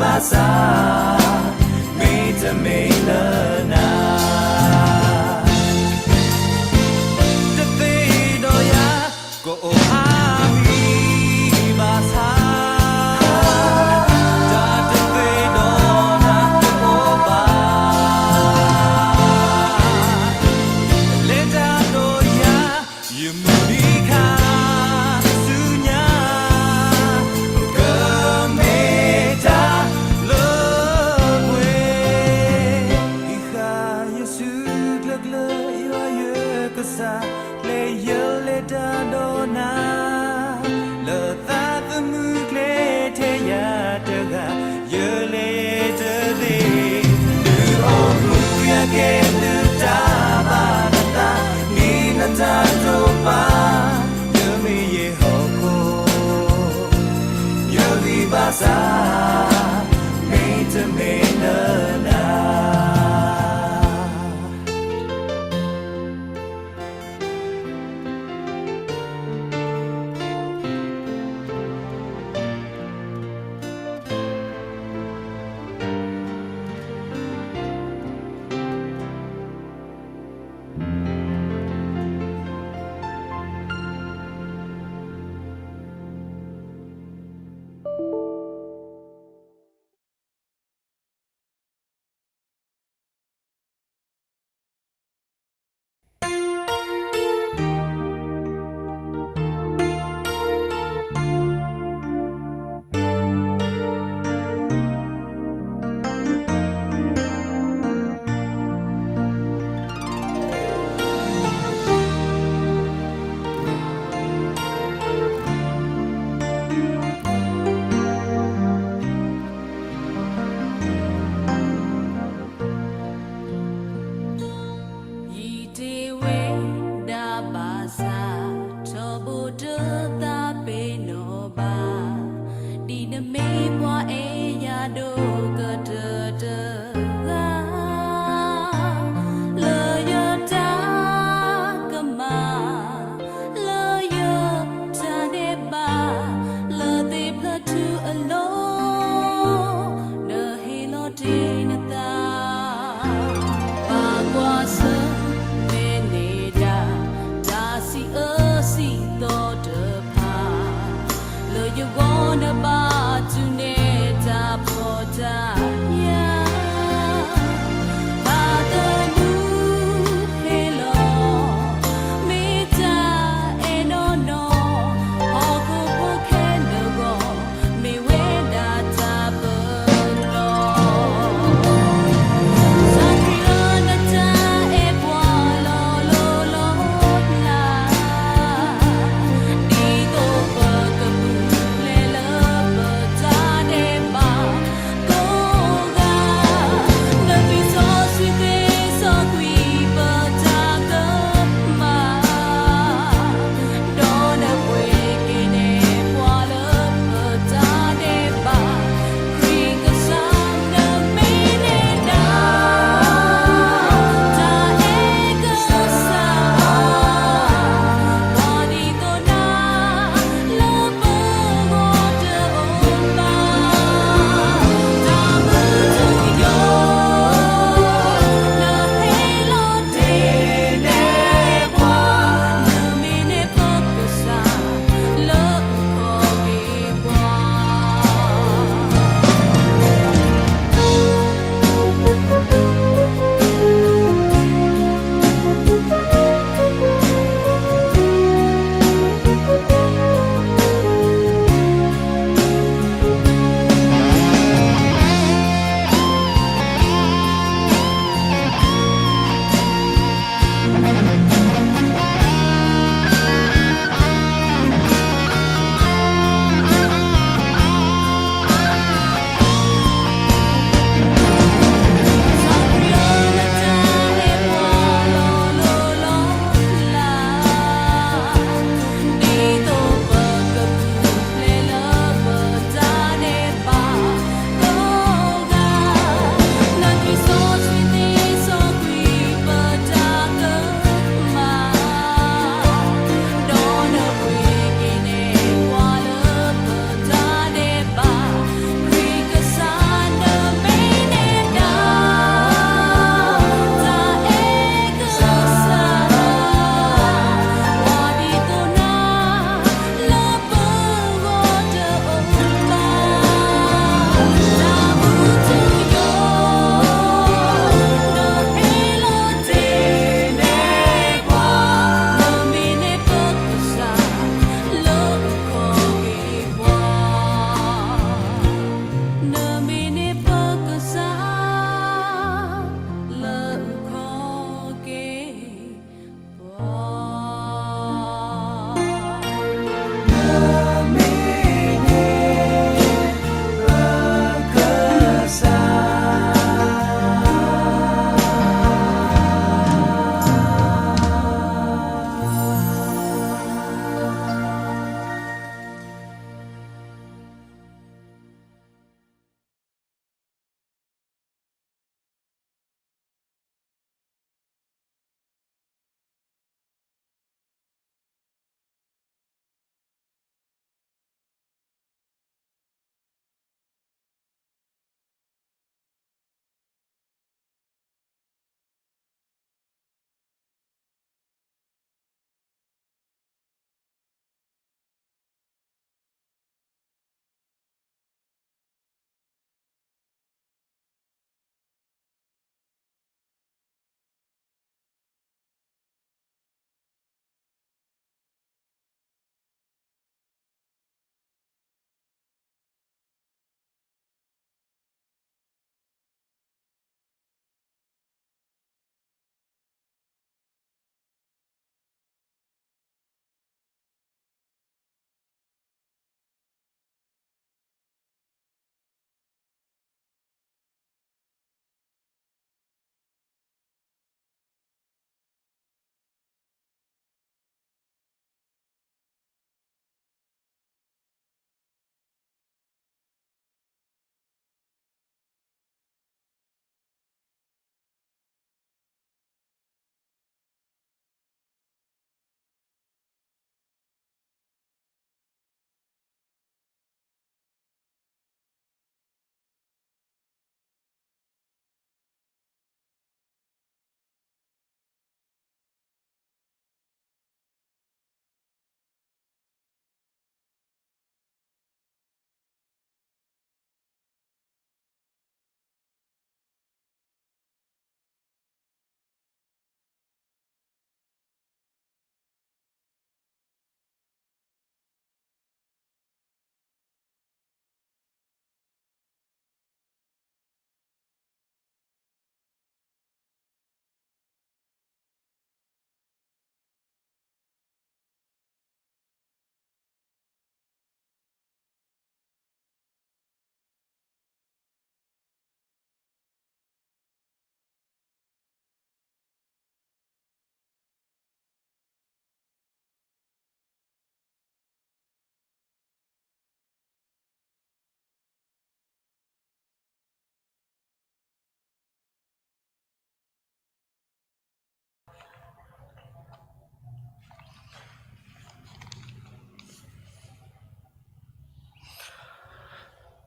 ဘၣ်ဆၣ် မ့တမ့ၢ်လၢနၤ တသ့ဒီးယၤ ကအိၣ်အါမံၤဘၣ်ဆၣ် တၢ်တသ့ဒီးနၤတအိၣ်ဘၣ် လဲၤတၢ်ဒီးယၤ ယမုၢ်နံၤခါဆူညါ ပကမ့ၢ်တၢ်လၢပှဲၤ ဟံးဃာ်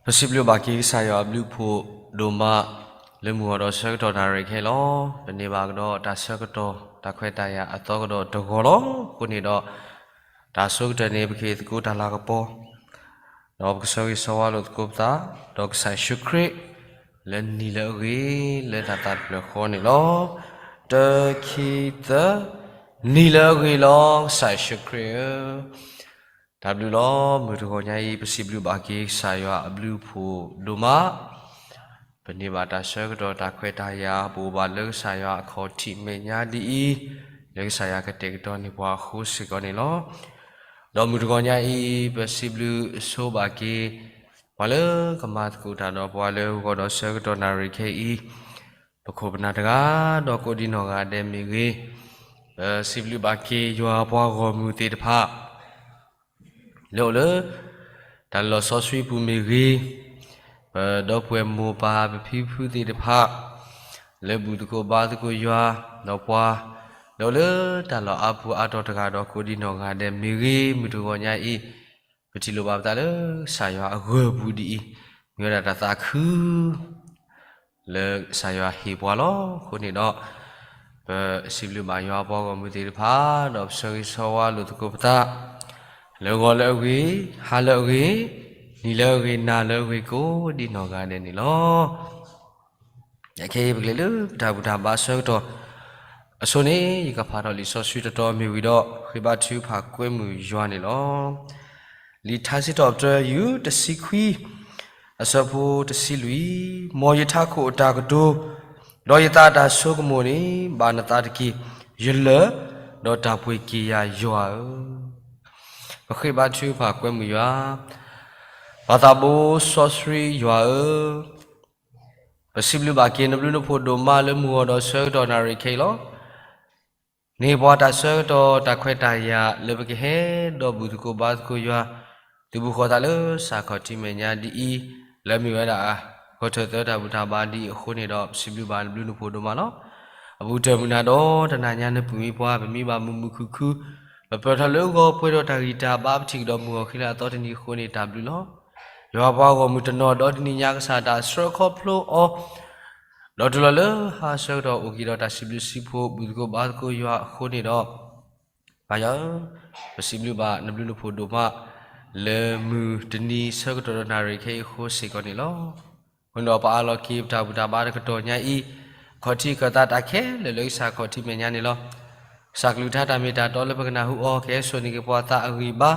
ပစံးဘျုးဘၣ်က့ၤကစၢ်ယွၤအဘျုးအဖှိၣ်ဒိၣ်မး လၢမုၢ်ဂီၤဒီးဆၢကတီၢ်နၣ်ရံၣ်ခဲအံၤလီၤ. ပန့ၢ်ဘၣ်ကဒီးတၢ်ဆၢကတီၢ်တၢ်ခွဲးတၢ်ယာ်အသီကဒီးတဂီၤလီၤ. အဃိန့ၣ်ဒီး တၢ်ဆိကတၢၢ်န့ၣ် ပကဟ့ၣ်သကိးတၢ်လၤကပီၤ ဒီးပကဆၢဂ့ၤဆၢဝါလိာ်သကိးပသး ဒီးကစၢ်ယ့ၣ်ၡူးခရံာ် လၢနံၤလၢအဂ့ၤ လၢတၢ်သးတဖျၢၣ်ဃီန့ၣ်လီၤ. တၢ ခံ သၢ, နံၤလၢအဂ့ၤလီၤ ကစၢ်ယ့ၣ်ၡူးခရံာ်ဧၢ. တၢ်ဘျုးလီၤ. မုၢ်တဂီၤညါအံၤ ပစံးဘျုးဘၣ်က့ၤကစၢ်ယွၤအဘျုးအဖှိၣ်ဒိၣ်မး ပန့ၢ်ဘၣ်တၢ်ဆၢကတီၢ်တၢ်ခွဲးတၢ်ယာ် ပအိၣ်ဘၣ်လၢကစၢ်ယွၤအခီၣ်ထံးမဲာ်ညါဒ်အံၤ လၢကစၢ်ယွၤကတဲာ်ကတီၤန့ၢ်ပှၤအဃိစ့ၢ်ကီးန့ၣ်လီၤ. ဒီးမုၢ်တဂီၤညါအံၤ ပစံးဘျုးဆိဘၣ်က့ၤ ပှၤလၢကမၤသကိးတၢ်ဒီးပှၤလၢဂီၤဒီးဆၢကတီၢ်နၣ်ရံၣ်ခဲအံၤ ပခိၣ်ပနၢ်တဂၤ ဒီးကိးဒံနီၢ်ဂၤဒဲးမ့ၢ်ဂ့ၤ, ပစံးဘျုးဘၣ်က့ၤယွၤပှၤဂီၢ်မုၢ်သ့ၣ်တဖၣ် လၢအိၣ်လၢ တၢ်လီၢ်စီဆှံပူၤမ့ၢ်ဂ့ၤ, ပဒီပုၢ်ဝဲၢ်မိၢ်ပၢ်ပဖံပဖုသ့ၣ်တဖၣ် လၢဘူၣ်သကိးဘါသကိးယွၤ ဒီးပှၤ လၢအိၣ်လၢတၢ်လီၢ်အါပူၤအါတီၤတဂၤ ဒီးကိးဒံနီၢ်ဂၤဒဲးမ့ၢ်ဂ့ၤ မုၢ်တဂီၤညါအံၤ ပထံၣ်လိာ်ဘၣ်ပသးလၢကစၢ်ယွၤအဂၢၢ်ပူၤဒ်အံၤ မ့ၢ်ဝဲဒၣ်တၢ်သးခု လၢကစၢ်ယွၤဟ့ၣ်ပှၤလီၤ. အဃိန့ၣ်ဒီး ပစံးဘျုးဘၣ်ယွၤပှၤဂီၢ်မုၢ်သ့ၣ်တဖၣ် ဒီးပဆၢဂ့ၤဆၢဝါလိာ်သကိးပသး လၢဂီၤလၢအဂ့ၤ, ဟါလၢအဂ့ၤ, နံၤလၢအဂ့ၤ, နၤလၢအဂ့ၤ ကိးဒံနီၢ်ဂၤဒဲးန့ၣ်လီၤ. ခဲအံၤပကလဲၤလၢပတၢ်ဘူၣ်တၢ်ဘါဆၢကတီၢ် အဆိန့ၣ် ယကဖးထီၣ်လံာ်စီဆှံတတီၤမ့ၢ်ဝံၤဒီး ဃ့ဘါထုကဖၣ်ကွဲမုာ်ယွၤန့ၣ်လီၤ. လံာ်ထါစံးထီၣ်ပတြၢၤ ယူၢ်တဆံခွံ အဆၢဖိတဆံလွံၢ်, မ်ယထးခိၣ်အတၢ်ကတိၤ, ဒီးယသးအတၢ်ဆိကမိၣ်န့ၣ် ဘၣ်နသးတက့ၢ်, ယလၢၢ်, ဒီးတၢ်ပှ့ၤက့ၤယၤယွၤဧၢ. ပဃ့ဘါထုကဖၣ်ကွဲမုာ်ယွၤ ပၢ်သးဘိစီဆှံယွၤဧၢ, ပစံးဘျုးဘၣ်က့ၤနဘျုးနဖှိၣ်ဒိၣ်မးလၢမုၢ်ဂီၤဒီးဆၢကတီၢ်နၣ်ရံၣ်ခဲအံၤလီၤ. န့ၢ်ပှၤတၢ်ဆၢကတီၢ်တၢ်ခွဲးတၢ်ယာ်လၢပကဟဲဒီးဘူၣ်သကိးဘါသကိးယွၤ သုးဘူးဃီၤသးလၢစးခီၣ်ထံးမဲာ်ညါဒ်အံၤ လၢမ့ၢ်ဝဲဒၣ် ဂီၤထၢၣ်သၢတၢ်ဘူၣ်တၢ်ဘါဒ်အံၤအဃိန့ၣ်ဒီး ပစံးဘျုးဘၣ်နဘျုးနဖှိၣ်ဒိၣ်မးလီၤ. အပူၤတၢၢ်မုၢ်နၤဒီးတနၤညါနပူၤမံပှၤ ပမံဘၣ်မုာ်မုာ်ခုၣ်ခုၣ် ပပၢၢ်ထီၣ်လၢဂီၤပှဲၤဒီးတၢ်ဂံၢ်တၢ်ဘါ ပထံၣ်ကဒီးမုၢ်ဂီၤခီလၢအသီတနံၤအဃိန့ၣ် တၢ်ဘျုးလီၤ. ယွၤပှၤဂီၢ်မုၢ်တနီၤဒီးတနံၤညါကစၢ်တၢ်ဆှၢခီဖျိအီၤ ဒီးတုၤလီၤလၢဟါဆၢကတီၢ်အိၣ်က့ၤဒီးတၢ်စံးဘျုးစံးဖှိၣ် ဘူၣ်သကိးဘါသကိးယွၤအဃိန့ၣ်ဒီး ပၢ်ယွၤဧၢ, ပစံးဘျုးဘၣ်နဘျုးနဖှိၣ်ဒိၣ်မး လၢမုၢ်တနံၤဆၢကတီၢ်ဒီးနၣ်ရံၣ်ခဲအံၤအဃိစ့ၢ်ကီးန့ၣ်လီၤ. အဃိန့ၣ်ဒီးပအးလီၤက့ၤပတၢ်ဘူၣ်တၢ်ဘါတကတီၢ်ညါအံၤ ခီၣ်ထံးကၢၢ်သးတၢ်ခဲလၢာ်လၢကစၢ်ခီၣ်ထံးမဲာ်ညါန့ၣ်လီၤ. ကစၢ်ကလုၢ်ကထါတၢ်မ့ၢ်တၢ်တီလၢပကနၢ်ဟူအီၤ ကဟဲစိာ်န့ၢ်က့ၤပှၤသးအဂံၢ်အဘါ,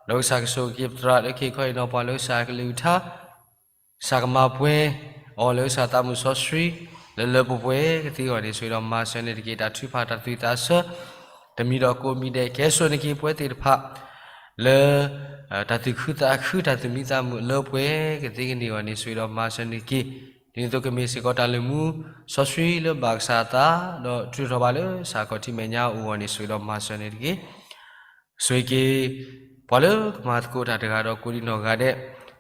ဒီးကစၢ်ကဆိၣ်ဂ့ၤက့ၤပသရၣ်လၢခံခီအံၤဒီးပှၤလၢကစၢ်ကလုၢ်ကထါ ကစၢ်ကမၤပှဲၤအီၤလၢကစၢ်သးမုၢ်စီဆှံ လၢလၢပှဲၤပှဲၤကသ့အဂီၢ်န့ၣ် ဆိၣ်ဂ့ၤဒီးမၤစၢၤန့ၢ်တက့ၢ် တၢ်ထုကဖၣ်တၢ်သူၣ်သးဆၢ တမံၤဒီးကိးမံၤဒဲး ကဟဲစိာ်န့ၢ်က့ၤပှၤသ့ၣ်တဖၣ် လၢ တၢ်သူၣ်ခုသးခု တၢ်သူၣ်မံသးမုာ်လၢပှဲၤကသ့ကန့ၢ်အဂီၢ်န့ၣ် ဆိၣ်ဂ့ၤဒီးမၤစၢၤန့ၢ်တက့ၢ်. ဒ်သိးကမ့ၢ်စ့ၢ်ကီးတၢ်လုၢ်မူစီဆှံလၢဘၣ်ကစၢ်အသး ဒီးထုးထီၣ်ဘၣ်လၢကစၢ်ခီၣ်ထံးမဲာ်ညါအဂီၢ်န့ၣ် ဆိၣ်ဂ့ၤဒီးမၤစၢၤန့ၢ်တက့ၢ်. ဆိၣ်ဂ့ၤက့ၤ ပှၤလၢကမၤသကိးတၢ်တဂၤဒီးကိးဒံနီၢ်ဂၤဒဲး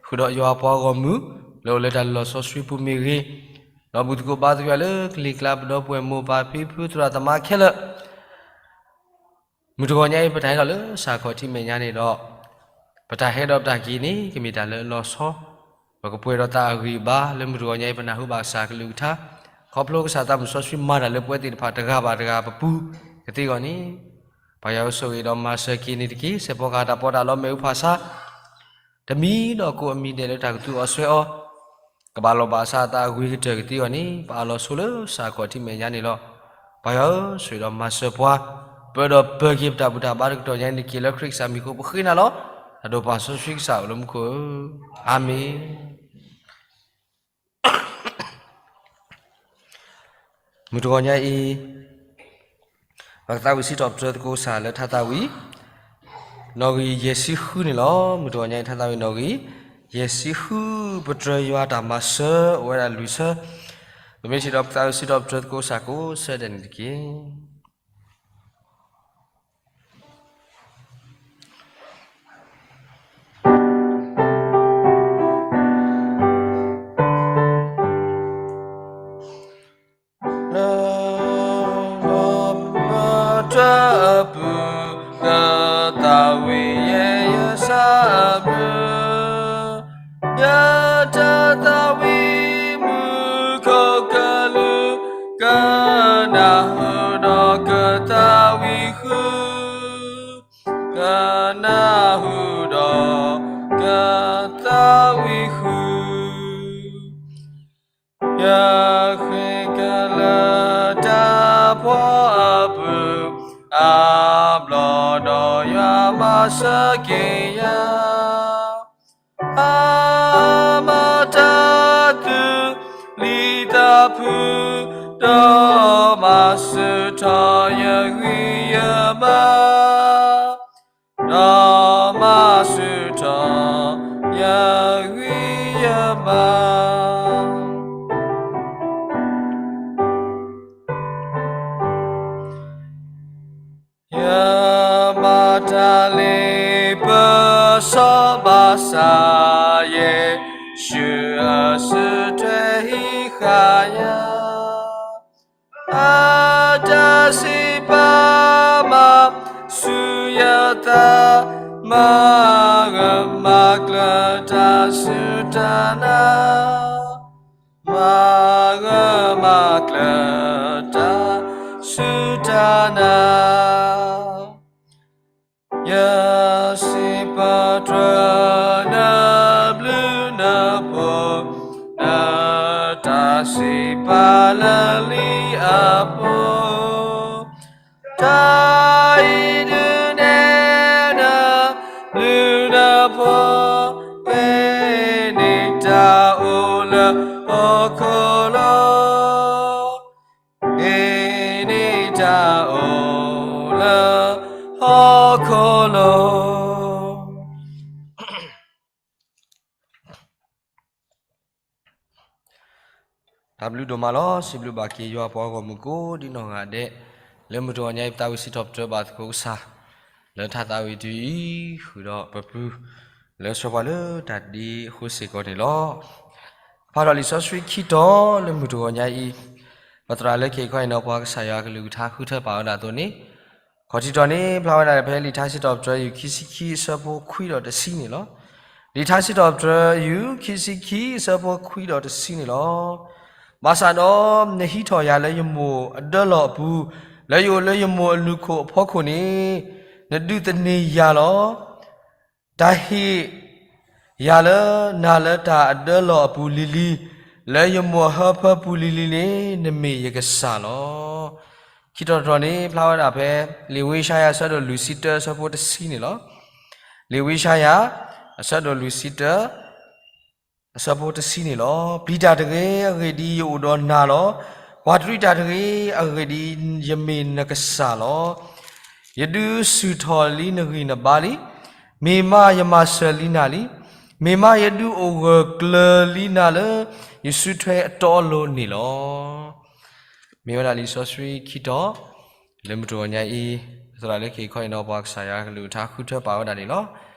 ဃုာ်ဒီးယွၤပှၤဂီၢ်မုၢ် လၢအိၣ်လၢတၢ်လီၢ်စီဆှံပူၤမ့ၢ်ဂ့ၤ, ဒီးဘူၣ်သကိးဘါသကိးယွၤလၢကလံၤကျါ ပဒီပုၢ်ဝဲၢ်မိၢ်ပၢ်ဖံဖုသရၣ်သမါခဲလၢာ် မုၢ်တဂီၤညါအံၤ ပတၢ်ဟဲထီၣ်လၢကစၢ်ခီၣ်ထံးမဲာ်ညါန့ၣ်ဒီး ပတၢ်ဟဲဒီးပတၢ်က့ၤန့ၣ် ကမ့ၢ်တၢ်လၢအလီၤဆီ, ပကပှဲၤဒီးသးအဂံၢ်အဘါ လၢမုၢ်တဂီၤညါအံၤ ပနၢ်ဟူဘၣ်ကစၢ်ကလုၢ်ကထါ ခီဖျိကစၢ်သးမုၢ်စီဆှံမၤတၢ်လၢပှၤသ့ၣ်တဖၣ်တဂၤဘၣ်တဂၤပပူၤကသ့အဂီၢ်န့ၣ် ပၢ်ယွၤဧၢ ဆိၣ်ဂ့ၤဒီးမၤစၢၤက့ၤန့ၣ်တက့ၢ်. ဆဲးဖီကဟၣ်တၢ်ပီးတၢ်လီမဲာ်အူဖးဆါ တမံၤဒီးကိးအမံၤဒဲးလၢတၢ်ကသူအီၤစွဲအီၤ ကဘၣ်လီၤဘၣ်စးအသးအဂ့ၤကတၢၢ်ကသ့အဂီၢ်န့ၣ် ပအးလီၤဆိလၢကစၢ်ခီၣ်ထံးမဲာ်ညါန့ၣ်လီၤ. ပၢ်ယွၤဧၢ ဆိၣ်ဂ့ၤဒီးမၤစၢၤပှၤ ပၢဒီးပၢၤက့ၤပတၢ်ဘူၣ်တၢ်ဘါတကတီၢ်ညါန့ၣ်တက့ၢ် လၢခရံာ်ကစၢ်မံၤအဃိ ပဃ့နၤလီၤ. တၢ်ဒိၣ်ပၢ်စီဆှံကစၢ်အိၣ်လၢမူခိၣ်ဧၢ, အၤမ့ၣ်. မုၢ်တဂီၤညါအံၤ ပကသးဝံၣ်စံးထီၣ်ပတြၢၤသကိးကစၢ်လၢထါသးဝံၣ် နီၣ်ဂံၢ်ယဲၢ်ဆံဃုန့ၣ်လီၤ. မုၢ်တဂီၤညါအံၤ ထါသးဝံၣ်နီၣ်ဂံၢ်ယဲၢ်ဆံဃု ပတြၢၤယွၤတၢ်မၤစၢၤ အိၣ်ဝဲဒၣ်လွံၢ်ဆၢ, ပမ့ၢ်ထံၣ်ဒီးပသးဝံၣ်စံးထီၣ်ပတြၢၤသကိးကစၢ်ကိးဆၢဒဲးန့ၣ်တက့ၢ်. ယဃ့ကလၢတၢ်ဖှီၣ်အပူၤ, အဘျီဒီးယွၤမၤစၢၤက့ၤယၤ, အမၤတၢ်သူၣ်လံသးဖု, ဒီးမၤဆူၣ်ထီၣ်ယဂံၢ်ယဘါ, ဒီးမၤဆူၣ်ထီၣ်ယဂံၢ်ယဘါ. ယမၤတၢ်လၢပစီဘၣ်ဆၣ်, ယ့ၣ်ၡူးအစုထွဲဟံးဃာ်ယၤ, အတၢ်စံးပာ်မၤဆူၣ်ယသး, မၤဂၢၢ်မၤကျၢၤတၢ်စူၢ်တၢ်နာ်, မၤဂၢၢ်မၤကျၢၤတၢ်စူၢ်တၢ်နာ်. ယစံးပတြၢၤနဘျုးနဖှိၣ်, နတၢ်စံးပာ်လၢလံအပူၤ, တၢ်အံၤဒုးနဲၣ်နဘျုးနဖှိၣ်, မ့ၢ်န့ၢ်တၢ်အိၣ်လၢဟီၣ်ခိၣ်လိၤ, မ့ၢ်န့ၢ်တၢ်အိၣ်လၢဟီၣ်ခိၣ်လိၤ. တၢ်ဘျုးဒိၣ်မးလီၤ. စံးဘျုးဘၣ်က့ၤယွၤပှၤဂီၢ်မုၢ်ကိးဒ်နီၢ်ဂၤဒဲး, လၢမုၢ်တဂီၤညါအံၤ ပသးဝံၣ်စံးထီၣ်ပတြၢၤဘၣ်သကိးကစၢ်, လၢထါသးဝံၣ်တယုၢ်အံၤ ဃုာ်ဒီးပပုၢ်လၢဆှၢပှၤလၢတၢ်ဒ့အဃိစ့ၢ်ကီးန့ၣ်လီၤ. ဖးထီၣ်လံာ်စီဆှံခံတီၤလၢမုၢ်တဂီၤညါအံၤ, ပသရၣ်လၢခံခီအံၤနီၤ ပှၤကစၢ်ယွၤကလုၢ်ကထါဃုထၢပာ်ဝဲဒၣ်အသိးန့ၣ်, ခီၣ်ထံးတီၤန့ၣ် ဖျါဝဲဒၣ်ဖဲလံာ်ထါစံးထီၣ်ပတြၢၤ ယူၢ်ခံဆံခံ အဆၢဖိခွံဒီးတဆံန့ၣ်လီၤ. လံာ်ထါစံးထီၣ်ပတြၢၤ ယူၢ်ခံဆံခံ အဆၢဖိခွံဒီးတဆံန့ၣ်လီၤ. ဘၣ်ဆၣ်ဒီးနဟံးထီၣ်ယၤလၢယမိၢ်အဒၢလီၢ်အပူၤ, လၢယအိၣ်လၢယမိၢ်အလုၢ်ခိၣ်အဖီခိၣ်န့ၣ်, နဒုးသန့ၤယၤလီၤ. တၢ်ဟ့ၣ်ယၤလၢနၤလၢတၢ်အဒၢလီၢ်အပူၤလံၤလံၤ, လၢယမိၢ်အဟၢဖၢပူၤလံၤလံၤန့ၣ်, နမ့ၢ်ယကစၢ်လီၤ. ခံတီၤတတီၤန့ၣ် ဖျါဝဲဒၣ်ဖဲ လံာ်ဝံယၡါယၤ အဆၢဒိၣ်လွံၢ်ဆံတၢ အဆၢဖိတဆံန့ၣ်လီၤ. လံာ်ဝံယၡါယၤ အဆၢဒိၣ်လွံၢ်ဆံတၢ အဆၢဖိတဆံန့ၣ်လီၤ. ပျံၤတၢ်တဂ့ၤ, အဂ့ၢ်ဒ်အံၤ ယအိၣ်ဒီးနၤလီၤ. ကွၢ်တရံးတၢ်တဂ့ၤ, အဂ့ၢ်ဒ်အံၤ ယမ့ၢ်နကစၢ်လီၤ. ယဒုးဆူၣ်ထီၣ်လံနဂံၢ်နဘါလံ. မ့ၢ်မးယမၤစၢၤလံနၤလံ. မ့ၢ်မးယဒုးအိၣ်ဂၢၢ်ကျၢၤလံနၤလၢ ယစုထွဲအတီအလိၤန့ၣ်လီၤ. မ့ၢ်ဝဲဒၣ်လံာ်စီဆှံခံတီၤ လၢမုၢ်တဂီၤညါအံၤ, ပသရၣ်လၢခံခီအံၤနီၤ ပှၤကစၢ်ယွၤကလုၢ်ကထါဃုထၢပာ်ဝဲဒၣ်န့ၣ်လီၤ.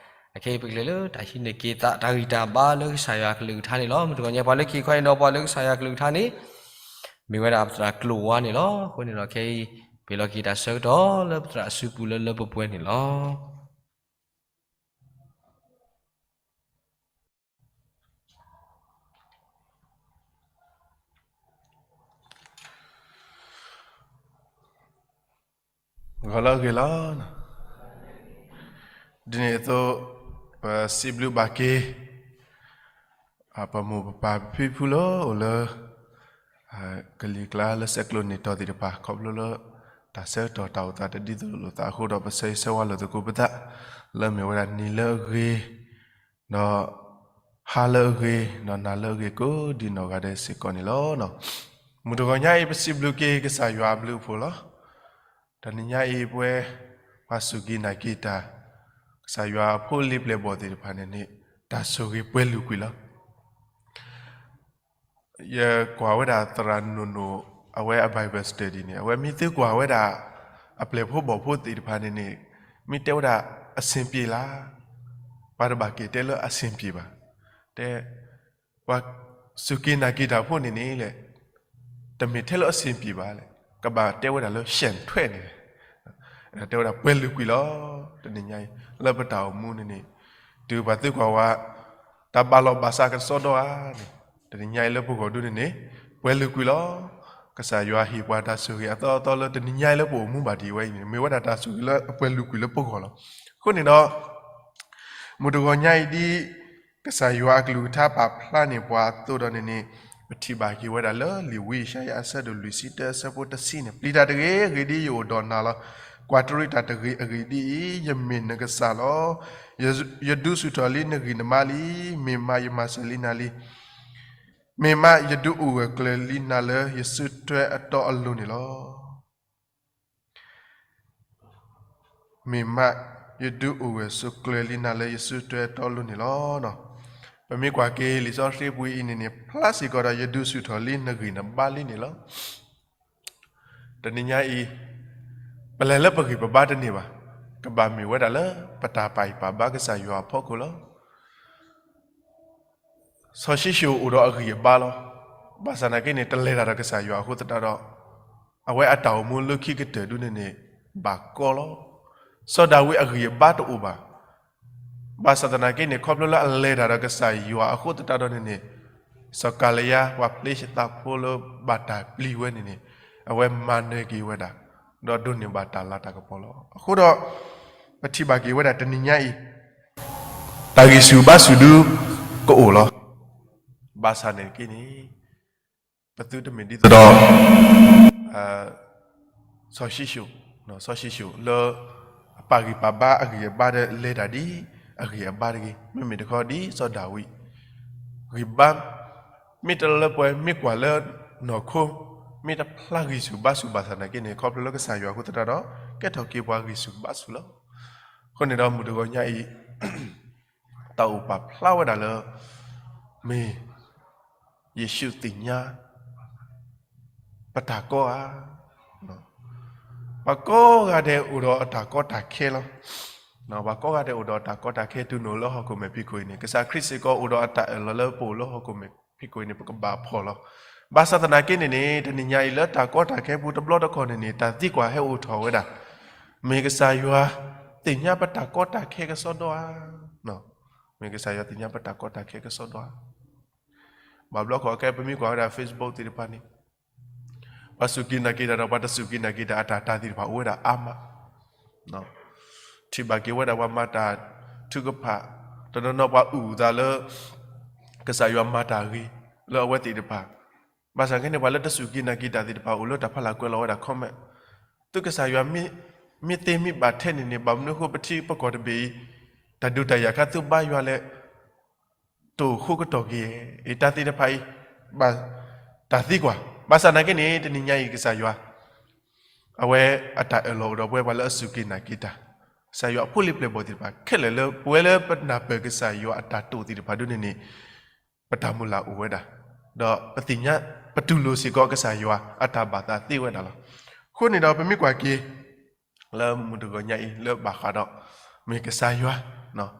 အခဲအံၤပကလဲၤလၢတၢ်ဟံးန့ၢ်က့ၤသး တၢ်ဂံၢ်တၢ်ဘါလၢကစၢ်ယွၤကလုၢ်ကထါန့ၣ်လီၤ. မုၢ်တဂီၤညါ ပှၤလၢခံခီအံၤနီၤ ပှၤလၢကစၢ်ယွၤကလုၢ်ကထါန့ၣ် မ့ၢ်ဝဲဒၣ်ပသရၣ်ကျိာ်ဝါန့ၣ်လီၤ. အဃိန့ၣ်ဒီးခဲအံၤ ပဟ့ၣ်လီၤက့ၤတၢ်ဆၢကတီၢ်လၢပသရၣ်အစုပူၤလၢလၢပှဲၤပှဲၤန့ၣ်လီၤ. ဂီၤလၢအဂ့ၤလီၤ. ဒ်န့ၣ်အသိး ပစံးဘျုးဘၣ်က့ၤ ပမိၢ်ပပၢ်ပဖံပဖုလၢအိၣ်လၢ ကလံၤကျါလၢဆဲးကျိးန့ၢ်တီၤသ့ၣ်တဖၣ် ခီဖျိလၢ တၢ်ဆၢကတီၢ်တၢ်အိၣ်သးတဒ်သိးလိာ်သးအဃိဒီး ပဆၢဂ့ၤဆၢဝါလိာ်သကိးပသး လၢမ့ၢ်ဝဲဒၣ်နံၤလၢအဂ့ၤ ဒီး ဟါလၢအဂ့ၤ ဒီးနၤလၢအဂ့ၤ ကိးဒ်နီၢ်ဂၤဒဲးစ့ၢ်ကီးန့ၣ်လီၤ. မုၢ်တဂီၤညါအံၤ ပစံးဘျုးက့ၤကစၢ်ယွၤအဘျုးအဖှိၣ်လီၤ. တနံၤညါအံၤ ပဝဲ ပှၤစူၢ်က့ၤနာ်က့ၤတၢ် ကစၢ်ယွၤအဖိအလံၤပျဲၢ်ဘီၣ်သ့ၣ်တဖၣ်န့ၣ်န့ၣ် တၢ်ဆိၣ်ဂ့ၤပှဲၤလုာ်ကွံာ်လီၤ. ယကွၢ်ဝဲဒၣ်သရၣ်နိၣ်နိၣ် အဝဲအ Bible study န့ၣ် အဝဲမ့ၢ်သံကွၢ်ဝဲဒၣ် အပျဲၢ်ဖိဘီၣ်ဖိသ့ၣ်တဖၣ်န့ၣ်န့ၣ် မ့ၢ်တဲဝဲဒၣ် အဆင်ပြေလား, ပှၤတဘၣ်က့ၤတဲလၢအဆင်ပြေဘၣ်. တဲ ပှၤစူၢ်က့ၤနာ်က့ၤတၢ်ဖိန့ၣ်န့ၣ်လဲၣ် တမ့ၢ်ထဲလၢအဆင်ပြေဘၣ်လဲၣ်, ကဘၣ်တဲဝဲဒၣ်လၢ ရှဲထွဲး န့ၣ်လဲၣ်. တဲဝဲဒၣ်ပှဲၤလုာ်ကွံာ်လီၤ. တနံၤညါအံၤ လၢပတၢ်အိၣ်မူန့ၣ်န့ၣ် တုၤပှၤသံကွၢ်ဝဲ တၢ်ဘၣ်လီၢ်ဘၣ်စးကစီဒီဧါန့ၣ် တနံၤညါအံၤလၢပဂီၢ်ဒူန့ၣ်န့ၣ် ပှဲၤလုာ်ကွံာ်လီၤ. ကစၢ်ယွၤဟ့ၣ်ပှၤတၢ်ဆိၣ်ဂ့ၤအသီအသီလၢတနံၤညါအံၤလၢပအိၣ်မူဘၣ်ဒံးဝဲအံၤန့ၣ် မ့ၢ်ဝဲဒၣ်တၢ်ဆိၣ်ဂ့ၤလၢအပှဲၤလုာ်ကွံာ်လၢပဂီၢ်လီၤ. အဃိန့ၣ်ဒီး မုၢ်တဂီၤညါအံၤဒ် ကစၢ်ယွၤအကလုၢ်ကထါပာ်ဖျါန့ၢ်ပှၤအသိးဒီးန့ၣ်န့ၣ် ပထံၣ်ဘၣ်က့ၤဝဲဒၣ်လၢလံာ်ဝံယၡါယၤအဆၢဒိၣ်လွံၢ်ဆံတၢ အဆၢဖိတဆံန့ၣ်, ပျံၤတၢ်တဂ့ၤ, အဂ့ၢ်ဒ်အံၤ, ယအိၣ်ဒီးနၤလီၤ. ကွၢ်တရံးတၢ်တဂ့ၤ, အဂ့ၢ်ဒ်အံၤ, ယမ့ၢ်နကစၢ်လီၤ. ယ, ယဒုးဆူၣ်ထီၣ်လံနဂံၢ်နဘါလံ, မ့ၢ်မးယမၤစၢၤလံနၤလံ. မ့ၢ်မးယဒုးအိၣ်ဂၢၢ်ကျၢၤလံနၤလၢယစုထွဲအတီအလိၤန့ၣ်လီၤ. မ့ၢ်မးယဒုးအိၣ်ဂၢၢ်ဆိးကျၢၤလံနၤလၢယစုထွဲအတီအလိၤန့ၣ်လီၤ. ပမ့ၢ်ကွၢ်က့ၤလံာ်စီဆှံပူၤအံၤန့ၣ်န့ၣ် ဖျါစ့ၢ်ကီးဒီးယဒုးဆူၣ်ထီၣ်လံနဂံၢ်နဘါလံန့ၣ်လီၤ. တနံၤညါအံၤ, ပလဲၤလၢပဂံၢ်ပဘါတန့ၢ်ဘၣ်. ကဘၣ်မ့ၢ်ဝဲဒၣ်လၢပတၢ်ပာ်ဂံၢ်ပာ်ဘါကစၢ်ယွၤအဖီခိၣ်လီၤ. စီၤၡံၣ်ၡိၣ်အိၣ်ဒီးအဂံၢ်အဘါလီၤ. ဘၣ်ဆၣ်သနာ်က့န့ၣ် တလဲၤတၢ်ဒီးကစၢ်ယွၤအဃိသတးဒီး, အဝဲအတၢ်အိၣ်မူလၢခံကတၢၢ်ဒုန့ၣ်န့ၣ် ဘၣ်ကီလီၤ. စီၤဒၤဝံးအဂံၢ်အဘါတအိၣ်ဘၣ်. ဘၣ်ဆၣ်သနာ်က့န့ၣ် ခီဖျိလၢအလဲၤတၢ်ဒီးကစၢ်ယွၤအဃိသတးဒီးန့ၣ်န့ၣ်, စီၤကၤလံယါ ပှၤဖလ့ၡသးဖိလၢဘၣ်တၢ်ပျံၤဝဲန့ၣ်န့ၣ်, အဝဲမၤနၢၤက့ၤဝဲဒၣ်, ဒီးဒိးန့ၢ်ဘၣ်တၢ်လၤတၢ်ကပီၤလီၤ. အဃိဒီး, ပထံၣ်ဘၣ်က့ၤဝဲဒၣ်တနံၤညါအံၤ, တၢ်ဂံၢ်ဆူၣ်ဘါဆူၣ်ဒုကအိၣ်လီၤ. ဘၣ်ဆၣ်သနာ်က့န့ၣ်, ပသုတမ့ၢ်ဒ်သိးဒီး စီၤၡံၣ်ၡိၣ်, စီၤၡံၣ်ၡိၣ်လၢအပာ်ဂံၢ်ပာ်ဘါအဂံၢ်အဘါဒီးလဲၤတၢ်ဒ်အဂံၢ်အဘါတဂ့ၤ. မ့မ့ၢ်တခီဒ်စီၤဒၤဝံး, ဂံၢ်ဘါ မ့ၢ်တလၢပှဲၤ မ့ၢ်ကွၢ်လၢနီၢ်ခိ, မ့ၢ်တဖျါဂံၢ်ဆူၣ်ဘါဆူၣ်ဘၣ်ဆၣ်သနာ်က့န့ၣ် ခီဖျိလၢကစၢ်ယွၤအဃိသတးဒီး ကဲထီၣ်က့ၤပှၤဂံၢ်ဆူၣ်ဘါဆူၣ်လီၤ. အဃိန့ၣ်ဒီးမုၢ်တဂီၤညါအံၤ တၢ်အိၣ်ပာ်ဖျါဝဲဒၣ်လၢ မ့ၢ်ယ့ၣ်ၡူးသ့ၣ်ညါ ပတၢ်ကီဧါ. ပှၤကိးဂၤဒဲးအိၣ်ဒီးအတၢ်ကီတၢ်ခဲလီၤ. ပှၤကိးဂၤဒဲးအိၣ်ဒီးအတၢ်ကီတၢ်ခဲတုၤနုာ်လၢဟီၣ်ခိၣ်မဲာ်ဖံးခိၣ်အံၤန့ၣ် ကစၢ်ခရံာ်စ့ၢ်ကီးအိၣ်ဒီးအတၢ်အၢၣ်လီၤလၢပအိၣ်လၢဟီၣ်ခိၣ်မဲာ်ဖံးခိၣ်အံၤန့ၣ် ပကဘၣ်ဖှီၣ်လီၤ. ဘၣ်ဆၣ်သနာ်က့န့ၣ်န့ၣ် တနံၤညါအံၤလၢတၢ်ကီတၢ်ခဲပူၤတဘျီတခီၣ်န့ၣ်န့ၣ် တၢ်သံကွၢ်ဟဲအိၣ်ထီၣ်ဝဲဒၣ်, မ့ၢ်ကစၢ်ယွၤသ့ၣ်ညါပတၢ်ကီတၢ်ခဲကစီဒီဧါ. မ့ၢ်ကစၢ်ယွၤသ့ၣ်ညါပတၢ်ကီတၢ်ခဲကစီဒီဧါ. ဘၣ်ဘျီခီၣ်ခဲ ပမ့ၢ်ကွၢ်ဝဲဒၣ် Facebook သ့ၣ်တဖၣ်န့ၣ် ပှၤစူၢ်က့ၤနာ်က့ၤတၢ်ဒီး ပှၤတစူၢ်က့ၤနာ်က့ၤတၢ်အတၢ်တၢ်သ့ၣ်တဖၣ်အိၣ်ဝဲဒၣ်အါမး. ထံၣ်ဘၣ်က့ၤဝဲဒၣ်ပှၤမၤတၢ်ထုကဖၣ်, တနီၤနီၤပှၤအုၣ်အသးလၢ ကစၢ်ယွၤမၤတၢ်ဂ့ၤ လၢအဝဲသ့ၣ်တဖၣ်. ဘၣ်ဆၣ်က့န့ၣ် ပှၤလၢတစူၢ်က့ၤနာ်က့ၤတၢ်သ့ၣ်တဖၣ်အိၣ်လၢတၢ်ဖီလာ်ကွဲးလီၤဝဲဒၣ် comment, သုကစၢ်ယွၤမ့ၢ်သ့မ့ၢ်ဘၣ်ထဲန့ၣ်န့ၣ် ဘၣ်မနုၤအဃိပထံပကီၢ်တဘ့ၣ်အံၤ တၢ်ဒုးတၢ်ယၤခါသုဘါယွၤလဲၣ် တအိၣ်ဃိကတီၢ်က့ၤ, အတၢ်သ့ၣ်တဖၣ်အံၤ ဘၣ်တၢ်သံကွၢ်. ဘၣ်ဆၣ်သနာ်က့န့ၣ် တနံၤညါအံၤကစၢ်ယွၤ အဝဲအတၢ်အၢၣ်လီၤအိၣ်ဒီးပဝဲပှၤလၢအစူၢ်က့ၤနာ်က့ၤတၢ်, ကစၢ်ယွၤအဖိလံၤပျဲၢ်ဘီၣ်သ့ၣ်တဖၣ်ခဲလၢာ်လၢ ပဝဲလၢပနၢ်ပၢၢ်ကစၢ်ယွၤအတၢ်တိာ်သ့ၣ်တဖၣ်ဒ်န့ၣ်န့ၣ် ပတၢ်မုၢ်လၢ်အိၣ်ဝဲဒၣ်, ဒီးပသ့ၣ်ညါ ပတူၢ်လိာ်စ့ၢ်ကီးကစၢ်ယွၤအတၢ်ဘၣ်သးသ့ဝဲဒၣ်လီၤ. အဃိန့ၣ်ဒီးပမ့ၢ်ကွၢ်က့ၤ လၢမုၢ်တဂီၤညါအံၤ လၢဘၣ်ဃးဒီး မ့ၢ်ကစၢ်ယွၤ,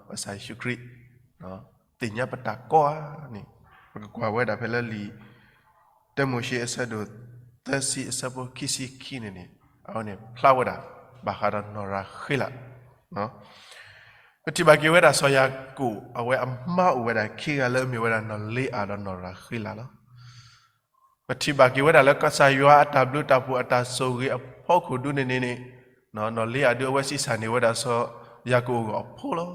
ကစၢ်ယ့ၣ်ၡူးခရံာ် သ့ၣ်ညါပတၢ်ကီဧါန့ၣ်, ပကကွၢ်ဝဲဒၣ်ဖဲလၢလံာ် တၢမိၤၡ့အဆၢဒိၣ်သၢဆံအဆၢဖိခံဆံခံန့ၣ်န့ၣ် အဝဲန့ၣ်ဖျါဝဲဒၣ် ဘၣ်ဃးဒီးနီၢ်ရၤဃ့လး ပထံၣ်ဘၣ်က့ၤဝဲဒၣ်စီၤယၤကိာ် အဝဲအမါအိၣ်ဝဲဒၣ်ခံဂၤလၢအမ့ၢ်ဝဲဒၣ်နီၢ်လ့အၤဒီးနီၢ်ရၤဃ့လးလီၤ. ပထံၣ်ဘၣ်က့ၤဝဲဒၣ်လၢကစၢ်ယွၤအတၢ်ဘျုးတၢ်ဖှိၣ်အတၢ်ဆိၣ်ဂ့ၤအဖီခိၣ်ဒ်န့ၣ်န့ၣ်န့ၣ်, နီၢ်လ့အၤဒုးအဝဲဆံးစၢ်န့ၢ်ဝဲဒၣ်စီၤယၤကိာ်အဂီၢ်အဖိလီၤ.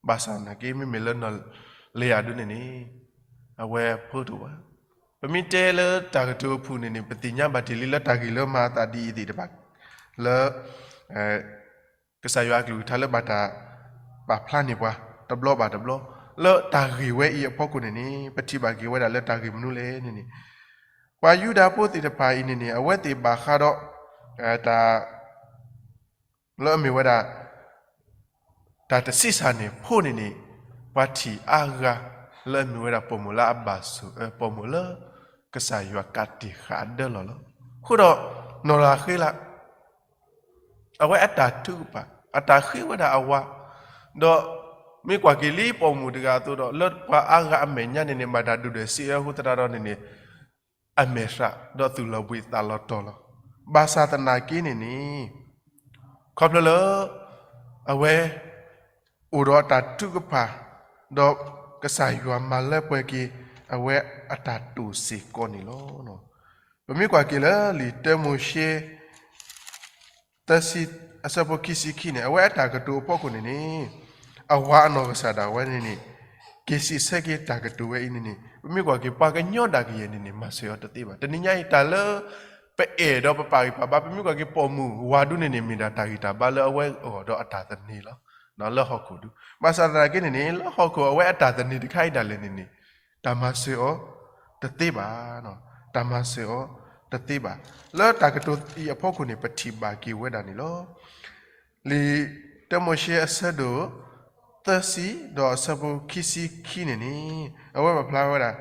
ဘၣ်ဆၣ်သနာ်က့ မ့မ့ၢ်လၢနီၢ်လ့အၤဒုးန့ၣ်န့ၣ် အဝဲအဖိတအိၣ်ဘၣ်. ပမ့ၢ်တဲလၢတၢ်ကတိၤအဖုၣ်န့ၣ်န့ၣ် ပသ့ၣ်ညါဘၣ်တ့ၢ်လံလၢတၢ်ဂ့ၢ်လၢမၤအသးဒ်အံၤသ့ၣ်တဖၣ် လၢ ကစၢ်ယွၤအကလုၢ်ကထါလၢဘၣ်တၢ်ပာ်ဖျါန့ၢ်ပှၤ တဘျီဘၣ်တဘျီ လၢတၢ်ဂ့ၢ်ဝဲအံၤအဖီခိၣ်န့ၣ်န့ၣ် ပထံၣ်ဘၣ်က့ၤဝဲဒၣ်လၢတၢ်ဂ့ၢ်မနုၤလဲၣ်န့ၣ်န့ၣ် ပှၤယူဒၤဖိသ့ၣ်တဖၣ်အံၤန့ၣ်န့ၣ် အဝဲသ့ၣ်ဘၣ်ဃးဒီး တၢ် လၢအမ့ၢ်ဝဲဒၣ် တၢ်တဆံးစၢ်န့ၢ်ဖိန့ၣ်န့ၣ် ပှၤထံၣ်အါဂၤ လၢအမ့ၢ်ဝဲဒၣ်ပိာ်မုၣ်လၢအဘၣ်ဆိၣ်အၢ ပိာ်မုၣ်လၢ ကစၢ်ယွၤကးတံာ်ဃာ်အဒၢလီၤလီၤ. အဃိဒီး နီၢ်ရၤဃ့လး အဝဲအတၢ်ထုကဖၣ် အတၢ်ဃ့ဝဲဒၣ်အဝၤ, ဒီး မ့ၢ်ကွၢ်က့ၤလံပိာ်မုၣ်တဂၤအသိးဒီး လၢပှၤအါဂၤအမဲာ်ညါန့ၣ်န့ၣ် ဘၣ်တၢ်ဒုၣ်ဒွဲၣ်စံးအၢအဃိသတးဒီးန့ၣ်န့ၣ် အမဲာ်သး ဒီးသူၣ်လီၤဘှံးသးလီၤတီၤလီၤ. ဘၣ်ဆၣ်သနာ်က့န့ၣ်န့ၣ် ခီဖျိလၢ အဝဲ အိၣ်ဒီးအတၢ်ထုကဖၣ် ဒီးကစၢ်ယွၤမၤလၢပှဲၤက့ၤ အဝဲအတၢ်တိာ်စ့ၢ်ကီးန့ၣ်လီၤ. ပမ့ၢ်ကွၢ်က့ၤလၢလံာ်တၢမိၤၡ့ သၢဆံ အဆၢဖိခံဆံခံန့ၣ် အဝဲအတၢ်ကတိၤအဖီခိၣ်န့ၣ်န့ၣ် အဝၤအနီၢ်ကစၢ်ဒၣ်ဝဲန့ၣ်န့ၣ် က့ၤစံးဆၢက့ၤတၢ်ကတိၤဝဲအံၤန့ၣ်န့ၣ် ပမ့ၢ်ကွၢ်က့ၤပှၤကညီဒၣ်ကယဲၢ်န့ၣ်န့ၣ် မၤစၢၤအီၤတသ့ဘၣ်. တနံၤညါအံၤ တၢ်လၢပအဲၣ်ဒီးပပာ်ဂံၢ်ပာ်ဘါ ပမ့ၢ်ကွၢ်က့ၤပိာ်မုၣ်ဝၤဒုန့ၣ်န့ၣ် မ့ၢ်ဒၣ်တၢ်ဂံၢ်တၢ်ဘါလၢအဝဲအဂီၢ်ဒီးအတၢ်သန့ၤလီၤ. လၢဟီၣ်ခိၣ်ဒု ဘၣ်ဆၣ်သနာ်က့န့ၣ်န့ၣ် လၢဟီၣ်ခိၣ်အဝဲအတၢ်သန့ၤတခါအံၤဒၣ်လဲာ်န့ၣ်န့ၣ် တၢ်မၤစၢၤအီၤတသ့ဘၣ်. တၢ်မၤစၢၤအီၤတသ့ဘၣ်. လၢတၢ်ကတိၤအံၤအဖီခိၣ်န့ၣ် ပထံၣ်ဘၣ်က့ၤဝဲဒၣ်န့ၣ်လီၤ. လံာ်တၢမိၤၡ့အဆၢဒိၣ်သၢဆံ ဒီးအဆၢဖိခံဆံခံန့ၣ်န့ၣ် အဝဲပာ်ဖျါဝဲဒၣ်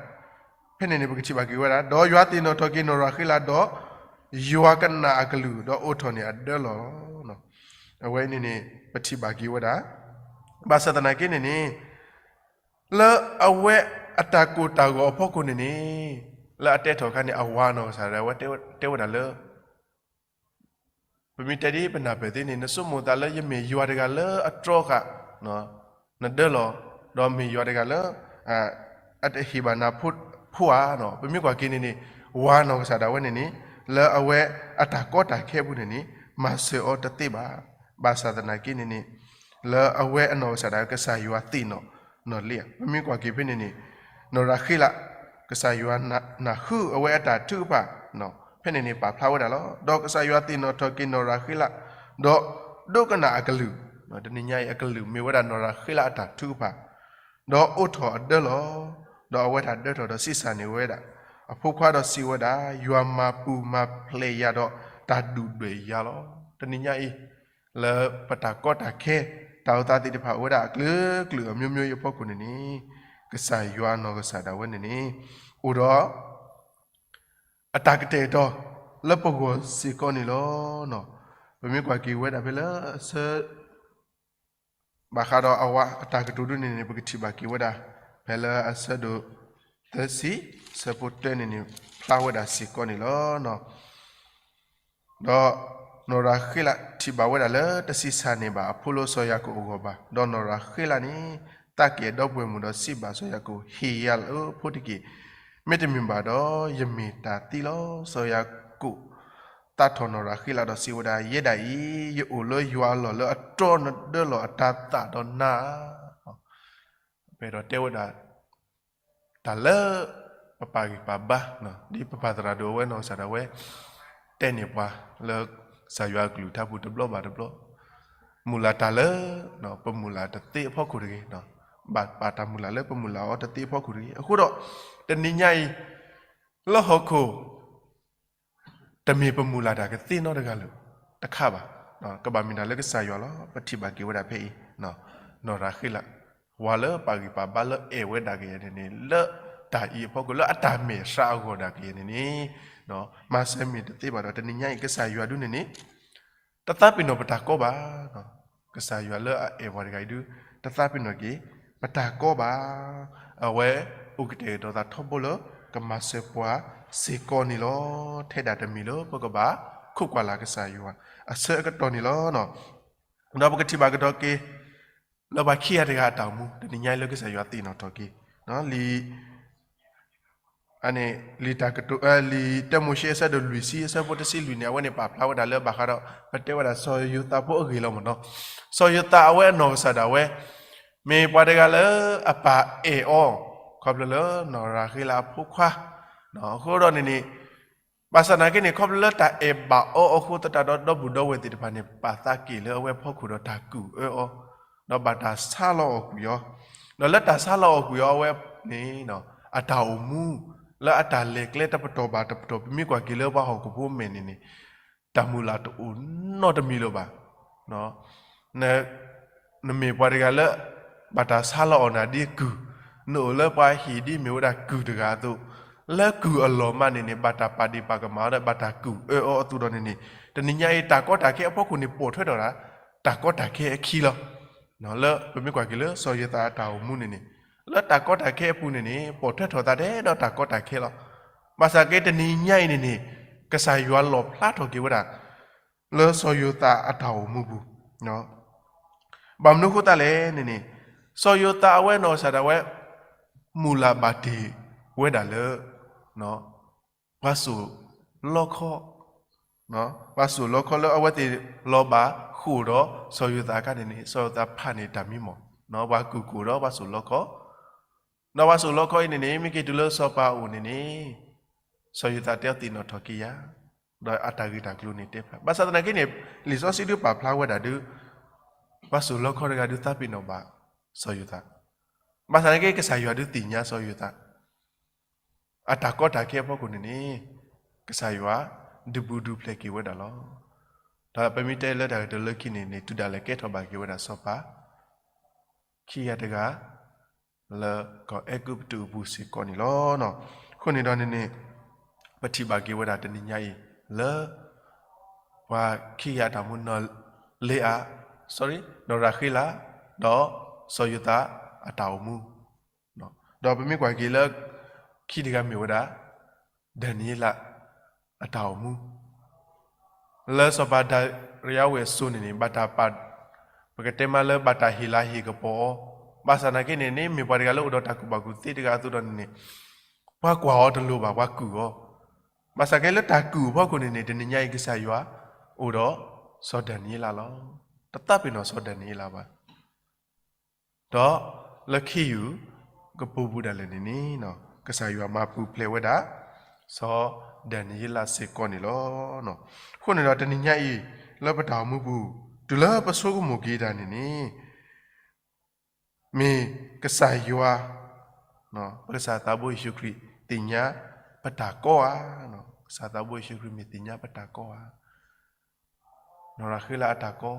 ဖဲန့ၣ်န့ၣ် ပကထံၣ်ဘၣ်က့ၤဝဲဒၣ် ဒီးယွၤသ့ၣ်နီၣ်ထီၣ်က့ၤနီၢ်ရၤဃ့လး ဒီးယွၤကနၣ်အကလုၢ် ဒီးအိၣ်ထီၣ်န့ၢ်အဒၢလီၤ. အဝဲန့ၣ်န့ၣ် ပထံၣ်ဘၣ်က့ၤဝဲဒၣ် ဘၣ်ဆၣ်သနာ်က့န့ၣ်န့ၣ် လၢအဝဲအတၢ်ကိၢ်တၢ်ဂီၤအဖီခိၣ်န့ၣ်န့ၣ် လၢအတဲထီၣ်အခါန့ၣ် အဝၤနီၢ်ကစၢ်ဒၣ်ဝဲတဲဝဲဒၣ်လၢ ပမ့ၢ်တဲဒ်ပနၢ်ပၢၢ်သ့န့ၣ် နဆိကမိၣ်သးလၢယမ့ၢ်ယွၤတဂၤလၢအတြီဃာ် နဒၢလီၤ, ဒီးမ့ၢ်ယွၤတဂၤလၢ အတဟ့ၣ်ဘၣ်နၤဖိဧါ. ပမ့ၢ်ကွၢ်က့ၤန့ၣ်န့ၣ် ဝၤနီၢ်ကစၢ်ဒၣ်ဝဲန့ၣ်န့ၣ် လၢအဝဲအတၢ်ကီတၢ်ခဲအပူၤန့ၣ်န့ၣ် မၤစၢၤအီၤတသ့ဘၣ်. ဘၣ်ဆၣ်သနာ်က့န့ၣ်န့ၣ် လၢအဝဲအနီၢ်ကစၢ်ဒၣ်ဝဲ ကစၢ်ယွၤသ့ၣ်နီၣ်နီၢ်လံဧါ. ပမ့ၢ်ကွၢ်က့ၤဖဲန့ၣ်န့ၣ် နီၢ်ရၤဃ့လး ကစၢ်ယွၤနၢ်ဟူအဝဲအတၢ်ထုကဖၣ် ဖဲန့ၣ်န့ၣ် ပာ်ဖျါဝဲဒၣ်လီၤ. ဒီးကစၢ်ယွၤသ့ၣ်နီၣ်ထီၣ်က့ၤနီၢ်ရၤဃ့လး ဒီးဒိကနၣ်အကလုၢ်, တနံၤညါအံၤအကလုၢ်မ့ၢ်ဝဲဒၣ်နီၢ်ရၤဃ့လးအတၢ်ထုကဖၣ်, ဒီးအိးထီၣ်အဒၢလီၤ. ဒီးအဝဲဒၣ်ဒၢထီၣ်ဒီးဆံးစၢ်န့ၢ်ဝဲဒၣ် အဖိခွါဒီးစံးဝဲဒၣ်, ယွၤမၤပူၤမၤဖျဲးယၤဒီးတၢ်ဒုၣ်ဒွဲၣ်ယၤလီၤ. တနံၤညါအံၤ လၢပတၢ်ကီတၢ်ခဲ တၢ်အိၣ်သးသ့ၣ်တဖၣ်အိၣ်ဝဲဒၣ်အကလုာ်ကလုာ်အမျိုးမျိုးအံၤအဖီခိၣ်န့ၣ်န့ၣ် ကစၢ်ယွၤနီၢ်ကစၢ်ဒၣ်ဝဲန့ၣ်န့ၣ် အိၣ်ဒီး အတၢ်ကတဲာ်ကတီၤလၢပဂီၢ်စ့ၢ်ကီးန့ၣ်လီၤ. ပမ့ၢ်ကွၢ်က့ၤဝဲဒၣ်ဖဲလၢအဆၢ ဘၣ်ဃးဒီးအဝၤအတၢ်ကတိၤဒ်န့ၣ်န့ၣ် ပကထံၣ်ဘၣ်က့ၤဝဲဒၣ် ဖဲလၢအဆၢဒိၣ်သၢဆံ ဆၢဖိတၢန့ၣ်န့ၣ် ဖျါဝဲဒၣ်စ့ၢ်ကီးန့ၣ်လီၤ. ဒီးနီၢ်ရၤဃ့လးထံၣ်ဘၣ်ဝဲဒၣ်လၢတဆံးစၢ်န့ၢ်ဘၣ်အဖိလၢစီၤယၤကိာ်အဂီၢ်ဘၣ်. ဒီးနီၢ်ရၤဃ့လးန့ၣ် သးက့ၤအဒီပုၢ်ဝဲၢ်မုၣ်ဒီးစံးဘၣ်စီၤယၤကိာ်, ဟ့ၣ်ယၤလၢဖိတက့ၢ်. မ့တမ့ၢ်ဘၣ်ဒီး ယမ့ၢ်တၢ်သံလီၤ. စီၤယၤကိာ်သးထီၣ်နီၢ်ရၤဃ့လးဒီးစံးဝဲဒၣ်, ယဲဒၣ်အံၤ ယအိၣ်လၢယွၤအလီၢ်လၢအတြီနဒၢလီၤအတၤသၣ်ဒီးနၤဧါ. ပအဲၣ်ဒိးတဲဝဲဒၣ် တၢ်လၢပပာ်ဂံၢ်ပာ်ဘါ ဒ်ပပၢ်သရၣ်ဒိၣ်အဝဲနီၢ်ကစၢ်ဒၣ်ဝဲ တဲန့ၢ်ပှၤလၢ ကစၢ်ယွၤအကလုၢ်ကထါပူၤတဘျီဘၣ်တဘျီ, မုၢ်လၢ်တၢ်လၢ ပမုၢ်လၢ်တသ့အဖီခိၣ်တဂ့ၤ, ဘၣ်ပာ်တၢ်မုၢ်လၢ်လၢပမုၢ်လၢ်အီၤတသ့အဖီခိၣ်တဂ့ၤ. အဃိဒီး တနံၤညါအံၤ လၢဟီၣ်ခိၣ် တမ့ၢ်ပမုၢ်လၢ်တၢ်ကသ့နီတဂၤလၢၤ တခါဘၣ်. ကဘၣ်မ့ၢ်တၢ်လၢကစၢ်ယွၤလီၤ. ပထံၣ်ဘၣ်က့ၤဝဲဒၣ်ဖဲအံၤ နီၢ်ရၤဃ့လး ဝၤလၢပာ်ဂံၢ်ပာ်ဘါလၢအဲၣ်ဝဲဒၣ်ကယဲၢ်န့ၣ်န့ၣ် လၢတၢ်အံၤအဖီခိၣ် လၢအတၢ်မဲာ်ဆှးအဂီၢ်ဒၣ်ကယဲၢ်န့ၣ်န့ၣ် မၤစၢၤမ့ၢ်တသ့ဘၣ်ဒီး တနံၤညါအံၤ ကစၢ်ယွၤဒုန့ၣ်န့ၣ် တသးပ့ၤနီၣ်ပတၢ်ကီဘၣ်. ကစၢ်ယွၤလၢအအဲၣ်ပှၤတဂၤအံၤဒု တသးပ့ၤနီၣ်က့ၤ ပတၢ်ကီဘၣ်. အဝဲအိၣ်ကတဲာ်ကတီၤသးထီဘိလၢ ကမၤစၢၤပှၤစ့ၢ်ကီးန့ၣ်လီၤ. ထဲဒၣ်တမံၤလၢပကဘၣ်ခိးကွၢ်လၢ်ကစၢ်ယွၤအဆၢအကတီၢ်န့ၣ်လီၤ. ဒီးပကထံၣ်ဘၣ်ကဒီးက့ၤ လၢပှၤခံဂၤတဂၤအတၢ်အိၣ်မူ တနံၤညါအံၤလၢကစၢ်ယွၤသ့ၣ်နီၣ်ထီၣ်က့ၤ လံာ် လံာ်တၢ်ကတိၤ လံာ်တၢမိၤၡ့အဆၢဒိၣ်လွံၢ်ဆံ အဆၢဖိတဆံလွံၢ်န့ၣ် အဝဲန့ၣ်ပာ်ဖျါဝဲဒၣ်လၢဘၣ်ဃးဒီး ပတဲဝဲဒၣ်စီၤယိၤသးဖိအဂ့ၢ်လီၤမ့ၢ်နီၤ. စီၤယိၤသးအဝဲအနီၢ်ကစၢ်ဒၣ်ဝဲ မ့ၢ်ပှၤတဂၤလၢအပၢ်အဲၣ်အီၤ ခီဖျိလၢနီၢ်ရၤဃ့လးအဖိခွါ အဃိဒီးန့ၣ်န့ၣ် ဘၣ်ဆၣ်သနာ်က့န့ၣ် ခီဖျိလၢတၢ်အဲၣ်ဘၣ်အီအဃိသတးဒီး ဒီပုၢ်ဒီဝဲၢ်သ့ၣ်တဖၣ်န့ၣ် ပာ်သးက့ၤလၢအဝဲဖီခိၣ်ဒီးတၢ်ကူၣ်အၢအီၤ, ဒီးဘၣ်တၢ်ဆါလီၤအီၣ်ကွံာ်အီၤ, ဒီးလၢတၢ်ဆါလီၤအီၣ်ကွံာ်အီၤအဝဲန့ၣ် အတၢ်အိၣ်မူ လၢအတၢ်လဲၤကျဲတပတီၢ်ဘၣ်တပတီၢ် ပမ့ၢ်ကွၢ်က့ၤလၢပှၤဟီၣ်ခိၣ်ဖိမဲာ်န့ၣ်န့ၣ် တၢ်မုၢ်လၢ်တအိၣ်နီတမံၤလၢၤဘၣ်. နမ့ၢ်ပှၤတဂၤလၢ ဘၣ်တၢ်ဆါလီၤအီၣ်နၤဒ်ကုၢ်, နအိၣ်လၢပှၤဟံၣ်ဒ်မ့ၢ်ဝဲဒၣ်ကုၢ်တဂၤအသိး, လၢကုၢ်အလီၢ်မးန့ၣ်န့ၣ် ဘၣ်တၢ်ပာ်ဒ့ၣ်ပာ်ကမၣ်ဒီး ဘၣ်တၢ်ကူၣ်အၢအီၤအသိးဒီးန့ၣ်န့ၣ် တနံၤညါအံၤ တၢ်ကီတၢ်ခဲအဖီခိၣ်န့ၣ် ပိာ်ထွဲထီၣ်ဒၣ် တၢ်ကီတၢ်ခဲအခံလီၤ. လၢပမ့ၢ်ကွၢ်က့ၤလၢစီၤယိၤသးအတၢ်အိၣ်မူန့ၣ်န့ၣ် လၢတၢ်ကီတၢ်ခဲအပူၤန့ၣ်န့ၣ် ပိာ်ထွဲထီၣ်သးဒဲဒီးတၢ်ကီတၢ်ခဲလီၤ. ဘၣ်ဆၣ်က့တနံၤညါအံၤန့ၣ်န့ၣ် ကစၢ်ယွၤလီၣ်ဖျါထီၣ်က့ၤဝဲဒၣ် လၢစီၤယိၤသးအတၢ်အိၣ်မူပူၤ, ဘၣ်မနုၤအဃိသတးလဲၣ်န့ၣ်န့ၣ် စီၤယိၤသးအဝဲနီၢ်ကစၢ်ဒၣ်ဝဲ မုၢ်လၢ်ဘၣ်တ့ၢ်ဝဲဒၣ်လၢ ပှၤစိာ်လီခီ, ပှၤစိာ်လီခီလၢအဝဲသ့ၣ်လီၤဘၣ်ဃိာ်ဒီးစီၤယိၤသးအခါန့ၣ်န့ၣ် စီၤယိၤသးဖးန့ၢ်တၢ်မံမီၢ်, ပှၤကူၣ်ကိၣ်ဒီးပှၤစိာ်လီခီ ဒီးပှၤစိာ်လီခီအံၤန့ၣ်န့ၣ် မ့ၢ်က့ၤတုၤလၢစီၤပၤအအိၣ်န့ၣ်န့ၣ် စီၤယိၤသးတဲအီၤ သ့ၣ်နီၣ်ထီၣ်က့ၤယၤ, ဒီးအတၢ်ဂ့ၢ်တၢ်ကျိၤန့ၣ်တဲဖျါ. ဘၣ်ဆၣ်သနာ်က့န့ၣ် လံာ်စီဆှံဒုးပာ်ဖျါဝဲဒၣ်ဒုး ပှၤစိာ်လီခီတဂၤဒုးသးပ့ၤနီၣ်ဘၣ်စီၤယိၤသး, ဘၣ်ဆၣ်သနာ်က့ ကစၢ်ယွၤဒုးသ့ၣ်ညါစီၤယိၤသး အတၢ်ကီတၢ်ခဲအဖီခိၣ်န့ၣ်န့ၣ် ကစၢ်ယွၤဒုးဘူးဒုးဖျဲးက့ၤဝဲဒၣ်လီၤ. ဒီးပမ့ၢ်တဲလၢတၢ်ကတိၤလၢခံန့ၣ်န့ၣ် တုၤဒၣ်လဲာ်ကဲထီၣ်ဘၣ်က့ၤဝဲဒၣ်စီၤပၤ ခံဂၤတဂၤ လၢကီၢ်အဲၤကူပတူးအပူၤစ့ၢ်ကီးန့ၣ်လီၤ. အဃိန့ၣ်ဒီးန့ၣ်န့ၣ် ပထံၣ်ဘၣ်က့ၤဝဲဒၣ်တနံၤညါအံၤ လၢ ပှၤခံဂၤအတၢ်မူနီၢ်လ့အါ sorry နီၢ်ရၤဃ့လး ဒီးစီၤယိၤသးအတၢ်အိၣ်မူ, ဒီးပမ့ၢ်ကွၢ်က့ၤလၢ ခံတဂၤမ့ၢ်ဝဲဒၣ် ဒၤနံးယ့လး အတၢ်အိၣ်မူ လၢစီၤပၤဒၤရံးဝ့ၤအစိၤန့ၣ်န့ၣ် ဘၣ်တၢ်ပာ်, ပကတဲမးလၢဘၣ်တၢ်ဟ့ၣ်လၤဟ့ၣ်ကပီၤအီၤ, ဘၣ်ဆၣ်သနာ်က့န့ၣ်န့ၣ် မ့ၢ်ပှၤတဂၤလၢအိၣ်ဒီးတၢ်ကူၣ်ဘၣ်ကူၣ်သ့တဂၤအသိးဒီးန့ၣ်န့ၣ် ပှၤကွၢ်အီၤတလိၤဘၣ် ပှၤကုၢ်အီၤ, ဘၣ်ဆၣ်က့လၢတၢ်ကုၢ်အဖီခိၣ်န့ၣ်န့ၣ် တနံၤညါအံၤကစၢ်ယွၤအိၣ်ဒီးစီၤဒၤနံးယ့လးလီၤ. တသးပ့ၤနီၣ်စီၤဒၤနံးယ့လးဘၣ် ဒီးလၢခ့ယုၢ်ကပိာ်ပူၤဒၣ်လဲာ်န့ၣ်န့ၣ် ကစၢ်ယွၤမၤပူၤဖျဲးဝဲဒၣ် စီၤဒၤနံးယ့လးစ့ၢ်ကီးန့ၣ်လီၤ. အဃိန့ၣ်ဒီးတနံၤညါအံၤ လၢပတၢ်အိၣ်မူပူၤ တုၤလၢပဆိကမိၣ်က့ၤတၢ်န့ၣ်န့ၣ် မ့ၢ်ကစၢ်ယွၤ ပကစၢ်သးဘိယ့ၣ်ၡူးခရံာ်သ့ၣ်ညါပတၢ်ကီဧါ, ကစၢ်သးဘိယ့ၣ်ၡူးခရံာ်မ့ၢ်သ့ၣ်ညါပတၢ်ကီဧါ, နီၢ်ရၤဃ့လးအတၢ်ကီ,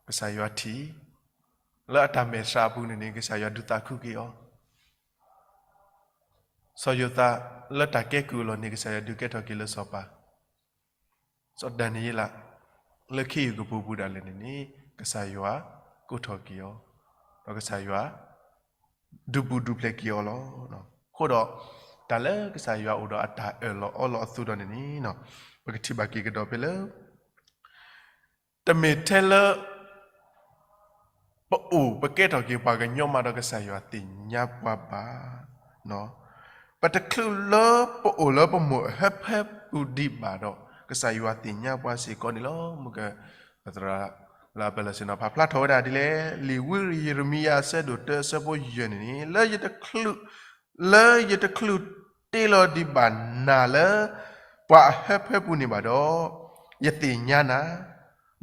ကစၢ်ယွၤထံၣ်, လၢအတၢ်မဲာ်ဆှးအပူၤန့ၣ်န့ၣ် ကစၢ်ယွၤဒုးသးခုက့ၤအီၤ, စီၤယိၤသးလၢတၢ်ကဲကုၢ်အလီၢ်န့ၣ် ကစၢ်ယွၤဒုးကဲထီၣ်က့ၤလၢစီၤပၤ စီၤဒၤနံးယ့လး လၢခ့ယုၢ်ကပိာ်ပူၤဒၣ်လဲာ်န့ၣ်န့ၣ် ကစၢ်ယွၤကိးထီၣ်က့ၤအီၤ, ဒီးကစၢ်ယွၤ ဒုးဘူးဒုးဖျဲးက့ၤအီၤလီၤ. အဃိဒီး တၢ်လၢကစၢ်ယွၤအိၣ်ဒီးအတၢ်အၢၣ်လီၤအီလီၤအသိးဒီးန့ၣ်န့ၣ် ပကထံၣ်ဘၣ်က့ၤကဒီးဖဲလၢ တမ့ၢ်ထဲလၢ ပအိၣ်ပကဲထီၣ်က့ၤပှၤကညီမးဒီးကစၢ်ယွၤသ့ၣ်ညါပှၤဘၣ်. ပတချုးလၢပအိၣ်လၢပမိၢ် အဟၢဖၢပူၤဒံးဘၣ်ဒီး ကစၢ်ယွၤသ့ၣ်ညါပှၤစ့ၢ်ကီးန့ၣ်လီၤ. မုၢ်က သရၣ် လၢအပၢၢ်လီၢ်ဆ့ၣ်နီၤဖးဖျါထီၣ်ဝဲဒၣ်ဒ်လဲၣ်, လံာ်ဝံယံးရမံယၤ အဆၢဒိၣ်တၢ အဆၢဖိယဲၢ်န့ၣ်န့ၣ် လၢယတချုး လၢယတချုးတ့လီၤဒံးဘၣ်နၤလၢ ပှၤအဟၢဖၢပူၤန့ၣ်ဘၣ်ဒီး ယသ့ၣ်ညါနၤ,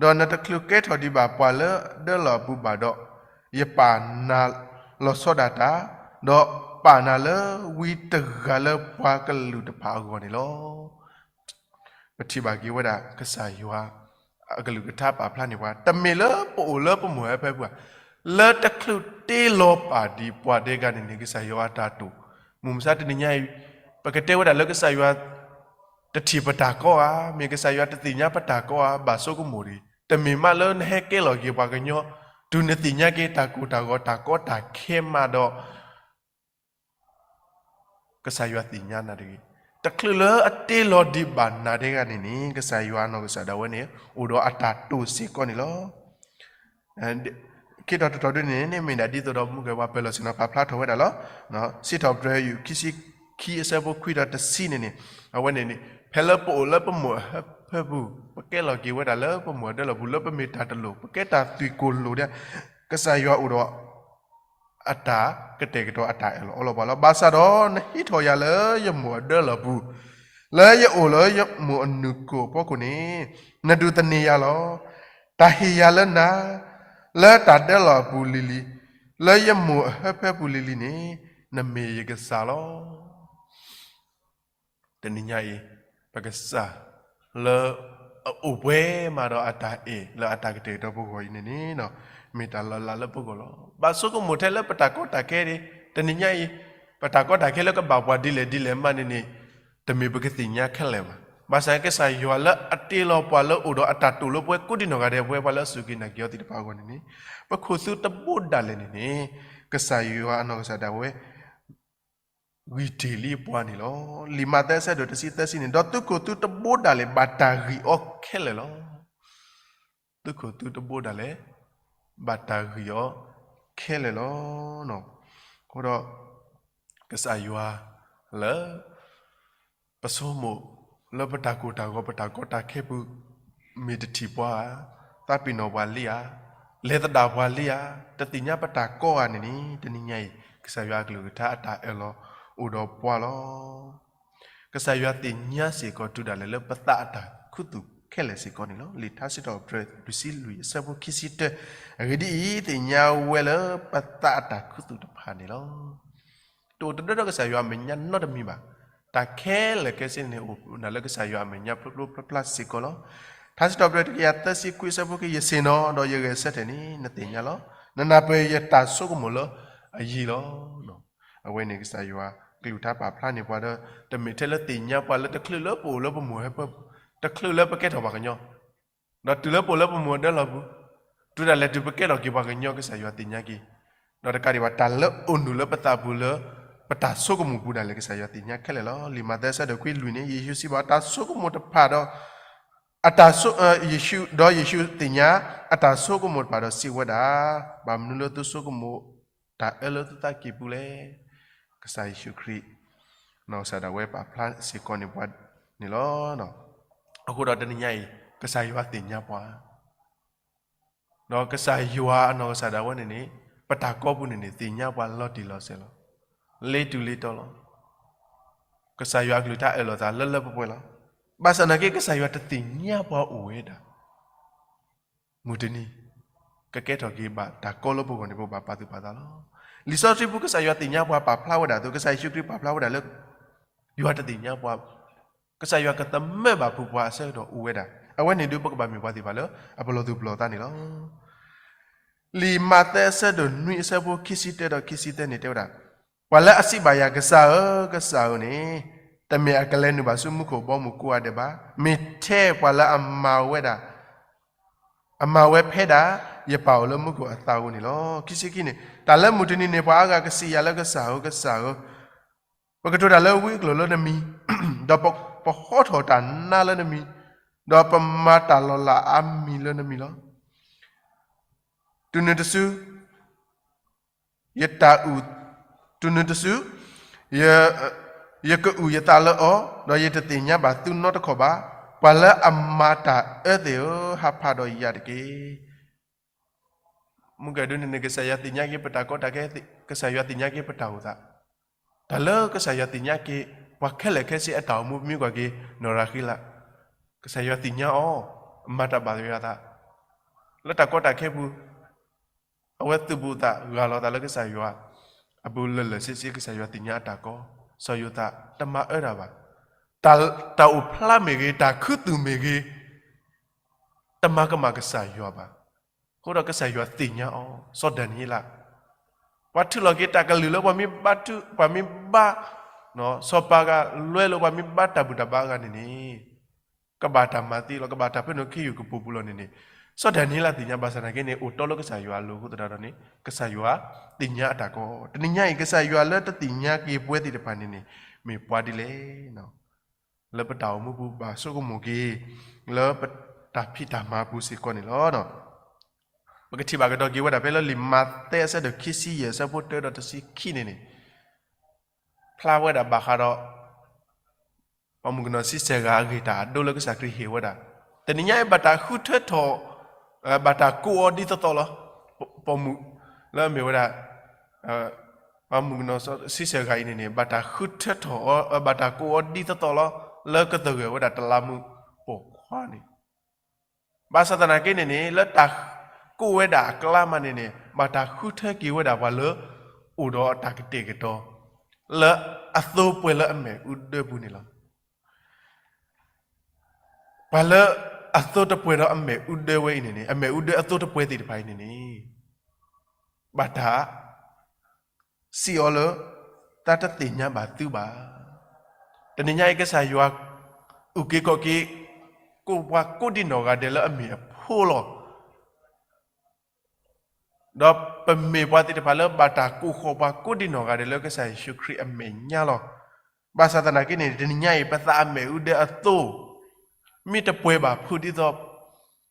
ဒီးနတချုးကဲထီၣ်ဒံးဘၣ်ပှၤလၢအဒၢလီၤအပူၤဘၣ်ဒီး ယပာ်နၤလီၤဆီဒၣ်တၢ်, ဒီးပာ်နၤလၢဝံတဂၤလၢပှၤကလုာ်တဖၣ်အဂီၢ်န့ၣ်လီၤ. ပထံၣ်ဘၣ်က့ၤဝဲဒၣ် ကစၢ်ယွၤ အကလုၢ်ကထါပာ်ဖျါန့ၢ်ပှၤ တမ့ၢ်လၢပအိၣ်လၢပမိၢ်ဟၢဖၢပူၤဧါ, လၢတချုးတ့လီၤပာ်ဒံးပှၤဒဲးဂၤန့ၣ်န့ၣ် ကစၢ်ယွၤအတၢ်တိာ်, မုၢ်မဆါတနံၤညါအံၤ ပကတဲဝဲဒၣ်လၢကစၢ်ယွၤ တထံၣ်ပတၢ်ကီဧါ, မ့ၢ်ကစၢ်ယွၤတသ့ၣ်ညါပတၢ်ကီဧါ, ဘၣ်ဆိကမိၣ်တဂ့ၤ, တမ့ၢ်မးလၢနဟဲကဲလီၤက့ၤပှၤကညီ, တုၤနသ့ၣ်ညါက့ၤတၢ်ကိၢ်တၢ်ဂီၤတၢ်ကီတၢ်ခဲမးဒီး ကစၢ်ယွၤသ့ၣ်ညါနၤတဂ့ၤ. တချုးလၢအတ့လီၤဒံးဘၣ်နၤဒဲးဂၤန့ၣ်န့ၣ် ကစၢ်ယွၤအနီၢ်ကစၢ်ဒၣ်ဝဲန့ၣ် အိၣ်ဒီးအတၢ်တိာ်စ့ၢ်ကီးန့ၣ်လီၤ. ခံတီၤတတီၤဒ်န့ၣ်န့ၣ် မ့ၢ်ဒၣ်ဒ်သိးဒီးမုၢ်ကဲ ပှၤပၢၢ်လီၢ်ဆ့ၣ်နီၤဖးဖျါထီၣ်ဝဲဒၣ်လီၤ. စံးထီၣ်ပတြၢၤ ယူၢ်ခံဆံခံ အဆၢဖိခွံဒီးတဆံန့ၣ်န့ၣ် အဝဲန့ၣ်န့ၣ် ဖဲလၢပအိၣ်လၢပမိၢ်အဟၢဖၢပူၤ ပကဲလီၤက့ၤဝဲဒၣ်လၢပမိၢ်အဒၢလီၤပူၤ လၢပမ့ၢ်တၢ်တလိၣ် ပကဲတၢ်သွံၣ်ကိၢ်လိာ်ဒဲး ကစၢ်ယွၤအိၣ်ဒီး အတၢ်ကတဲာ်ကတီၤအတၢ်အၢၣ်လီၤအီလီၤပှၤလီၤ. ဘၣ်ဆၣ်ဒီးနဟံးထီၣ်ယၤလၢယမိၢ်အဒၢလီၤပူၤ, လၢယအိၣ်လၢယမိၢ်အနုာ်ခိၣ်အဖီခိၣ်န့ၣ် နဒုးသန့ၤယၤလီၤ. တၢ်ဟ့ၣ်ယၤလၢနၤ လၢတၢ်ဒၢလီၤအပူၤလံၤလံၤ, လၢယမိၢ်အဟၢဖၢပူၤလံၤလံၤန့ၣ် နမ့ၢ်ယကစၢ်လီၤ. တနံၤညါအံၤ ပကစၢ်လၢအအိၣ်ပှဲၤမးဒီးအတၢ်အဲၣ် လၢအတၢ်ကတဲာ်ကတီၤပဂီၢ်အံၤန့ၣ်န့ၣ် မ့ၢ်တၢ်လီၤလးလၢပဂီၢ်လီၤ. ဘၣ်ဆိကမိၣ်ထဲလၢပတၢ်ကီတၢ်ခဲန့ၣ် တနံၤညါအံၤ ပတၢ်ကီတၢ်ခဲလၢကဘၣ်ပှၤဒ်လဲၣ်ဒ်လဲၣ်မးန့ၣ်န့ၣ် တမ့ၢ်ပကသ့ၣ်ညါခဲလၢာ်ဘၣ်. ဘၣ်ဆၣ်ကစၢ်ယွၤလၢအတ့လီၤပှၤလၢအိၣ်ဒီးအတၢ်တိာ်လၢပဝဲကိးဒံနီၢ်ဂၤဒဲး ပဝဲပှၤလၢအစူၢ်က့ၤနာ်က့ၤအီၤသ့ၣ်တဖၣ်အဂီၢ်န့ၣ်န့ၣ် ပခိၣ်သူတဘိဒၣ်လဲာ်န့ၣ်န့ၣ် ကစၢ်ယွၤအနီၢ်ကစၢ်ဒၣ်ဝဲ ဂံၢ်တ့ၢ်လံပှၤန့ၣ်လီၤ. လံာ်မးသဲ အဆၢဒိၣ်တဆံသၢဆံန့ၣ် ဒီးသုခိၣ်သုတဘိဒၣ်လဲာ် ဘၣ်တၢ်ဂံၢ်အီၤခဲလၢာ်လီၤ. သုခိၣ်သုတဘိဒၣ်လဲာ် ဘၣ်တၢ်ဂံၢ်အီၤခဲလၢာ်လီၤ. အဃိဒီး ကစၢ်ယွၤလၢ ပဆိကမိၣ် လၢပတၢ်ကိၢ်တၢ်ဂီၤ ပတၢ်ကီတၢ်ခဲပူၤ မ့ၢ်တထံၣ်ပှၤဧါ, သးပ့ၤနီၣ်ပှၤလံဧါ, လဲၤသဒၣ်ပှၤလံဧါ, တသ့ၣ်ညါပတၢ်ကီဧါန့ၣ်န့ၣ် တနံၤညါအံၤ က ကစၢ်ယွၤအကလုၢ်ကထါအတၢ်အၢၣ်လီၤအိၣ်ဒီးပှၤလီၤ. ကစၢ်ယွၤသ့ၣ်ညါစ့ၢ်ကီးတုၤဒၣ်လဲာ်လၢပသးအတၢ်ခူသူၣ်ခဲလၢာ်စ့ၢ်ကီးန့ၣ်လီၤ. လံာ်ထါစံးထီၣ်ပတြၢၤလွံၢ်ဆံလွံၢ်အဆၢဖိခံဆံတၢ, အဂ့ၢ်ဒ်အံၤ, သ့ၣ်ညါဝဲလၢပသးအတၢ်ခူသူၣ်တဖၣ်န့ၣ်လီၤ. တအိၣ်တဒၢဒီးကစၢ်ယွၤအမဲာ်ညါနီတမံၤဘၣ်. တၢ်ခဲလၢာ်ခဲဆ့န့ၣ် အိၣ်ဒၣ်လၢကစၢ်ယွၤအမဲာ်ညါဖျိဖျိဖျါဖျါစ့ၢ်ကီးလီၤ. ထါစံးထီၣ်ပတြၢၤတကယၤသၢဆံခွံအဆၢဖိခံ, ယဆ့ၣ်နီၤဒီးယဂဲၤဆၢထၢၣ်န့ၣ် နသ့ၣ်ညါလီၤ. နနၢ်ပၢၢ်ယတၢ်ဆိကမိၣ်လၢအယံၤလီၤ. အဝဲန့ၣ်ကစၢ်ယွၤကလုၢ်ကထါပာ်ဖျါန့ၢ်ပှၤဒီး တမ့ၢ်ထဲလၢသ့ၣ်ညါပှၤလၢတချုးလၢပအိၣ်လၢပမိၢ်ဟဲဖၢပူၤ, တချုးလၢပကဲထီၣ်ပှၤကညီ ဒီးတုၤလၢပအိၣ်လၢပမိၢ်အဒၢလီၢ်ပူၤ, တုၤဒၣ်လဲာ်တုၤပကဲထီၣ်က့ၤပှၤကညီ ကစၢ်ယွၤသ့ၣ်ညါက့ၤ, ဒီးတကးဒံးဘၣ် တၢ်လၢအိၣ်နုာ်လၢပသးပူၤလၢ ပတၢ်ဆိကမိၣ်ပူၤဒၣ်လဲာ် ကစၢ်ယွၤသ့ၣ်ညါခဲလၢာ်လီၤ. လံာ်မးသဲအဆၢဒိၣ်ခွံလွံၢ်န့ၣ် ယ့ၣ်ၡူးစံးဘၣ် တၢ်ဆိကမိၣ်တဖၣ်ဒီး အတၢ်ဆိ ယ့ၣ်ၡူး, ဒီးယ့ၣ်ၡူးသ့ၣ်ညါ အတၢ်ဆိကမိၣ်တဖၣ်ဒီးစံးဝဲဒၣ်, ဘၣ်မနုၤလၢသုဆိကမိၣ် တၢ်အၢလၢသုသးကံၢ်ပူၤလဲၣ်. ကစၢ်ယ့ၣ်ၡူးခရံာ် နီၢ်ကစၢ်ဒၣ်ဝဲပာ်ဖျါစ့ၢ်ကီးန့ၢ်ပှၤန့ၣ်လီၤ. အဃိဒီးတနံၤညါအံၤ ကစၢ်ယွၤသ့ၣ်ညါပှၤ ဒီးကစၢ်ယွၤအနီၢ်ကစၢ်ဒၣ်ဝဲန့ၣ်န့ၣ် ပတၢ်ကီပူၤန့ၣ်န့ၣ် သ့ၣ်ညါပှၤလီၤတံၢ်လီၤဆဲးလီၤ. လ့တူၢ်လ့တီလီၤ. ကစၢ်ယွၤအကလုၢ်ကထါအၢၣ်လီၤသးလၢလၢပှဲၤပှဲၤလီၤ. ဘၣ်ဆၣ်သနာ်က့ ကစၢ်ယွၤတသ့ၣ်ညါပှၤအိၣ်ဝဲဒၣ် မုၢ်တနံၤ ကကဲထီၣ်က့ၤဘၣ်တၢ်ကီလၢပဂီၢ်န့ၣ် ပဘၣ်ပာ်သူၣ်ပာ်သးလီၤ. လံာ်စီဆှံပူၤ ကစၢ်ယွၤသ့ၣ်ညါပှၤပာ်ဖျါဝဲဒၣ်အသိး ကစၢ်ယ့ၣ်ၡူးခရံာ်ပာ်ဖျါဝဲဒၣ်လၢ ယွၤတသ့ၣ်ညါပှၤ, ကစၢ်ယွၤကသမၢဘၣ်ဖုးပှၤအဆၢကတီၢ်အိၣ်ဝဲဒၣ်. အဝဲန့ၣ်ဒုး ပကဘၣ်မ့ၢ်ပှၤသ့ၣ်တဖၣ်လၢအပလီၢ်သူၣ်ပလီၢ်သးန့ၣ်လီၤ. လံာ်မးသဲအဆၢဒိၣ်နွံအဆၢဖိခံဆံတၢဒီးခံဆံသၢန့ၣ်တဲဝဲဒၣ်, ပှၤလၢအစံးဘၣ်ယၤ ကစၢ်ဧၢ, ကစၢ်ဧၢန့ၣ် တမ့ၢ်အကလဲၤနုာ်ဘၣ်ဆူမူခိၣ်ဘီမုၢ်ကိးဂၤဒဲးဘၣ်. မ့ၢ်ထဲပှၤလၢအမၤဝဲဒၣ် အမၤဝဲဖဲဒၣ် ယပၢ်အိၣ်လၢမူခိၣ်အသးဧိၤန့ၣ်လီၤ. ခံဆံခံန့ၣ်, တၢ်လၢမုၢ်တနံၤန့ၣ် ပှၤအါဂၤကစံးယၤလၢ ကစၢ်ဧၢ, ကစၢ်ဧၢ, ပကတိၤတၢ်လၢဝံအကျိာ်လၢနမံၤ, ဒီးပဟီထီၣ်တၢ်နါလၢနမံၤ, ဒီးပမၤတၢ်လီၤလးအါမံၤလၢနမံၤလီၤ. တုၤနုၤတစု ယတၢ်အုၣ်, တုၤနုၤတစု ယကအုၣ်ယသးလၢအီၤ, ဒီးယတသ့ၣ်ညါဘၣ်သုနီတခီၣ်ဘၣ်. ပှၤလၢအမၤတၢ်အၢသ့ၣ်ဧၢ, ဟးဖးဒီးယၤတက့ၢ်. မုၢ်ကဲဒုန့ၣ်န့ၣ် ကစၢ်ယွၤသ့ၣ်ညါက့ၤပတၢ်ကီတၢ်ခဲ, ကစၢ်ယွၤသ့ၣ်ညါက့ၤပတၢ်အိၣ်သး, တၢ်လၢကစၢ်ယွၤသ့ၣ်ညါက့ၤ ပှၤခဲလၢာ်ခဲဆ့အတၢ်အိၣ်မူ ပမ့ၢ်ကွၢ်က့ၤ နီၢ်ရၤဃံလး, ကစၢ်ယွၤသ့ၣ်ညါအီၤ, မၤတၢ်ဘၣ်ယွၤသး လၢတၢ်ကီတၢ်ခဲပူၤ, အဝဲသုးဘူးသး ဂၢ်လီၤသးလၢကစၢ်ယွၤအပူၤလၢာ်လၢာ်ဆ့ဆ့, ကစၢ်ယွၤသ့ၣ်ညါအတၢ်ကီ, စီၤယိၤသးတမၤအၢတၢ်ဘၣ်. တၢ်အိၣ်ဖျါမ့ၢ်ဂ့ၤ, တၢ်ခူသူၣ်မ့ၢ်ဂ့ၤ, တမၤကမၣ်ကစၢ်ယွၤဘၣ်. အဃိဒီးကစၢ်ယွၤသ့ၣ်ညါအီၤ, စီၤဒၤနံးယ့လး, ပှၤထုးလီၤက့ၤတၢ်ကလုၢ်လၢပှၤမ့ၢ်ဘါထု, ပှၤမ့ၢ်ဘါ, စီၤပၤဂၤလွဲလိာ် ပှၤမ့ၢ်ဘါတၢ်ဘူၣ်တၢ်ဘါအဂၤန့ၣ်န့ၣ် ကဘၣ်တၢ်မၤသံလီၤ, ကဘၣ်တၢ်ဖၢနုာ်ခ့ယုၢ်ကပိာ်ပူၤလီၤန့ၣ်န့ၣ်, စီၤဒၤနံးယ့လးသ့ၣ်ညါဘၣ်ဆၣ်သနာ်က့န့ၣ် အိၣ်တီလၢကစၢ်ယွၤအလိၤအဃိသတးဒီးန့ၣ် ကစၢ်ယွၤသ့ၣ်ညါအတၢ်ကီ. တနံၤညါအံၤ ကစၢ်ယွၤလၢတသ့ၣ်ညါက့ၤပဝဲသ့ၣ်တဖၣ်န့ၣ်န့ၣ် မ့ၢ်ပှၤဒ်လဲၣ်. လၢပတၢ်အိၣ်မူပူၤဘၣ်ဆိကမိၣ်က့ၤ လၢပတၢ်ဖံးတၢ်မၤပူၤစ့ၢ်ကီးန့ၣ်လီၤ. ပကထံၣ်ဘၣ်ကဒီးက့ၤဝဲဒၣ်ဖဲလၢလံာ်မးသဲအဆၢဒိၣ်ခံဆံယဲၢ် အဆၢဖိတၢဒီးတဆံခံန့ၣ်န့ၣ် ဖျါဝဲဒၣ်ဘၣ်ဃးဒီး ပှၤမုၣ်ကနီၤဆံဆဲၣ်ဂၤအဂ့ၢ်တၢ်အဒိလၢကစၢ်ခရံာ်ဟ့ၣ်ဝဲဒၣ်. တနံၤညါအံၤ ဘၣ်တၢ်ဃုထၢထီၣ်, ဘၣ်တၢ်ကိးအီၤဒ်သိးသိးလီၤ. ပိာ်မုၣ်လၢအမ့ၢ်ဝဲဒၣ် ပှၤမုၣ်ကနီၤဆံဆဲၣ်ဂၤအံၤန့ၣ်န့ၣ် ဘၣ်တၢ်ဃုထၢထီၣ်အီၤ, ဘၣ်တၢ်ကိးအီၤဒ်သိးသိးလီၤ. လၢကသဂၢၢ်ဝဲဒၣ်တလးမူးပိာ်ခွါန့ၣ် ဘၣ်ဆၣ်သနာ်က့န့ၣ်န့ၣ် လၢတၢ်ကိးဝဲဒၣ်အကျါမးန့ၣ်န့ၣ် ဘၣ်တၢ်ဃုထၢက့ၤဝဲဒၣ်ပှၤလၢ အိၣ်ဒီးအတၢ်ကတဲာ်ကတီၤ လၢအသိပှဲၤလၢအမဲာ်အူဒၢပူၤန့ၣ်လီၤ. ပှၤလၢအသိတပှဲၤဒီးအမဲာ်အူဒၢဝဲအံၤန့ၣ်န့ၣ် အမဲာ်အူဒၢအသိတပှဲၤသ့ၣ်တဖၣ်အံၤန့ၣ်န့ၣ် ဘၣ်တၢ် စံးအီၤလၢ တၢ်တသ့ၣ်ညါဘၣ်သုဘၣ်. တနံၤညါအံၤ ကစၢ်ယွၤ အုၣ်က့ၤခီၣ်က့ၤ ကိးပှၤကိးဒံနီၢ်ဂၤဒဲးလၢအမ့ၢ်အဖိလီၤ. ဒီးပမ့ၢ်ပှၤသ့ၣ်တဖၣ်လၢ ဘၣ်တၢ်ကိးဃီၤပှၤကိးဒံနီၢ်ဂၤဒဲးလၢကစၢ်ယ့ၣ်ၡူးခရံာ်အမဲာ်ညါလီၤ. ဘၣ်ဆၣ်သနာ်က့န့ၣ် တနံၤညါအံၤ ပသးအမဲာ်အူဒၢအသိ မ့ၢ်တပှဲၤဘၣ်ဖုးဒ်သိး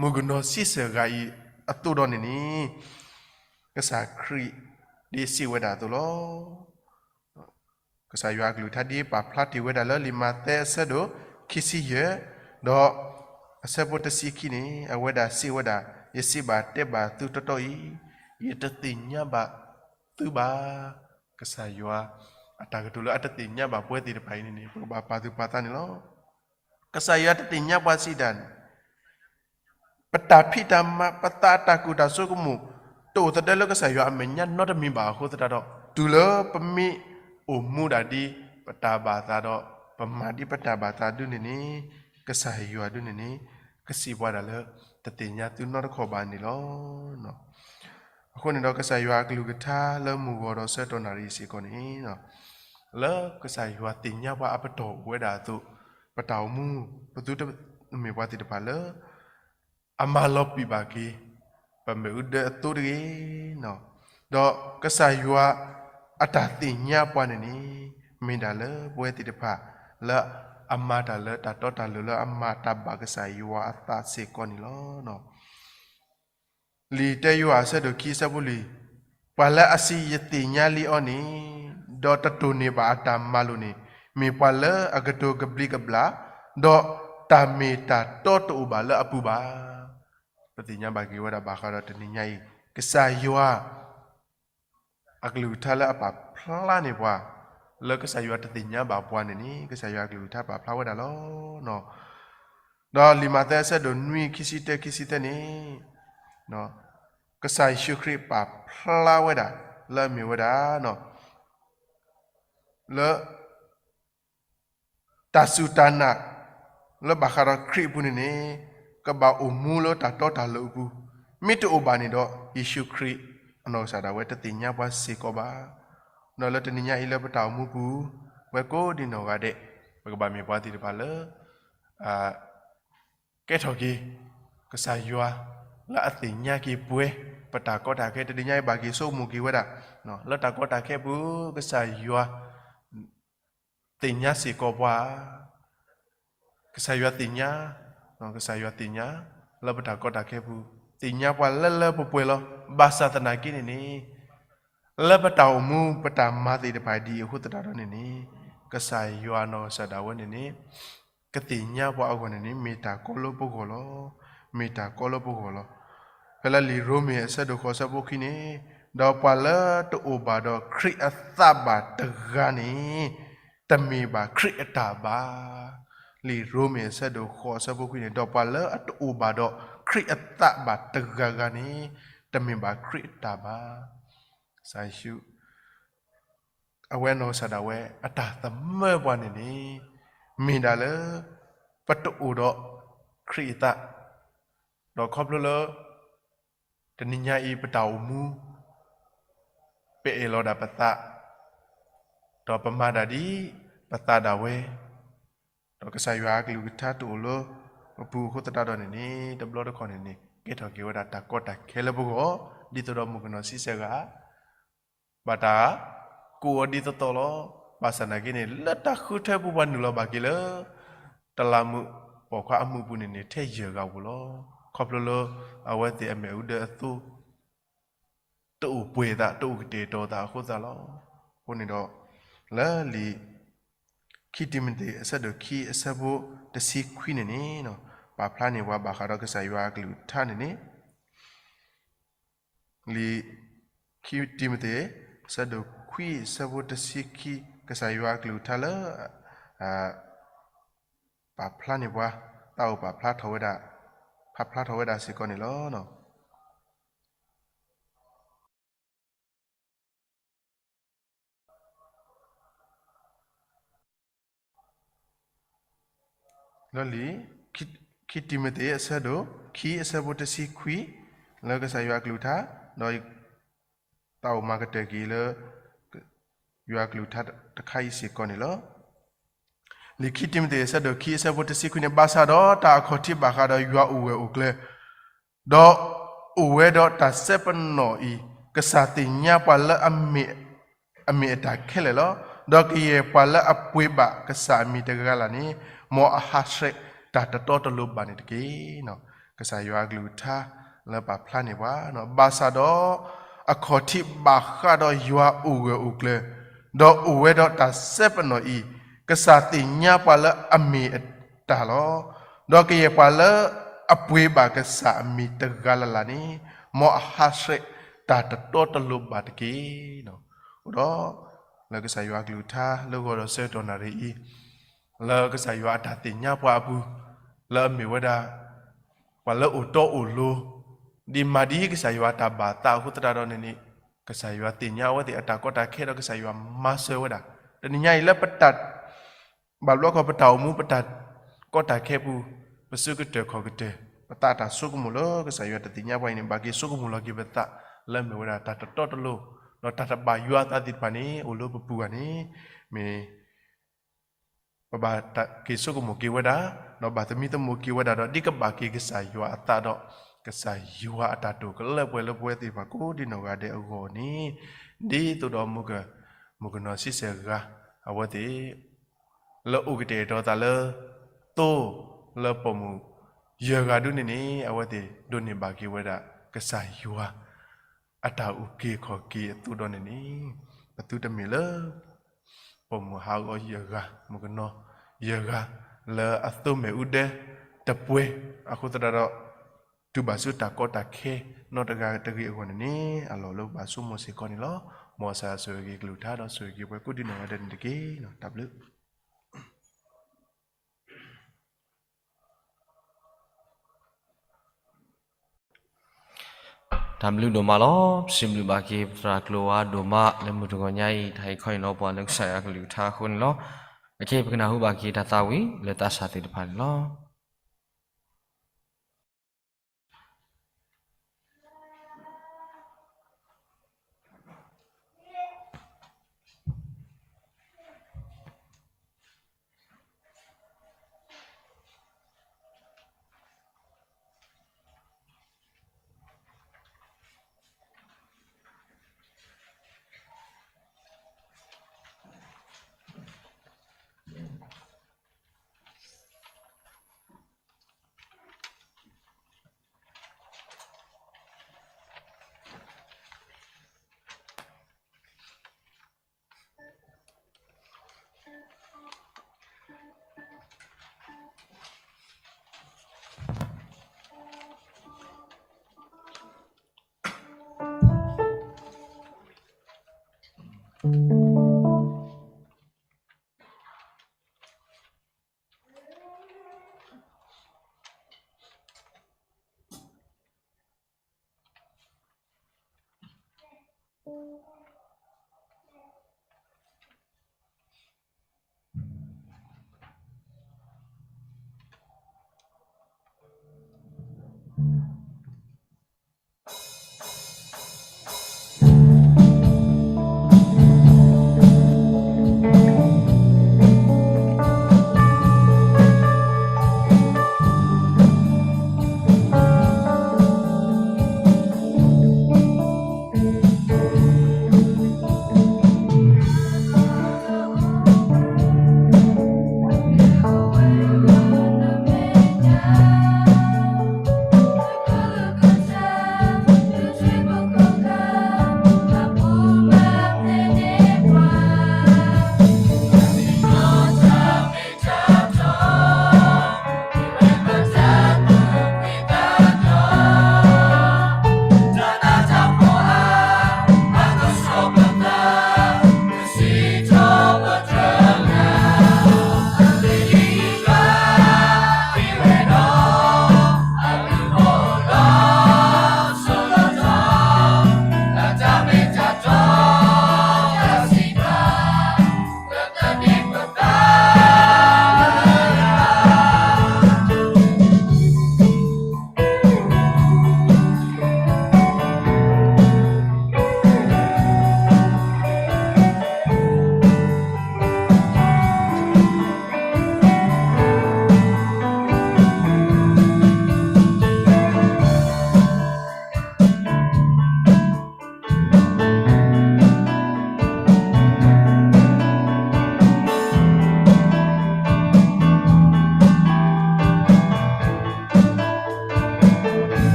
မုၣ်ကနီၤဆံဆဲၣ်ဂၤအံၤအသိးဒီးန့ၣ်န့ၣ် ကစၢ်ခရံာ်ဒ်စံးဝဲဒၣ်အသိးလီၤ. ကစၢ်ယွၤအကလုၢ်ကထါဒ်ပာ်ဖျါတ့ၢ်ဝဲဒၣ်လၢ လံာ်မးသဲအဆၢဒိၣ်ခံဆံယဲၢ် ဒီးအဆၢဖိတဆံခံန့ၣ် အဝဲဒၣ်စံးဝဲဒၣ်, ယစံးဘၣ်တဲဘၣ်သုတီတီအံၤ, ယတသ့ၣ်ညါဘၣ်သုဘၣ်. ကစၢ်ယွၤအတၢ်ကတိၤလၢအတသ့ၣ်ညါဘၣ်ပဝဲသ့ၣ်တဖၣ်အံၤန့ၣ်န့ၣ် ပကဘၣ်ပာ်သူၣ်ပာ်သးန့ၣ်လီၤ. ကစၢ်ယွၤတသ့ၣ်ညါပှၤစံးတၢ်န့ၣ် ပတၢ်ဖံးတၢ်မၤ ပသးတၢ်ကူၣ်တၢ်ဆိကမိၣ် တအိၣ်သဒၢလၢကစၢ်ယွၤအမဲာ်ညါနီတမံၤဘၣ်အဃိသတးဒီး တုၤလၢပမ့ၢ်အိၣ်မူဒၣ်ဒ်ပတၢ်ဘၣ်သးဒီး ပမၤဒ်ပတၢ်ဘၣ်သးဒုန့ၣ်န့ၣ် ကစၢ်ယွၤဒုန့ၣ်န့ၣ် ကစံးပှၤဒၣ်လၢ တသ့ၣ်ညါသုနီတခီၣ်ဘၣ်န့ၣ်လီၤ. အဃိန့ၣ်ဒီး ကစၢ်ယွၤအကလုၢ်ကထါလၢမုၢ်ဂီၤဒီးဆၢကတီၢ်နၣ်ရံၣ်စ့ၢ်ကီးန့ၣ် လၢကစၢ်ယွၤသ့ၣ်ညါပှၤအပတီၢ်အိၣ်ဝဲဒၣ်အသိး ပတၢ်အိၣ်မူ ပသုတမ့ၢ်ပှၤသ့ၣ်တဖၣ်လၢ အမၤလီၤပံာ်ဘၣ်က့ၤ ပမ့ၣ်အူဒၢအသိတဂ့ၤ. ဒီးကစၢ်ယွၤအတၢ်သ့ၣ်ညါပှၤန့ၣ်န့ၣ် မ့ၢ်ဒၣ်လၢပဝဲသ့ၣ်တဖၣ် လၢအမၤတၢ်လၢတၢ်တီတၢ်လိၤလၢအမၤတၢ်ဘၣ်ကစၢ်ယွၤအသးစ့ၢ်ကီးန့ၣ်လီၤ. လံာ်တၢယိၤဟၣ်အဆၢဒိၣ်ခံအဆၢဖိလွံၢ်, ပှၤလၢအစံးယသ့ၣ်ညါလံအီၤန့ၣ်, ဒီးတတိၢ်န့ၢ်ဘၣ်အတၢ်မၤလိာ်န့ၣ်, မ့ၢ်ပှၤလၢအကတိၤကဘျံးကဘျၣ်, ဒီးတၢ်မ့ၢ်တၢ်တီတအိၣ်ဘၣ်လၢအပူၤဘၣ်. ပသ့ၣ်ညါဘၣ်က့ၤဝဲဒၣ်ဘၣ်ဃးဒီးတနံၤညါအံၤ, ကစၢ်ယွၤ အကလုၢ်ကထါလၢအပာ်ဖျါန့ၢ်ပှၤ, လၢကစၢ်ယွၤတသ့ၣ်ညါဘၣ်ပှၤန့ၣ်န့ၣ် ကစၢ်ယွၤအကလုၢ်ကထါပာ်ဖျါဝဲဒၣ်လီၤ. ဒီးလံာ်မးသဲအဆၢဒိၣ်နွံခံဆံတၢခံဆံသၢန့ၣ်, ကစၢ်ယ့ၣ်ၡူးခရံာ်ပာ်ဖျါဝဲဒၣ် လၢအမ့ၢ်ဝဲဒၣ် လၢ တၢ်စူၢ်တၢ်နာ် လၢဘၣ်ဃးဒီးခရံာ်အပူၤန့ၣ်န့ၣ်, ကဘၣ်အိၣ်မူလၢတၢ်တီတၢ်လိၤအပူၤ, မ့ၢ်တအိၣ်ဘၣ်န့ၣ်ဒီး ယ့ၣ်ၡူးခရံာ်အနီၢ်ကစၢ်ဒၣ်ဝဲတသ့ၣ်ညါပှၤစ့ၢ်ကီးဘၣ်. ဒီးလၢတနံၤညါအံၤလၢပတၢ်အိၣ်မူပူၤ, ဝဲကိးဒံနီၢ်ဂၤဒဲး, ပကဘၣ်မ့ၢ်ပှၤသ့ၣ်တဖၣ်လၢ ကဲထီၣ်က့ၤ ကစၢ်ယွၤ လၢအသ့ၣ်ညါက့ၤပှၤ ပတၢ်ကီတၢ်ခဲ တနံၤညါအံၤဘၣ်က့ၤဆိကမိၣ်က့ၤဝဲဒၣ်, လၢတၢ်ကီတၢ်ခဲပူၤ ကစၢ်ယွၤ သ့ၣ်ညါစ့ၢ်ကီးပှၤ, ကစၢ်ယွၤသ့ၣ်ညါ, ကစၢ်ယွၤသ့ၣ်ညါ လၢပတၢ်ကီတၢ်ခဲပူၤ, သ့ၣ်ညါပှၤလၢလၢပှဲၤပှဲၤလီၤ. ဘၣ်ဆၣ်သနာ်က့န့ၣ်န့ၣ် လၢပတၢ်အိၣ်မူ ပတၢ်မၤသ့ၣ်တဖၣ်ဒ်အံၤအဃိသတးဒီးန့ၣ်န့ၣ်, ကစၢ်ယွၤနီၢ်ကစၢ်ဒၣ်ဝဲန့ၣ်န့ၣ် ကသ့ၣ်ညါပှၤအဂီၢ်န့ၣ်န့ၣ် မ့ၢ်တၢ်ကီလၢပဂီၢ်လီၤ. မ့ၢ်တၢ်ကီလၢပဂီၢ်လီၤ. ဖဲလၢလံာ်ရိမ့ၤအဆၢဒိၣ်ဃိးအဆၢဖိခံန့ၣ်, ဒီးပှၤလၢတအိၣ်ဘၣ်ဒီးခရံာ်အသးဘၣ်တဂၤန့ၣ် တမ့ၢ်ဘၣ်ခရံာ်အတၢ်ဘၣ်. လံာ်ရိမ့ၤအဆၢဒိၣ်ဃိးအဆၢဖိခွံန့ၣ်, ဒီးပှၤလၢအတအိၣ်ဘၣ်ဒီးခရံာ်အသးဘၣ်တဂၤဂၤန့ၣ် တမ့ၢ်ဘၣ်ခရံာ်အတၢ်ဘၣ်. ကစၢ်ယ့ၣ်ၡူး အဝဲနီၢ်ကစၢ်ဒၣ်ဝဲ အတၢ်သမၢပှၤန့ၣ်န့ၣ် မ့ၢ်ဒၣ်လၢ ပတအိၣ်ဒီးခရံာ်အသး, ဒီးခီဖျိလၢ တနံၤညါအံၤပတၢ်အိၣ်မူ ပအဲၣ်လီၤဒၣ်ပသး, ဒီးပမၤဒၣ်ဒ်ပသးဒၣ်ဝဲ, ဒီးကစၢ်ယွၤအကလုၢ်ကထါတအိၣ်လၢပပူၤအဃိသတးဒီးန့ၣ်န့ၣ် တဘျီတခီၣ်န့ၣ်န့ၣ် ကဲထီၣ်က့ၤဝဲဒၣ်တၢ်ကီတၢ်ခဲလၢပဂီၢ်, ဒ်သိးဒီးမုၣ်ကနီၤဆံဆဲၣ်ဂၤ ဘၣ်တၢ်ကိးအီၤဒ်သိးသိးလီၤ. ဘၣ်ဆၣ်သနာ်က့န့ၣ် လၢတၢ်ဃုထၢပူၤပှၤနုာ်လီၤဘၣ်က့ၤလၢ တလးမူးပိာ်ခွါအမူးပူၤန့ၣ်န့ၣ် ထဲယဲၢ်ဂၤဧိၤလီၤ. ခီဖျိလၢအဝဲသ့ၣ်အမ့ၣ်အူဒၢအသိ တအိၣ်ပှဲၤသး တအိၣ်ကတဲာ်ကတီၤသးအဃိသတးလီၤ. အဃိန့ၣ်ဒီး လၢလံာ် ခံတံၤမသ့း အဆၢဒိၣ်ခံ အဆၢဖိတဆံခွံန့ၣ်န့ၣ် ပာ်ဖျါန့ၢ်ပှၤဘၣ်ဃးဒီးကစၢ်ယွၤအကလုၢ်ကထါန့ၣ်န့ၣ် လံာ် ခံတံၤမသ့း အဆၢဒိၣ်ခွံ အဆၢဖိတဆံခံ ကစၢ်ယွၤအကလုၢ်ကထါလၢ ပာ်ဖျါန့ၢ်ပှၤ သးအိၣ်ပာ်ဖျါထီၣ်ဝဲဒၣ် ပာ်ဖျါထီၣ်ဝဲဒၣ်စ့ၢ်ကီးန့ၣ်လီၤ. လၢလံာ် ခံတံၤမသ့း အဆၢဒိၣ်ခံ အဆၢဖိတဆံခွံ လၢကစၢ်ယွၤအကလုၢ်ကထါ, ဒီးသးအိၣ်မၤကတၢၢ်က့ၤလၢ ယွၤအကလုၢ်ကထါတခါအံၤစ့ၢ်ကီးန့ၣ်လီၤ. လံာ်ခံတံၤမသ့း အဆၢဒိၣ်ခံ အဆၢဖိတဆံခွံန့ၣ်, ဘၣ်ဆၣ်ဒီးတၢ်အခီၣ်ထံးဘၣ်ဃးဒီးယွၤအိၣ်ဂၢၢ်အိၣ်ကျၢၤ ဒီးအိၣ်ဝဲဒီးတၢ်စဲပနီၣ်အံၤ, ကစၢ်သ့ၣ်ညါပှၤလၢအမ့ၢ် အမ့ၢ်အတၢ်ခဲလၢာ်လီၤ. ဒီးကယဲၢ်ပှၤလၢအပှ့ၤဘၣ်ကစၢ်အမံၤတဂၤလၢ်လၢ်န့ၣ်, မ်အဟးဆှဲးတၢ်တတီတလိၤဘၣ်န့ၣ်တက့ၢ်. ကစၢ်ယွၤအကလုၢ်ကထါလၢပာ်ဖျါန့ၢ်ပှၤ, ဘၣ်ဆၣ်ဒီး အခီၣ်ထံးဘၣ်ဃးဒီးယွၤအိၣ်ဂၢၢ်အိၣ်ကျၢၤ, ဒီးအိၣ်ဝဲဒီးတၢ်စဲပနီၣ်အံၤ, ကစၢ်သ့ၣ်ညါပှၤလၢအမ့ၢ်အတၢ်လီၤ. ဒီးကယဲၢ်ပှၤလၢအပှ့ၤဘၣ်ကစၢ်အမံၤတဂၤလၢ်လၢ်န့ၣ်, မ်အဟးဆှဲးတၢ်တတီတလိၤဘၣ်တက့ၢ်. အိၣ်ဒီး လၢကစၢ်ယွၤအကလုၢ်ကထါလၢဂီၤဒီးဆၢကတီၢ်နၣ်ရံၣ်အံၤ, လၢကစၢ်ယွၤအတၢ်သ့ၣ်ညါပှၤအပူၤ, လၢအမ့ၢ်ဝဲဒၣ် ပှၤလၢအိၣ်တီအိၣ်လိၤ, ဒ်မၤဒ်ကစၢ်ယွၤအတၢ်ဘၣ်သးအဃိသတးဒီးန့ၣ်န့ၣ်, ကစၢ်ယွၤသ့ၣ်ညါအဝဲသ့ၣ်အတၢ်ကီတၢ်ခဲဒီးကစၢ်ယွၤမၤစၢၤဝဲဒၣ်. တနံၤညါအံၤလၢပတၢ် ဘၣ်ဘျီခီ ပတၢ်အိၣ်မူ ပတၢ်ကီတၢ်ခဲပူၤ, ပစုကတၢၢ်ခီၣ်ကတၢၢ် ပသးတၢ်ဆိကမိၣ်လၢကစၢ်ယွၤတသ့ၣ်ညါပှၤအံၤန့ၣ် ဘၣ်က့ၤဆိကမိၣ်လီၤက့ၤပသး လၢအမ့ၢ်ဝဲဒၣ်တၢ်တတီတလိၤ, ဒီးတၢ်တဘၣ်ယွၤအသးသ့ၣ်တဖၣ်န့ၣ် အိၣ်လၢပပူၤဘၣ်န့ၣ်, မ့ၢ် ပဘၣ်က့ၤဆိကမိၣ်က့ၤဝဲဒၣ်, ဒီးဘၣ်သမံသမိးက့ၤဝဲဒၣ်ဒီး ဒ်ကဘၣ်က့ၤကစၢ်ယွၤအသးဒီး ကစၢ်ယွၤအတၢ်တိာ်ကလၢပှဲၤလၢပဝဲသ့ၣ်တဖၣ်ကိးဒ်နီၢ်ဂၤဒဲးအဂီၢ်န့ၣ်, ဒ်သိးဒီး မုၣ်ကနီၤဆံဆဲၣ်ဂၤ အဝဲသ့ၣ် လၢအိၣ်ကတဲာ်ကတီၤသးလၢ သိလၢပိာ်မုၣ်ယဲၢ်ဂၤဒုန့ၣ်န့ၣ် အဝဲသ့ၣ်ဒိးန့ၢ်ဘၣ်က့ၤဝဲဒၣ် ကစၢ်ယွၤ အတၢ်အုၣ်က့ၤခီၣ်က့ၤအသိးဒီးန့ၣ်န့ၣ်, ပသုတမ့ၢ်လၢ ပိာ်မုၣ်ဟးဂီၤယဲၢ်ဂၤ, မုၣ်ကနီၤယဲၢ်ဂၤ လၢအသိမဲာ်အူဒၢတပှဲၤအဃိသတးဒီး, တုၤဘၣ်ဆူတၢ်ကီတၢ်ခဲနီတဂၤတဂ့ၤအဂီၢ်န့ၣ်န့ၣ် အလီၢ်လၢပဘၣ်ဆိကမိၣ်စ့ၢ်ကီးန့ၣ်လီၤ. မ်ကစၢ်ယွၤဆိၣ်ဂ့ၤက့ၤကလုၢ်ကထါဒီးဆိၣ်ဂ့ၤက့ၤပှၤကိးဒ်နီၢ်ဂၤဒဲးန့ၣ်တက့ၢ်. တၢ်ဘျုး တၢ်ဘျုးဒိၣ်မးလီၤ. ပစံးဘျုးဘၣ်က့ၤပသရၣ်ကျိၤဝါဒိၣ်မး လၢမုၢ်တဂီၤညါအံၤ တၢ်ဟ့ၣ်ခီဟ့ၣ်နီၤပှၤလၢကစၢ်ယွၤအကလုၢ်ကထါအဃိန့ၣ်လီၤ. အခဲအံၤပကနၢ်ဟူဘၣ်က့ၤတၢ်သးဝံၣ်လၢသးစၢ်သ့ၣ်တဖၣ်န့ၣ်လီၤ.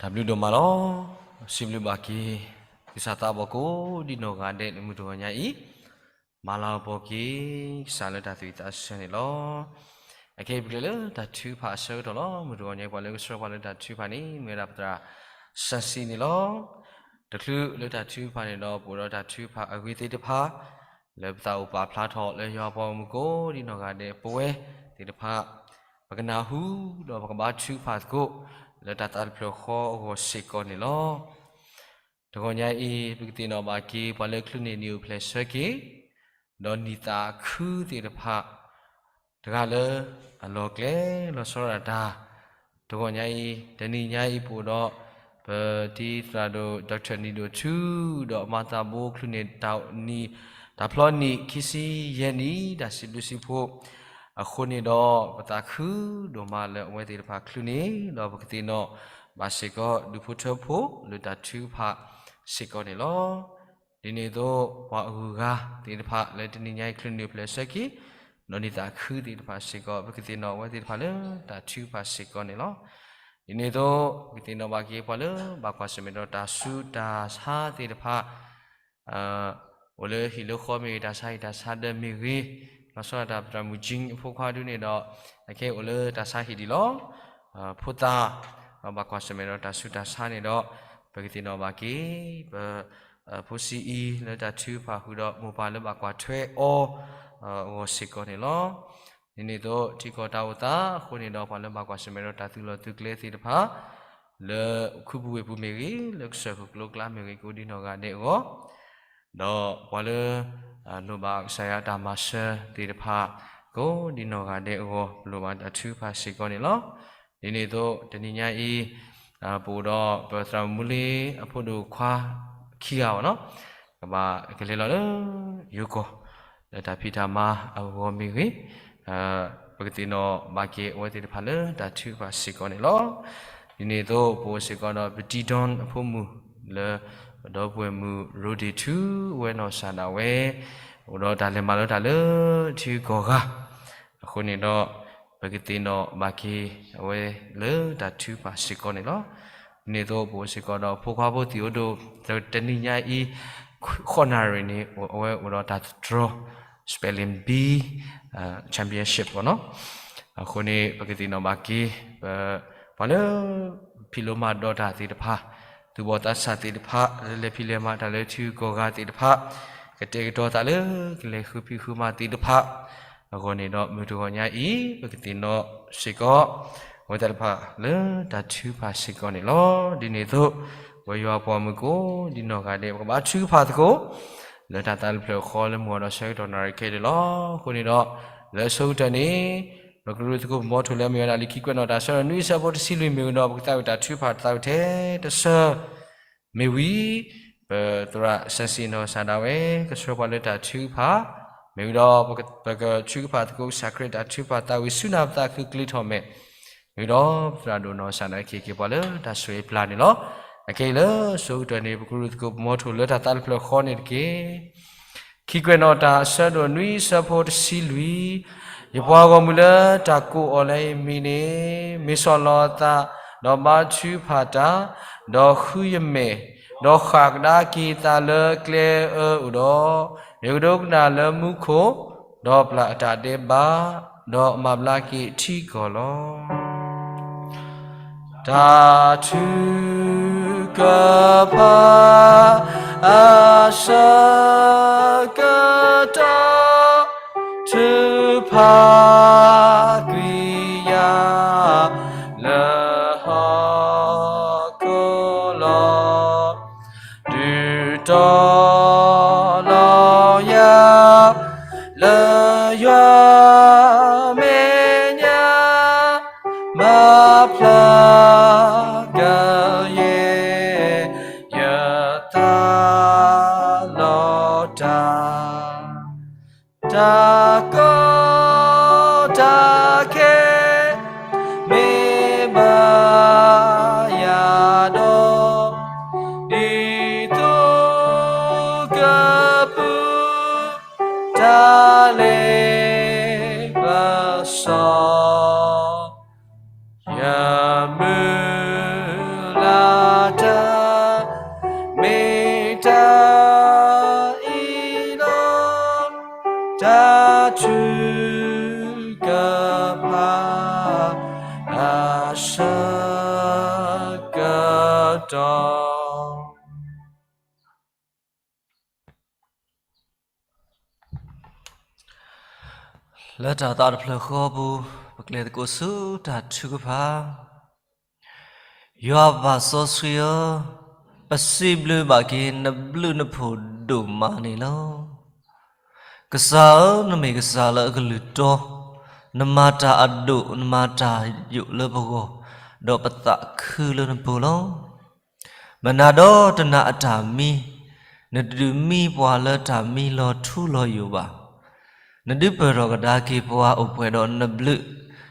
တၢ်ဘျုးဒိၣ်မးလီၤ. စံးဘျုးဘၣ်က့ၤ ကစၢ်သးဘီၣ်ကိးဒံနီၢ်ဂၤဒဲးလၢမုၢ်တဂီၤညါအံၤ, မၤလၤကပီၤက့ၤ ကစၢ်လၢတၢ်သူၣ်ဝံၣ်သးဆၢန့ၣ်လီၤ. အခဲအံၤပကလဲၤလၢတၢ်ထုကဖၣ်အဆၢကတီၢ်လီၤ. မုၢ်တဂီၤညါအံၤ ပှၤလၢကဆှၢပှၤလၢတၢ်ထုကဖၣ်န့ၣ် မ့ၢ်ဝဲဒၣ်ပသရၣ် စၢ်စံန့ၣ်လီၤ. တချုးလၢတၢ်ထုကဖၣ်န့ၣ်ဒီး ပအိၣ်ဒီးတၢ်ထုကဖၣ်အဂ့ၤသ့ၣ်တဖၣ် လၢပသးအိၣ်ပာ်ဖျါထီၣ်လၢယွၤအပှၤဂီၢ်မုၢ်ကိးဒံနီၢ်ဂၤဒဲး ပဝဲသ့ၣ်တဖၣ် ပကနၢ်ဟူ ဒီးပကဘါထုကဖၣ်သကိး လၢတၢ်သးတဖျၢၣ်ဃီအဂီၢ်စ့ၢ်ကီးန့ၣ်လီၤ. တဂီၤညါအံၤ ပကသ့ၣ်နီၣ်ဘၣ်က့ၤ ပှၤလၢချုးန့ၢ်နံၣ်အိၣ်ဖျဲၣ်ဆၢက့ၤ ဒီးနံၣ်သးခုသ့ၣ်တဖၣ် တဂၤလၢအလီၢ်ကျဲလီၤဆီဒၣ်တၢ် တဂီၤညါအံၤ တနံၤညါအံၤပအိၣ်ဒီး ပတံၤသရၣ်ဒိၣ် Doctor နံၣ်ဒိၣ်ထူ ဒီးမၤသးဘိ ချုးန့ၢ်တၢ်နံၣ် တၢ်ဖျီနံၣ်ခံဆံယဲၢ်နံၣ် တၢ်စံးဘျုးစံးဖှိၣ်အဃိန့ၣ်ဒီး ပသးခုဒိၣ်မးလၢအဝဲသ့ၣ်တဖၣ်ချုးန့ၢ် ဒီးပကသ့ၣ်နီၣ်ဘၣ်စ့ၢ်ကီး ဒူၣ်ဖိထၢဖိလၢတၢ်ထုကဖၣ်စ့ၢ်ကီးန့ၣ်လီၤ. ဒ်န့ၣ်အသိး ပှၤအဂုၤအဂၤသ့ၣ်တဖၣ်လၢတနံၤညါအံၤ ချုးန့ၢ်အိၣ်ဖျဲၣ်ဆၢက့ၤ ဒီးနံၣ်သးခုသ့ၣ်တဖၣ်စ့ၢ်ကီး ပကသ့ၣ်နီၣ်အဝဲသ့ၣ်တဖၣ်လၢတၢ်ထုကဖၣ်စ့ၢ်ကီးန့ၣ်လီၤ. ဒ်န့ၣ်အသိး ပကသ့ၣ်နီၣ်ဘၣ်က့ၤ ပှၤလၢဘၣ်ကွၢ်ဆၢၣ်မဲာ်ဒီးတၢ်ဆူးတၢ်ဆါသ့ၣ်တဖၣ် အိၣ်လၢဟံၣ်လၢဃီမ့ၢ်ဂ့ၤ တၢ်ဆါဟံၣ်တၢ်ဆါဒၢမ့ၢ်ဂ့ၤ, လီၤဆီဒၣ်တၢ် ပသရၣ်မုၣ်ကၠံအဖိခွါဒုန့ၣ်ဒီး အခဲအံၤအိၣ်လၢတၢ်ဆါဟံၣ်ဒံးလီၤ. ဖိသၣ် ဘၣ်ကွၢ်ဆၢၣ်မဲာ်ဒီးတၢ်ဆူးတၢ်ဆါန့ၣ်ဒီး ပကသ့ၣ်နီၣ်ဘၣ်က့ၤ ပ ဖိဆံးအံၤလၢတၢ်ထုကဖၣ်ဃုာ်ဒီး မိၢ်ပၢ်လၢဘၣ်ကွၢ်ထွဲအီၤ အဂီၢ်စ့ၢ်ကီးန့ၣ်လီၤ. ဒ်န့ၣ်အသိး ထံကီၢ်တၢ်အိၣ်သးအဃိန့ၣ်ဒီး ပှၤလၢဘၣ်ကွၢ်ဆၢၣ်မဲာ်ဒီးတၢ်သုးလီၢ်သုးကျဲသ့ၣ်တဖၣ် လၢခူပူၤဝ့ၢ်ပူၤမ့ၢ်ဂ့ၤ, လၢကစၢၢ်ခိၣ်ကျိကျါမ့ၢ်ဂ့ၤ ကိးဒံနီၢ်ဂၤဒဲးအဂီၢ်, ဒီးပှၤလၢ လိၣ်ဘၣ်ကစၢ်ယွၤတၢ်မၤစၢၤသ့ၣ်တဖၣ် ကိးဒံနီၢ်ဂၤဒဲးအဂီၢ် ပလိၣ်ဘၣ်တၢ်ထုကဖၣ်စ့ၢ်ကီးန့ၣ်လီၤ. ဒ်န့ၣ်အသိး တနံၤညါအံၤ ပအိၣ်ဒီးပသရၣ်မုၣ်မူလ့အဖိဒိၣ်ခွါခံဂၤဘၣ်နီၤ, ကဘၣ်ကလဲၤလီၤလၢယိၤကီၢ် လၢတၢ်ဖံးတၢ်မၤအဂီၢ်မ့ၢ်ဂ့ၤ, ပကသ့ၣ်နီၣ်ဘၣ်က့ၤအဝဲသ့ၣ်တဖၣ်လၢတၢ်ထုကဖၣ်စ့ၢ်ကီးန့ၣ်လီၤ. ဒ်န့ၣ်အသိး ပအိၣ်စ့ၢ်ကီးဒီး ပတံၤဒွန်အဖိမုၣ်လၢ ပဒီပုၢ်ဝဲၢ်မုၣ်ရိဒ့ထူ အဝဲနီၢ်စၢ်ဒၣ်ဝဲ အိၣ်ဒီးတၢ်လဲၤမၤလိတၢ်လၢထံဂုၤကီၢ်ဂၤ အဃိန့ၣ်ဒီး ပကသ့ၣ်နီၣ်ဘၣ်က့ၤအဝဲလၢတၢ်ထုကဖၣ်စ့ၢ်ကီးန့ၣ်လီၤ. ဒ်န့ၣ်အသိး ပအိၣ်စ့ၢ်ကီးဒီးဖိခွါဖိသံၣ်အိၣ်ဒိၣ် တနံၤညါအံၤ ဃိးနၣ်ရံၣ်န့ၣ် အဝဲအိၣ်ဒီးတၢ်တတြီ spelling bee championship ဘၣ်နီၤ. အဃိန့ၣ် ပကသ့ၣ်နီၣ်ဘၣ်က့ၤ ပ ပှၤလၢ ဖံးလိမၤဒီးတၢ်သ့ၣ်တဖၣ်, သူၣ်ဘီၣ်သးစၢ်သ့ၣ်တဖၣ်, လၢလဲၤဖံးလဲၤမၤတၢ်လၢထံဂုၤကီၢ်ဂၤသ့ၣ်တဖၣ်, ကတဲာ်ကတီၤသးလၢကလဲၤဃုဖံးဃုမၤသ့ၣ်တဖၣ် အဂီၢ်န့ၣ်ဒီး မုၢ်တဂီၤညါအံၤ ပကသ့ၣ်နီၣ်စ့ၢ်ကီး အဝဲသ့ၣ်တဖၣ်လၢတၢ်ထုကဖၣ်စ့ၢ်ကီးန့ၣ်လီၤ. ဒ်န့ၣ်အသိး ပဝဲယွၤပှၤမုၣ်ကိးဒံနီၢ်ဂၤဒဲး ပကဘါထုကဖၣ်သကိး လၢတၢ်သးတဖျၢၣ်ဃီလၢမုၢ်ဂီၤဒီးဆၢကတီၢ်နၣ်ရံၣ်ခဲအံၤန့ၣ်လီၤ. အဃိန့ၣ်ဒီး လၢအဆိကတၢၢ်န့ၣ် ပကရူၢ်သကိးပမီထိၣ်လၢအမ့ၢ်ဝဲဒၣ်လံာ်ခံကွဲးနီၣ်တၢ်ဆၢဒိၣ်နွံဆၢဖိတဆံလွံၢ်မ့ၢ်ဂ့ၤဒီး ပကသးဝံၣ်တၢ်ထုကဖၣ်သးဝံၣ်ထဲတဆၢ မ့ၢ်ဝံၤ ပသရၣ်စၢ်စံၣ်နီၢ်စၢ်ဒၣ်ဝဲ ကဆှၢပှၤလၢတၢ်ထုကဖၣ် မ့ၢ်ဝံၤဒီး ပကထုကဖၣ်သကိးကစၢ်ခရံာ်တၢ်ထုကဖၣ်သးဝံၣ်ဆူနၢ်ပသးခုကလံၤထီၣ်မဲာ် မ့ၢ်ဝံၤဒီး ပသရၣ်ဒိၣ်နီၢ်စၢ်ဒၣ်ဝဲက့ၤက့ၤပှၤလၢတၢ်ဆိၣ်ဂ့ၤပျၢ်န့ၣ်လီၤ. အခဲအံၤလၢအဆိကတၢၢ်န့ၣ် ပကရူၢ်သကိးပမီထိၣ်လၢတၢ်သးတဖျၢၣ်ဃီန့ၣ်တက့ၢ်. ခံကွဲးနီၣ်တၢ်ဆၢဒိၣ်နွံဆၢဖိတဆံလွံၢ်, ယပှၤဂီၢ်မုၢ်လၢတၢ်ကိးအီၤလၢယမံၤန့ၣ် မ့ၢ်ဆီၣ်လီၤသး, ဒီးဘါထုကဖၣ်တၢ်, ဒီးဃုယမဲာ်, ဒီးဃၣ်ကဒါက့ၤသးလၢကျဲအၢအအိၣ်ဒီး, ယကဒိကနၣ်လၢမူခိၣ်, ဒီးပျၢ်အတၢ်ဒဲးဘး, ဒီးမၤဘျါက့ၤထံကီၢ်လီၤ. တၢ်ထုကဖၣ်အဆၢကတီၢ် ထုကဖၣ်ကွံာ်ယၤလၢဟီၣ်ခိၣ်လီၤ. ဒုးတီလီၤယၤလၢယွၤမဲာ်ညါ မၤဖျါကယဲၢ်ယသးလီၤတၢ် တၢ်ကီတၢ်ခဲ မ့ၢ်ဘၣ်ယၤဒီး ဒ်သိးကပုၢ် တၢ်လ့ပစီ ယမုၢ်လၢ် လၢတၢ်သးတဖျၢၣ်ဃီအပူၤ, ပကျဲၤသကိးဆူတၢ်ထုကဖၣ်. ယွၤပၢ်စီဆှံဧၢ, ပစံးဘျုးဘၣ်က့ၤနဘျုးနဖှိၣ်ဒိၣ်မးန့ၣ်လီၤ. ကစၢ်ဧၢ, နမ့ၢ်ကစၢ်လၢအကလုၢ်တီ, နမၤတၢ်အဒိၣ် နမၤတၢ်ယိာ်လၢပဂီၢ်, ဒီးပသးခုလၢနပူၤလီၤ. မနၤဒီးတနၤအတၢ်မံ, နတဒုးမံပှၤလၢတၢ်မံလီၤထူလီၤယိာ်ဘၣ်. နဒုးပၢၢ်ထီၣ်ကဒါက့ၤပှၤအိၣ်ပှဲၤဒီးနဘျုး,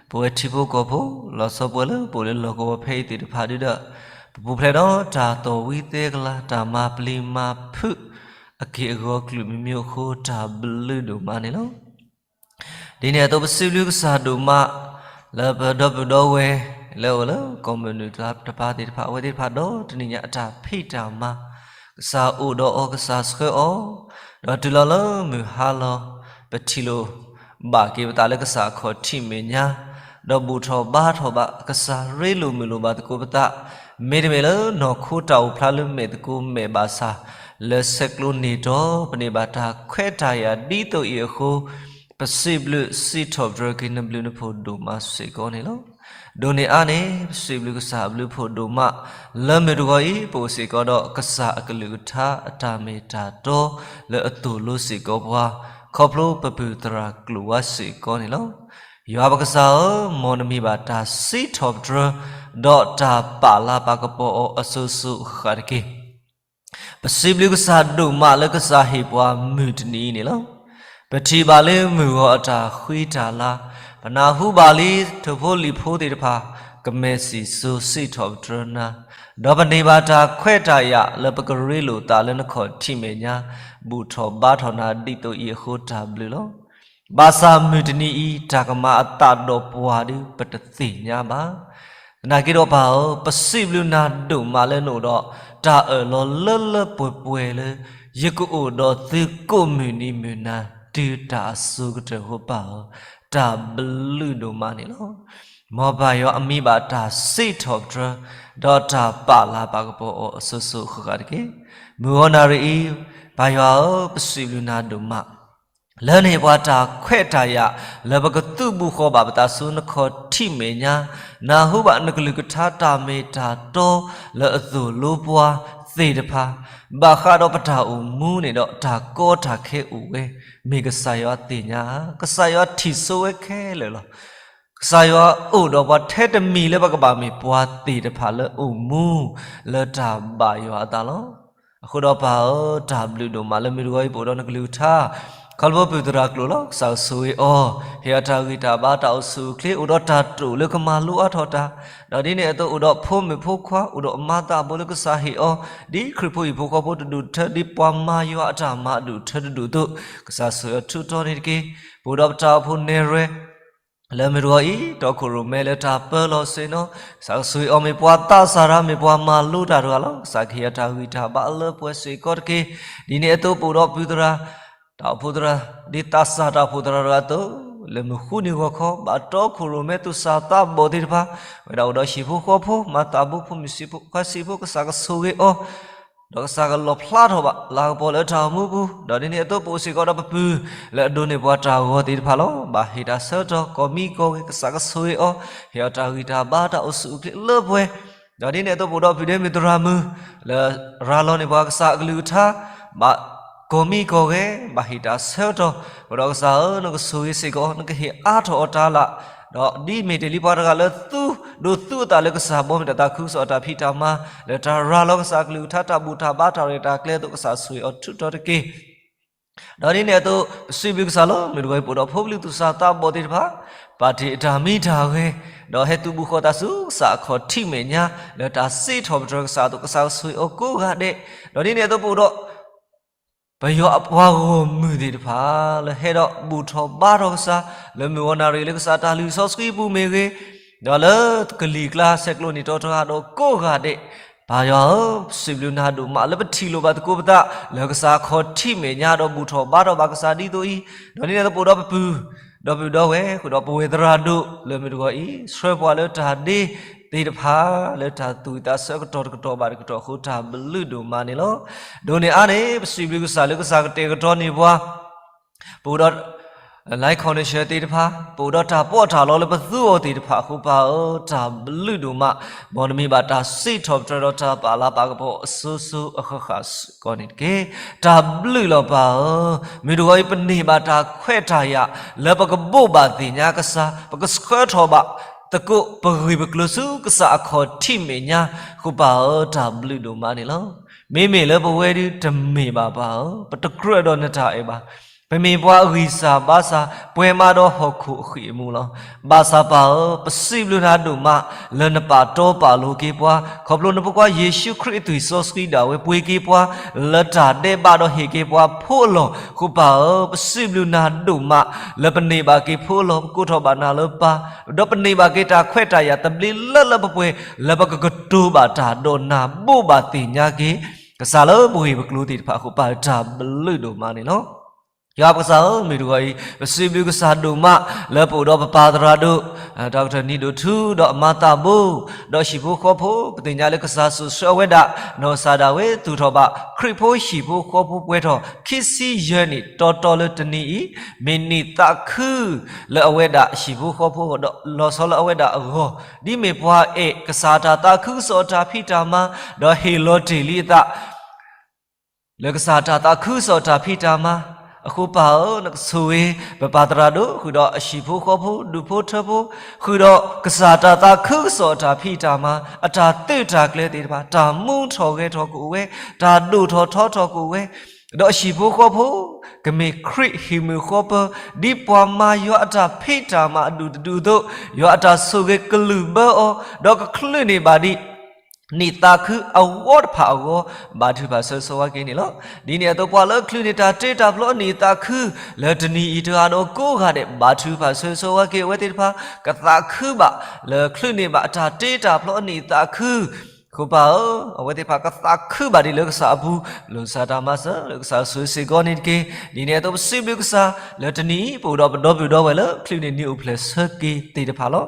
ပဝဲထံဖိကီၢ်ဖိ လီၤဆီပှဲၤလၢပအိၣ်လၢလီၢ်ကဝီၤဖဲအံၤသ့ၣ်တဖၣ်ဒုဒီး, ပပူၤဖျဲးဒီးတၢ်သီၣ်ဝံသဲကလၤ တၢ်မၤပျံၤမၤဖုးအက့ၢ်အဂီၤ ကလုာ်မံၤမံၤအဃိ တၢ်ဘျုးဒိၣ်မးန့ၣ်လီၤ. ဒ်န့ၣ်အသိး ပစံးဘျုးကစၢ်ဒိၣ်မး လၢပဒီပုၢ်ဒီဝဲၢ် လၢအအိၣ်လၢကီၢ်မုၢ်နုာ်တပၤသ့ၣ်တဖၣ် အဝဲသ့ၣ်တဖၣ်ဒီးတနံၤညါအတၢ်ဖံးတၢ်မၤ, ကစၢ်အိၣ်ဒီးအီၤ ကစၢ်ဆှၢအီၤ, ဒီးတုၤလီၤလၢမုၢ်ဟါလီၤ ပထံၣ်လိာ်ဘၣ်က့ၤပသးလၢကစၢ်အခီၣ်ထံးမဲာ်ညါ, ဒီးဘူၣ်ထီၣ်ဘါထီၣ်ဘၣ် ကစၢ်ရ့လိာ်မုာ်လိာ်ဘၣ်သကိးပသး, မ့တမ့ၢ်လၢနီၢ်ခိတၢ်အိၣ်ဖျါလၢမဲာ်သကိးမဲာ်ဘၣ်ဆၣ်, လၢဆဲးကျိးန့ၢ်တီ ပန့ၢ်ဘၣ်တၢ်ခွဲးတၢ်ယာ်ဒ်သိးအံၤအဃိ, ပစံးဘျုးစံးထီၣ်ပတြၢၤက့ၤနဘျုးနဖှိၣ်ဒိၣ်မးစ့ၢ်ကီးန့ၣ်လီၤ. ဒိးန့ၢ်အါန့ၣ် ပစံးဘျုးကစၢ်အဘျုးဖှိၣ်ဒိၣ်မး, လၢမုၢ်တဂီၤအံၤ ပအိၣ်စ့ၢ်ကီးဒီးကစၢ်အကလုၢ်ကထါအတၢ်မ့ၢ်တၢ်တီ လၢအသိၣ်လိစ့ၢ်ကီးပှၤ, ခီဖျိပပုၢ်သရၣ်ကျိာ်ဝါစ့ၢ်ကီးန့ၣ်လီၤ. ယွၤပကစၢ်ဧၢ, မ်နမံၤဘၣ်တၢ်စံးထီၣ်ပတြၢၤ, ဒီးတၢ်ပာ်လၤပာ်ကပီၤအီၤအစိၤစိၤအဃၣ်ဃၣ်တက့ၢ်. ပစံးဘျုးကစၢ်ဒိၣ်မးလၢကစၢ်ဟ့ၣ်ပှၤမုၢ်တနံၤအံၤန့ၣ်လီၤ. ပထံၣ်ဘၣ်လံမုၢ်ဂီၤအတၢ်ဃံတၢ်လၤ, ပနၢ်ဟူဘၣ်လံထိၣ်ဖိလံၣ်ဖိသ့ၣ်တဖၣ် ကမဲာ်စံၣ်စိၤစံးထီၣ်ပတြၢၤနၤ, ဒီးပန့ၢ်ဘၣ်တၢ်ခွဲးတၢ်ယာ်လၢပကရ့လိာ်သးလၢနခီၣ်ထံးမဲာ်ညါ, ဘူၣ်ထီၣ်ဘါထီၣ်နၤဒ်သိးအံၤအဃိတၢ်ဘျုးလီၤ. ဘၣ်ဆၣ်မုၢ်တနံၤအံၤ တၢ်ကမၤအသးဒီးပှၤဒုး ပတသ့ၣ်ညါဘၣ်. သနာ်က့ဒီးပၢ်ဧၢ, ပစံးဘျုးနၤဒိၣ်မးလၢနအိၣ်ဒီး တၢ်အၢၣ်လီၤလၢလၢပှဲၤပှဲၤလၢ ယကအိၣ်ဒီးသုကိးမုၢ်နံၤမုၢ်နၤ တုၤတၢ်အစိၤကတၢၢ်အဃိပၢ်ဧၢ, တၢ်ဘျုးဒိၣ်မးန့ၣ်လီၤ. မ်ပၢ်ယွၤအမံၤဘၣ်တၢ်စံးထီၣ်ပတြၢၤ, ဒီးတၢ်ပာ်လၤပာ်ကပီၤအီၤအစိၤစိၤအဃၣ်ဃၣ်တက့ၢ်. မုၢ်ဂီၤနၣ်ရံၣ်အံၤ, ပၢ်ယွၤဧၢ, ပစံးဘျုးနၤဒိၣ်မး လၢနဟ့ၣ်ပှၤတၢ်ခွဲးတၢ်ယာ် လၢပကသုးဘူးဃီၤဘၣ်ပသးဆူနခီၣ်ထံးမဲာ်ညါ, နၢ်ဟူဘၣ်နကလုၢ်ကထါတၢ်မ့ၢ်တၢ်တီလၢအသိၣ်လိပှၤသ့ၣ်တဖၣ်, ဘၣ်ဃးဒီးပတၢ်အိၣ်မူန့ၣ်ဒီး တၢ်ကီတၢ်ခဲအိၣ်ဝဲ, မ့ၢ်ကစၢ်ယွၤသ့ၣ်ညါဧါ, ကစၢ်ယွၤထံၣ်ဆိဝဲခဲလၢာ်လီၤ. ကစၢ်ယွၤအိၣ်ဒီးပှၤထဲတမံၤလၢပကဘၣ်မ့ၢ်ပှၤသ့ၣ်တဖၣ်လၢအိၣ်မူလၢတၢ်ဘၣ်ယွၤအသးလီၤ. အဃိဒီးပၢ်ဧၢ, တၢ်ဘျုးဒိၣ်မးလၢမုၢ်တဂီၤအံၤ ပအိၣ်ဒီးနကလုၢ်ကထါ, ခီဖျိပုၢ်သရၣ်ကျိာ်လီၤ, ကစၢ်ကဆိၣ်ဂ့ၤအီၤ, ဟ့ၣ်အီၤတၢ်ဂံၢ်တၢ်ဘါတၢ်အိၣ်ဆူၣ်အိၣ်ချ့ အိၣ်ဒီးတၢ်တိာ်လၢကမၤလိအါထီၣ်တၢ်, ဒီးဒ်န့ၣ်အသိးအိၣ်ဒီးဖိမုၣ်ဖိခွါ အိၣ်ဒီးအမၤသးဘိလၢကစၢ်ဟ့ၣ်အီၤ, ဒ်ခရံာ်ဖိဟံၣ်ဖိဃီဖိတဒူၣ်တထၢ ဒ်ပှၤမၤယွၤအတၢ်မၤအဒူၣ်တထၢတဒူၣ်အသိး, ကစၢ်ဆိၣ်ဂ့ၤအီၤထူးတီန့ၣ်တက့ၢ်. ပအိၣ်ဒီးပတၢ်အိၣ်ဖှိၣ်နဲၣ်ရွဲၣ် လၢမုၢ်တဂီၤအံၤ တီခိၣ်ရိၣ်မဲလၢတၢ်ပၢလီၤဆ့ၣ်နီၤ, ကစၢ်ကဆိၣ်ဂ့ၤအီၤ မ့ၢ်ပှၤသးစၢ်တဂၤ မ့ၢ်ပှၤမၤလိတၢ်တဂၤလီၤ. ကစၢ်ကဟ့ၣ်အီၤတၢ်ဂံၢ်တၢ်ဘါလၢပှဲၤစ့ၢ်ကီးတက့ၢ်. ဒ်န့ၣ်အသိးပအိၣ်ဒီးပုၢ်သရၣ်, တၢ်အိၣ်ဖှိၣ်သရၣ်, ဒ်သးစၢ်တၢ်အိၣ်ဖှိၣ်သရၣ်တဂၤအသိး, လၢမုၢ်ဃုနံၤဂီၤခီ ဘၣ်တီခိၣ်ရိၣ်မဲသူၣ်စၢ်သးဘီၣ်သ့ၣ်တဖၣ်, ဝဲဒၣ်အိၣ်ဒီးဟံၣ်ဖိဃီဖိ မၤသးဘိဖိမုၣ်ဆံးဖိခွါဆံးဖိ ကစၢ်ကဆိၣ်ဂ့ၤအီၤ ဒီးကစၢ်ကလီၣ်ဖျါထီၣ်ဘၣ်လၤကပီၤလၢတၢ်အိၣ်မူပူၤ, ဒီးဒ်န့ၣ်အသိးပအိၣ်စ့ၢ်ကီးဒီးပပုၢ် လၢအဒိးန့ၢ်ပှၤတၢ်ဂီၤသ့ၣ်တဖၣ်လီၤ. ဘၣ်ဟ့ၣ်တၢ်ဆၢကတီၢ် ကိးမံၤကိးဂၤ ကစၢ်ကဆိၣ်ဂ့ၤအီၤ, ဟ့ၣ်အီၤတၢ်ဂံၢ်တၢ်ဘါတၢ်အိၣ်ဆူၣ်အိၣ်ချ့လၢပှဲၤ, ဒီးဒ်န့ၣ်အသိးပအိၣ်ဒီးပုၢ်ဒ့မုၢ်သရၣ်မုၣ် လၢရၤလီၤန့ၢ်ပှၤကစၢ်အကလုၢ်ကထါ ဘၣ်ကိးမံၤကိးဂၤ ဘၣ်ဟ့ၣ်တၢ်ဆၢကတီၢ်, ပဒီးကစၢ်ဧၢ, နကဆိၣ်ဂ့ၤစ့ၢ်ကီးအီၤ, နကဟ့ၣ်အါထီၣ်အီၤတၢ်လၢာ်, ဒီးဒ်မ့ၢ်တ့ၢ်လံပှၤတဂၤလၢသူ ဒိးသူအသးလၢကစၢ် ဘီမုၢ်တၢ်သးခုကစီၣ်အတၢ်ဖံးတၢ်မၤ လၢတၢ်ရၤလီၤကစၢ်အကလုၢ်ကထါ တၢ်ဘူၣ်တၢ်ဘါတၢ်ရဲၣ်တၢ်ကျဲၤအသိး ကစၢ်ဆိၣ်ဂ့ၤအီၤထူးတီၤတက့ၢ်. ဒီးဒ်န့ၣ်အသိး ပစံးဘျုးကစၢ်လီၤ. မုၢ်တဂီၤအံၤပအိၣ်ဒီးဖိပလံၤသူၣ်စၢ်သးဘီၣ်သ့ၣ်တဖၣ် ပာ်တ့ၢ်အတၢ်မံတၢ်ဂဲၤ ဒီးဟဲသုးဘူးဃီၤသးဆူကစၢ်အခီၣ်ထံးမဲာ်ညါ လၢတၢ်စံးထီၣ်ပတြၢၤကစၢ်အသိး ကစၢ်ကဆိၣ်ဂ့ၤအီၤကိးဂၤဒဲး, ဒီးဒ်န့ၣ်အသိးပအိၣ်ဒီး ပယီၤအပှၤဂီၢ်မုၢ်သ့ၣ်တဖၣ် လၢဟဲဒီးဘူၣ်ထီၣ်ဘါထီၣ်ကစၢ် လၢမုၢ်ဂီၤနၣ်ရံၣ်လၢကစၢ်တၢ်လုၢ်စီဆှံပူၤမ့ၢ်ဂ့ၤ, ဒီးလၢကလံၤကျါဆဲးကျိးနံၣ်တီတဂၤဒီးကိးဂၤဒဲး, ပၢ်ယွၤဧၢ, ပစံးဘျုးနၤဒိၣ်မးလၢပထံၣ်လိာ်ဘၣ်သကိးပသး လၢကစၢ်အခီၣ်ထံးမဲာ်ညါဒီးဘူၣ်ထီၣ်ဘါထီၣ်ဘၣ်ကစၢ်ဒ်သိးအံၤ, ဒီးဒ်န့ၣ်အသိးပအိၣ်ဒီးပပုၢ် ဒီပုၢ်ဒီဝဲၢ် ဃုာ်ဒီးပဝဲၢ်သရၣ်ဒိၣ်လၢမုၢ်တဂီၤအံၤ ဆှၢပှၤလၢတၢ်ဒ့သ့ၣ်တဖၣ် လၢတၢ်သူၣ်ဝံၣ်သးဆၢကတီၢ်တကတီၢ်ဘၣ်တကတီၢ်အဃိ တၢ်ဘျုးဒိၣ်မးန့ၣ်လီၤ. ဒိးန့ၢ်အါန့ၣ် ပစံးဘျုးကစၢ်လၢကစၢ်ကတဲာ်ကတီၤန့ၢ်ပှၤ ပအိၣ်ဒီး လၢ life condition သ့ၣ်တဖၣ် ပအိၣ်ဒီးတၢ်ပီးတၢ်လီလၢပသူအီၤသ့ၣ်တဖၣ်အဃိ ပၢ်ဧၢ တၢ်ဘျုးဒိၣ်မး, မ်နမံၤဘၣ်တၢ်စံးထီၣ်ပတြၢၤဒီးတၢ်ပာ်လၤပာ်ကပီၤအစိၤစိၤအဃၣ်ဃၣ်စ့ၢ်ကီးန့ၣ်တက့ၢ်. တၢ်ဘျုးလီၤပၢ်ဧၢ, မုၢ်တဂီၤအံၤ ပန့ၢ်ဘၣ်တၢ်ခွဲးတၢ်ယာ် လၢပကဘိးဘၣ်သ့ၣ်ညါကစၢ်, ပကဆှၢထီၣ်ဘၣ်သကိးပဂ့ၢ်ပကျိၤဆူကစၢ်အခီၣ်ထံးမဲာ်ညါအဃိ ပၢ်ဧၢ တၢ်ဘျုးဒိၣ်မးန့ၣ်လီၤ. မ့မ့ၢ်လၢပဝဲဒၣ်တမ့ၢ်ဘၣ် ပၢ်ဧၢ, ပတကြၢးဒီးနတၢ်အဲၣ်ဘၣ်. ပမ့ၢ်ပှၤအဂံၢ်စၢ်ဘါစၢ် ပှဲၤမးဒီးဟီၣ်ခိၣ်အဃံၢ်အမူလီၤ. ဘၣ်ဆၣ်ပၢ်ဧၢ, ပစံးဘျုးနၤဒိၣ်မး လၢနပာ်တီပာ်လိၤက့ၤပှၤ, ခီဖျိနဖိခွါယ့ၣ်ၡူးခရံာ်အသွံၣ်စီဆှံဒၣ်ဝဲ ပှ့ၤက့ၤပှၤ လၢတၢ်ဒဲးဘးဒီးဟ့ၣ်က့ၤပှၤဖိအလီၢ်အဃိ ပၢ်ဧၢ, ပစံးဘျုးနၤဒိၣ်မး လၢပန့ၢ်ဘၣ်က့ၤဖိအလီၢ် ပကိးထီၣ်ဘၣ်နၤလၢပၢ်, ဒီးပန့ၢ်ဘၣ်က့ၤတၢ်ခွဲးတၢ်ယာ်သဘျ့လၢလၢပှဲၤပှဲၤ လၢပကကတိၤဘၣ်တၢ်ဒီးနၤ ဘိးဘၣ်သ့ၣ်ညါက့ၤ ကစၢ်လၢပဂ့ၢ်ပကျိၤသ့ၣ်တဖၣ်အဃိ ပၢ်ဧၢ တၢ်ဘျုးဒိၣ်မးန့ၣ်လီၤ. ယွၤပကစၢ်ဧၢ, မုၢ်တဂီၤအံၤ ပစံးဘျုးကစၢ်ဒိၣ်မး လၢပအိၣ်ဒီးပပၢ်သရၣ်ဒိၣ် ဒီကထၢၣ်နံၤဒိၣ်ထူ ဒီးအမါသးဘိ ဒီးဟံၣ်ဖိဃီဖိ, ပသ့ၣ်ညါလၢကစၢ်စိာ်ဆှၢအဝဲဒၣ်, နီၢ်ကစၢ်ဒၣ်ဝဲသူၣ်ထီၣ်ဘၣ် ခရံာ်ဖိဟံၣ်ဖိဃီဖိပှဲၤထီၣ် ခံဆံယဲၢ်နံၣ်တီတီလၢတနံၤအံၤ, မ့ၢ်နံၣ်သးခု လၢအဝဲဒၣ်ဟံၣ်ဖိဃီဖိအဂီၢ် ဒီးလီၤဆီလၢအဝဲဒၣ်အဂီၢ်, ဒ်မ့ၢ်ပှၤအဲၣ်ကစၢ်တၢ်သးခုကစီၣ်အတၢ်ဖံးတၢ်မၤ, ဒီးဟ့ၣ်လီၤတ့ၢ်လံအသး လၢကစၢ်တၢ်သးခုကစီၣ်တၢ်ဖံးတၢ်မၤအဃိ ပၢ်ဧၢ, နကဆိၣ်ဂ့ၤ ပပၢ်သရၣ်ဒိၣ် ဃုာ်ဒီးအဟံၣ်ဖိဃီဖိ ဒူၣ်ဖိထၢဖိ, ဃုာ်ဒီးကစၢ်တၢ်သးခုကစီၣ်အတၢ်ဖံးတၢ်မၤ အတၢ်သုးတၢ်ကျဲၤသ့ၣ်တဖၣ်, တၢ်မူထီၣ်ဂဲၤထီၣ်ကအိၣ်ဝဲ, တၢ်ဒိၣ်ထီၣ်ထီထီၣ်ကအိၣ်ဝဲ, ဒီးအဟံၣ်ဖိဃီဖိ ကမ့ၢ်ခရံာ်ဟံၣ်မုာ်ဃီပၢၤ, ဒ်ပှၤမၤယွၤအတၢ်ဖံးတၢ်မၤအဒူၣ်တဒူၣ်အသိး, ယွၤအတၢ်ဆိၣ်ဂ့ၤကလုၢ်ဘၢအီၤ, ဒီးကချုးန့ၢ်ဘၣ်ဒံး နံၣ်သးခုအဂီၢ်တဖၣ်အဂီၢ်, ဘါထုကဖၣ်ဆိၣ်ဂ့ၤဆိၣ်ဝါက့ၤန့ၣ်လီၤ. ဒ်န့ၣ်အသိး ပှၤလၢအချုးန့ၢ်တၢ်တ့တၢ်ဖျီအနံၣ်အသးခု လၢတနံၤအံၤတဂၤဒီးကိးဂၤဒဲး ဘါထုကဖၣ်ဆိၣ်ဂ့ၤဆိၣ်ဝါက့ၤ အဝဲသ့ၣ်တဖၣ် ကသးခုဘၣ် လၢချုးန့ၢ်ဘၣ်အတၢ်တ့တၢ်ဖျီအနံၣ်အသးခု အဃိ ပၢ်ဧၢ, အဝဲသ့ၣ်တဖၣ်ကသးခုဘၣ်ဒံးလၢကစၢ်အပူၤ လိာ်စၢ်တၢ်မၤစၢၤ လၢကစၢ်ဆိၣ်ဂ့ၤစ့ၢ်ကီးန့ၣ်တက့ၢ်. ဒ်န့ၣ်အသိး ပစံးဘျုးကစၢ် လၢတနံၤအံၤ ပအိၣ်ဒီးပဒီပုၢ်ဒီဝဲၢ်လၢ ချုးန့ၢ်နံၤအိၣ်ဖျဲၣ်ဆၢက့ၤသ့ၣ်တဖၣ်လီၤ.